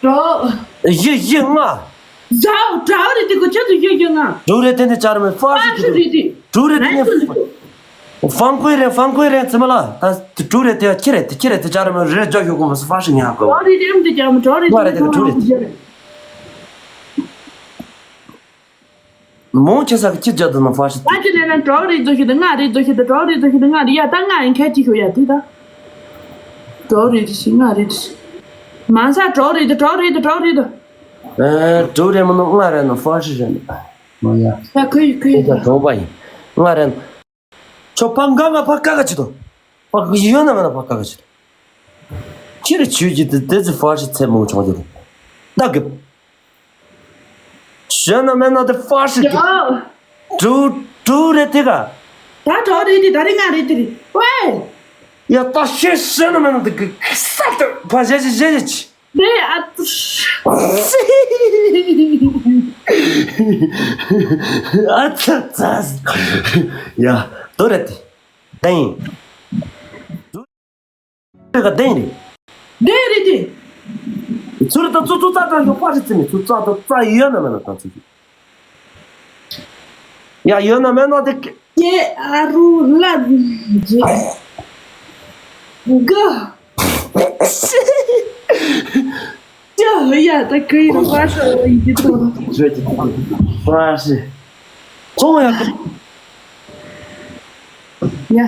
གྲོ། ཡེ་ཡེ་ང་། ཟའོ་གྲའོ་རེ་དེ་གོ་ཆེ་ཚུ་ཡེ་ཡེ་ང་། གྲོ་རེ་དེ་ནི་ཅར་མེ་ཧྥ་ཞི་ཧྥ་ཞི་རེ་དེ། གྲོ་རེ་དེ་ནི། ཧྥང་ཀུའེ་རེན་ཧྥང་ཀུའེ་རེན་ཚི་མ་ལ་ད་གྲོ་རེ་དེ་ཁྱི་རེ་དེ་ཁྱི་རེ་དེ་ཅར་མེ་རེ་ཇོ་ཡོ་གོ་མ་སི་ཧྥ་ཞི་ཉ་གོ། གྲོ་རེ་དེ་མི་དེ་ཅར་མེ་གྲོ་རེ་ང་རེ་དེ་ག་གྲོ་རེ་དེ། མོ་ཁྱེད་ས་གི་ཁྱི་རྒྱ་དུ་ན་ཧྥ་ཞི། ད་ཅི་ལས་ན་གྲོགས་རེ་ཚོ་ཞིག་དང་ང་རེ་ཚོ་ཞིག་དང་གྲོགས་རེ་ཚོ་ཞིག་དང་ང་རེ་ཡ་ད་ང་ཡིན་ཁྱད་ཅི་ཤོད་ཡ་དེ་ད། གྲོགས་རེ་ཚོ་ཞིག་ང་རེ་ཚོ་ཞིག་མ་ས་གྲོགས་རེ་དང་གྲོགས་རེ་དང་གྲོགས་རེ་དང་། ཨེ་གྲོགས་རེ་མིན་ནོ་ང་རེ་ནོ་ཧྥ་ཞི་རེ་ནོ། མ་ཡ། ཡ་ཁོ་ཡི་ཁོ་ཡི་ད་གྲོགས་པ་ཡིན། ང་རེ་ནོ། ཁྱོད་ཕ་འགའ་ང་ཕ་ཀ་ཀ་ཅི་དོ། ཕ་ཡོད་ན་མེད་ན་ཕ་ཀ་ཀ་ཅི་དོ། ཁྱེད་རེ་ཆུ་ཅི་དེ་དེ་ཚོ་ཧྥ་ཞི་ཚད་མོ་ཆོག་ཅི་དོ། ད་གི། གཞོན་ན་མེད་ན་དེ་ཧྥ་ཞི་གི། ཡ། གྲུ་གྲུ་རེད་དེ་ག་ད་གྲོགས་རེད་དེ་ད་རེད་ང་རེད་དེ་རེད་ཝེ། ཡ་ད་ཤེས་གཞོན་ན་མེད་ན་དེ་གི་ས་དེ་ཕ་ཞེ་ཞེ་ཞེ་ཞེ་ཆི། དེ་ཨ་ཙི། ཨ་ཙི་ཙི། ཡ་དོ་རེད་དེ། དེ་ཡིན། ག་བདེན་རེད། བདེན་རེད་དེ། ཚུར་ད་ཚུར་ཚུར་རྩ་དྲང་ཡོད་པ་རེད་ཚེ་ནི་ཚུར་རྩ་དང་རྩ་ཡོད་ན་མེད་ན་ད་ཚུར་གི། ཡ་ཡོད་ན་མེད་ན་དེ། ཀྱེ་ཨ་རུ་ལ་ཇེ་ག་ཅ་ཡ་ད་ཁ་ཡི་རུ་པ་ཤ་ཡི་ཏི་ཏོ། ཧྥ་ཤི། ཚོང་ཡ། ཡ།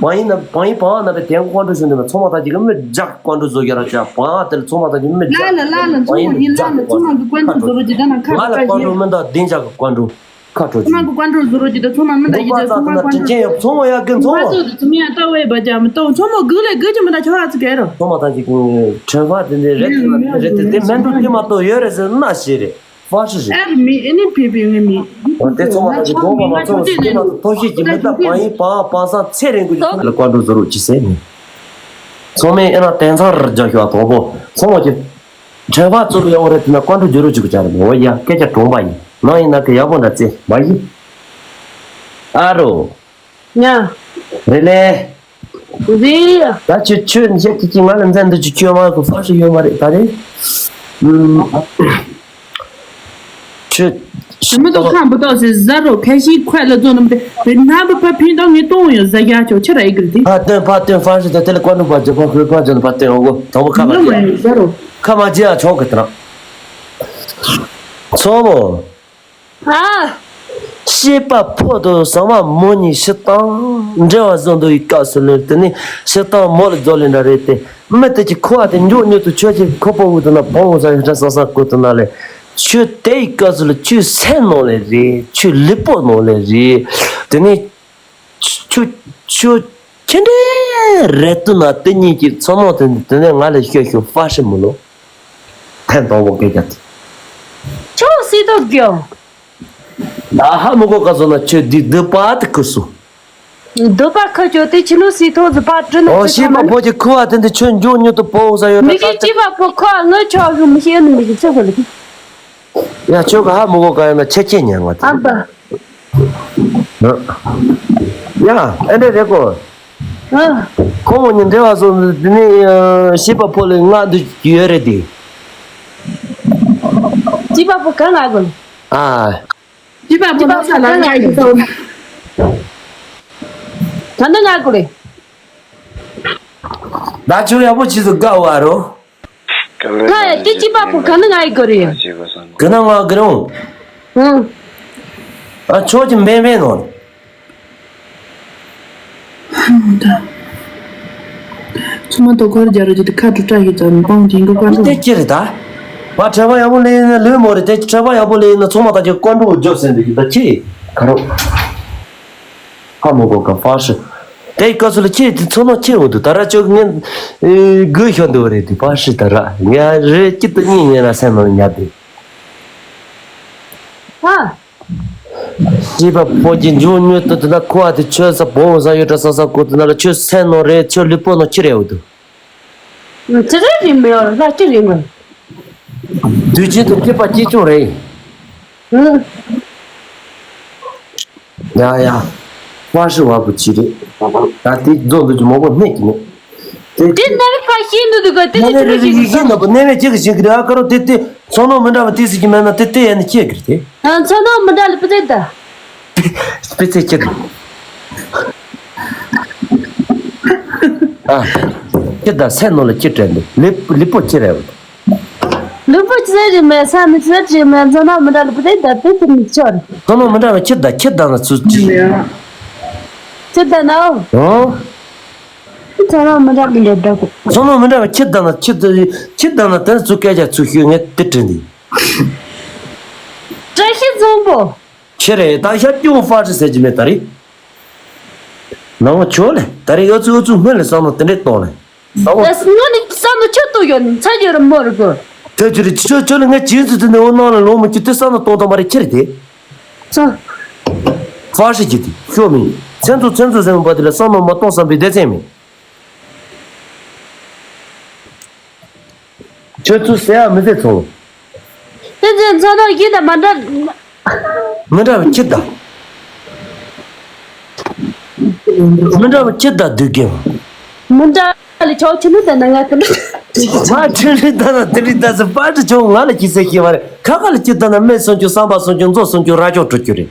བང་ཡིན་ན་བང་ཡིན་བང་ན་པའི་དེང་ཀོན་ཀྲུ་ཞུ་འདི་མ་ཚོང་མ་ཐག་ཅིག་གི་མི་ཇག་ཀོན་ཀྲུ་བཟོ་རྒྱུ་ར་ཅག་བང་དེ་ལ་ཚོང་མ་ཐག་ཅིག་མི་ཇག་ལ་ལ་ལ་ལ་ཚོང་མ་ཡིན་ལ་ལ་ཚོང་མ་གི་ཀོན་ཀྲུ་བཟོ་རོ་ཅི་ད་ན་ཁ་ང་ལ་ཀོན་ཀྲུ་མི་འདུག་བདེན་ཇག་གི་ཀོན་ཀྲུ་ཁ་ཀྲུ་ཚོང་མ་གི་ཀོན་ཀྲུ་བཟོ་རོ་ཅི་ད་ཚོང་མ་མི་འདུག་ཡི་ད་ཚོང་མ་ཀོན་ཀྲུ་ཚོང་མ་ཡ་གི་ཚོང་མ་ཚོ་དེ་ཚོང་མ་ཡ་ལྟ་བའི་བ་ཇ་མི་ཏོ་ཚོང་མ་གི་ལ་གི་ཅི་མི་ད་ཆོ་ཨ་ཚི་གེ་རོ། ཚོང་མ་ཐག་ཅིག་ཁྲེན་ཧྥ་དེ་འདི་རེད་དེ་རེད་དེ་དེ་མེན་འདུག་དེ་མ་གཏོགས་ཡོད་རེད་ཟེར་ན་ཤེས་རེད། ཧྥ་ཤི་རེད། ཨེ་རུ་མི་ཨེ་ནི་ཕི་ཕི་ངའི་མི། འོ་དེ་ཚོ་བ་དང་གི་དགོངས་པ་མ་ཚོམས་སུ་དེ་མ་ཐོ་ཤེས་ཀྱི་མི་ལྟ་བ་ཡིན་པ་པ་སང་ཚེ་རིང་གི་ལ་ཀོན་ཀྲུ་བཟོ་རོགས་ཅི་ཟེར་ནས། ཚང་མས་ཨེ་ན་དེང་སང་ར་རྒྱག་ཤོག་དང་པོ་ཚང་མ་གི་དྲན་པ་ཚུར་ཡོང་རེད་དེ་ན་ཀོན་ཀྲུ་བསྒྱུར་རོགས་ཅིག་གི་ཅག་རེད་མོ་ཡ་སྐད་ཆ་གྲོང་པ་ཡིན་ནང་ཡིན་ན་གི་ཡག་པོ་འདྲ་རྩེ་མ་ཡིན། ཨ་རོ། ཡ། རེད་ལེ། རེད། ད་ཁྱོད་ཁྱོད་བཤད་ཀྱི་ཀྱི་ང་ལ་མཚན་འདི་ཅི་ཁྱོད་མ་གི་ཧྥ་ཤི་ཡོད་མ་རེད་ད་རེད། ཨུམ། ཁྱོད། ཞི་མི་ཏོག་ཁམ་བུ་ཏོག་སེ་ཟ་རོ་ཁ་ཤི་ཁོས་ལ་ཛོ་ནམ་ཏེ་རེད་ན་བུ་ཕ་ཕིན་ཏོག་ངས་ཏོང་ཡོད་ཟ་རྒྱ་ཁྱོད་ཆི་ར་ཨི་གི་རེད་དེ། ཕ་སྟོན་ཕ་སྟོན་ཧྥ་ཤི་ཏོག་དེ་ལ་ཀོན་ཀྲུ་ཕ་ཇོ་ཕ་ཕུ་ཕ་ཇོ་ཕ་སྟོན་འོ་གོ་དང་པོ་ཁ་མ་ང་མ་ཇི་ཡོད་ཟ་རོ། ཁ་མ་ཇི་ཡ་ཆོག་གི་དང་། ཚོ་མོ། ཨ། སྐྱེས་པ་ཕོ་དང་བཟང་མ་མོ་གཉིས་ཤི་སྟངས་འབྲེལ་བ་བཟོ་འདུག་ཡི་སྐབས་སུ་ལོན་དེ་ནི་ཤི་སྟངས་མོ་ལ་རྫོགས་ལེ་འདྲ་རེད་དེ་མི་དེ་གྱི་ཁོ་བ་དེ་མགྱོགས་མྱུར་དུ་ཁྱོད་ཀྱི་ཁོ་པོ་འུ་དུ་ན་བོ་འུ་ས་ཡོད་ད་ས་ས་ཀུ་དུ་ན་ལེ་ཁྱོད་དེ་ཡི་སྐབས་སུ་ལ་ཁྱོད་སེམས་ནང་ལེ་རེད་ཁྱོད་ལུས་པོ་ནང་ལེ་རེད་དེ་ནི། ཁྱོད་ཁྱོད་ཁྱེད་འདྲའི་རེད་དུ་ན་དེ་གཉིས་ཀྱི་ཚོ་མོ་དེ་དེ་ནས་ང་ལ་ཤོད་ཤོད་ཧྥ་ཤི་མི་ལོ། ཐེན་དང་པོ་སྐད་ཆ་དེ། ཁྱོད་སྲིད་དོ་གྱོ། ད་ཧ་མི་གོ་ག་སོང་ན་ཁྱོད་འདི་སྡུག་པ་དེ་ཁུར་སོང་། སྡུག་པ་ཁུར་ཁྱོད་དེ་ཕྱི་ལོ་སྲིད་ཐོག་ཟི་པ་བྲི་ན་ཨོ་ཤེས་པ་ཕོ་གྱི་ཁུ་བ་དེ་འདི་ཁྱོད་མགྱོགས་མྱུར་དུ་བོ་ས་ཡོད་ན་མི་གི་ཅི་པ་ཕོ་ཁུ་བ་ངོ་ཆོག་གི་མི་ཤེས་ནི་མི་གི་ཚོད་གི་ལི་གི། ཡ་ཁྱོད་ག་ཧ་མི་གོ་ག་ཡོད་ན་ཁྱེད་ཁྱེད་ཉན་ང་དེ། ཨ་པ། ཡ། ཨེ་འདྲ་རེད་གོ། ཨ། ཁོ་མོ་གཉིས་འབྲེལ་བ་སོང་འདི་ནི་ཤེས་པ་ཕོ་ལས་ང་འདི་ཡོད་རེད་དེ། ཅི་པ་ཕོ་ག་ང་གོ། ཨ། ཅི་པ་ཕོ་ལ་ས་ལ་ང་གི་ཚོ། ད་ནི་ང་གོ་རེད། ད་ཆུ་ཡག་པོ་ཆི་ཟིག་དགའ་བ་རོ། ང་ཡ་དེ་ཅི་པ་པོ་ག་ནི་ང་ཡི་གོ་རེད། གི་ན་ང་གི་རུང་། ཨང་། ཨ་ཆོ་ཅི་འབེན་འབེན་ནོ། ཚོ་མ་ཏོ་གོར་རྒྱ་རོ་ཅི་དེ་ཁ་ཏུ་ཀྲ་ཡི་ཙམ་པང་ཅིང་གོ་ཀ་ཏུ། དེ་ཅི་རེད་ད། བ་ཁྲ་བ་ཡག་པོ་ལེན་ན་ལོས་མོ་རེད་དེ་ཁྲ་བ་ཡག་པོ་ལེན་ན་ཚོ་མ་ད་ཅི་ཀོན་ཏུ་རྒྱོབ་ཟེར་འདུག་གི་ད་ཅི། ག་རོ། ཧ་མོ་གོ་ག་ཧྥ་ཧྲི། དེའི་སྐབས་སུ་ལ་ཁྱེད་དེ་ཚོ་ནོ་ཁྱེད་འོ་དུ་ད་ར་ཅོག་ངན། གོས་ཤོར་འདུག་རེད་དེ་ཧྥ་ཧྲི་ད་ར་ང་རེ་སྐྱིད་དུ་གཉིད་ཉལ་ན་སེམས་ནང་ཉལ་དེ། ཧ། སྐྱེས་པ་ཕོ་རྒྱས་འབྱུང་མྱུར་དུ་དུ་ན་ཁོ་བ་དེ་ཆོས་ས་བོང་ས་ཡོད་གྲྭ་ས་ས་ཁོ་དུ་ན་ལ་ཆོས་སེམས་ནང་རེད་ཆོས་ལུས་པོ་ནང་ཁྱི་རེད་འོ་དུ། ཅི་རེད་རེད་མི་ཡོང་ལ་ཅི་རེད་མི། དུས་རྒྱུན་དུ་སྐྱེས་པ་སྐྱེས་ཆུང་རེད། ཨུ། ཡ་ཡ། ཧྥ་ཧྲི་བ་བུ་ཅི་རེད། ད་དེ་རྫོགས་འདུག་ཅི་མོ་པོ་སྣེ་གི་ནི། དེ་དེ་ནར་ཁ་ཤེས་འདུག་འདུག་ག་དེ་ནི་ནི་རེ་རེ་ཡིག་ཤེས་ན་བུ་གནས་མེད་ཅི་གི་ཞིག་གི་རེད་ཨ་ཀ་རོ་དེ་དེ་ཚོ་ནོ་མི་འདྲ་བ་དེ་སྲིད་ཀྱི་མེད་ན་དེ་དེ་ཡ་ནི་ཁྱེད་གི་རེད་དེ། ཚོ་ནོ་མི་འདྲ་ལ་པི་ཙེ་ད། པི་ཙེ་ཁྱེད་གི། ཨ། ཁྱེད་ད་སེམས་ནང་ལ་ཁྱེད་དྲན་འདུག་ལི་ལི་པོ་ཁྱེད་རེད། ལུས་པོ་ཅི་ཟེར་རེད་མེད་ས་མི་ཟེར་རེད་མེད་ཚོ་ནོ་མི་འདྲ་ལུས་པོ་དེ་ད་དེ་དེ་མི་ཆོག་རེད། ཚོ་ནོ་མི་འདྲ་བ་ཁྱི་ད་ཁྱི་ད་ན་ཚུ་ཅི། ཁྱི་ད་ན་འོ། ཨོ། ཚོ་ནོ་མི་འདྲ་མི་འདྲ་ད་དེ། ཚོ་ནོ་མི་འདྲ་བ་ཁྱི་ད་ན་ཁྱི་ད་ཁྱི་ད་ན་དེ་ཚུ་སྐད་ཆ་ཚུ་ཤོད་ངས་དེ་དྲན་དེ། བཀྲ་ཤིས་བཟང་པོ། ཁྱི་རེད་ད་ཤ་སྐྱོང་ཧྥ་ཧྲི་ཟེར་གྱི་མེད་ད་རེད། ནང་ཆོག་ལེ་ད་རེས་ཨ་ཚུ་ཨ་ཚུ་སྔོན་ལ་བསམ་བློ་དེ་འདྲས་གཏོང་ལེ། ད་ཨོ། ད་སྔོན་ནས་བསམ་བློ་ཆུ་གཏོང་ཡོད་ནི་ཚ་ཡོད་ར་མོ་ར་གོ། ཐོས་ཆུ་རེ་ཆུ་ཆུ་ལ་ངས་བྱིན་ཚུལ་དེ་ནས་འོ་ནང་ལ་ལོང་མི་ཆུ་དེ་བསམ་བློ་གཏོང་ཐང་མ་རེད་ཁྱེར་དེ། ཚ། ཧྥ་ཧྲི་གྱི་དེ་ཤོ་མི་ཚན་ཚོ་ཚན་ཚོ་ཟེར་བ་དེ་ལ་བསམ་བློ་མ་གཏོང་བསམ་པའི་སྡེ་ཚན་མེད། ཁྱོད་ཚོས་ཟེར་ཡ་མི་ཟེར་ཚོང་། དེ་ཚོའི་མཚན་ནོ་ཡིན་ད་མ་འདྲ། མི་འདྲ་བའི་ཁྱི་ད། མི་འདྲ་བའི་ཁྱི་ད་སྡུག་གི། མི་འདྲ་ལ་ཆོག་ཆི་ནི་ད་ན་ང་ད་ན། མ་ཁྲི་རི་ད་ན་དེ་རི་ད་ཟི་པ་ཏི་ཆོག་ང་ལ་ཁྱི་ཟེར་ཁྱི་བ་རེད་ཁ་ཁ་ལ་ཁྱི་ད་ན་སྨད་སོང་ཁྱོད་བསམ་པ་སོང་ཁྱོད་མཛོ་སོང་ཁྱོད་ར་ཅོག་འགྲོ་རྒྱུ་རེད།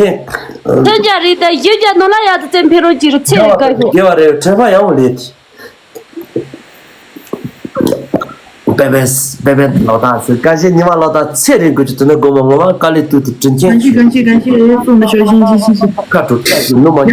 མཁན། ཐོན་རྒྱ་རེད་དེ་གཞི་རྒྱ་ནོར་ལ་ཡག་ཏུ་བཙན་འཕེལ་རོགས་ཀྱི་རུ་ཚེ་རེ་དགའ་ཤོག་དགེ་བ་རེད། དྲན་པ་ཡག་པོ་ལས་དེ། པེ་པེ་པེ་པེ་ལོ་ཏ་ཟེར་ཀ་ཤེ་ཉི་མ་ལོ་ཏ་ཚེ་རིང་དགོས་ཀྱི་དུ་ནི་དགོས་མ་ངོ་མ་དཀའ་ལས་དུས་དུ་དྲིན་ཆེན་གང་ཞིག་གང་ཞིག་གང་ཞིག་ཨེ་ཙོང་དུ་ཤོག་ཤིང་ཤིང་ཤིང་ཤིང་ཁ་དྲུག་ཁ་དྲུག་ནུ་མ།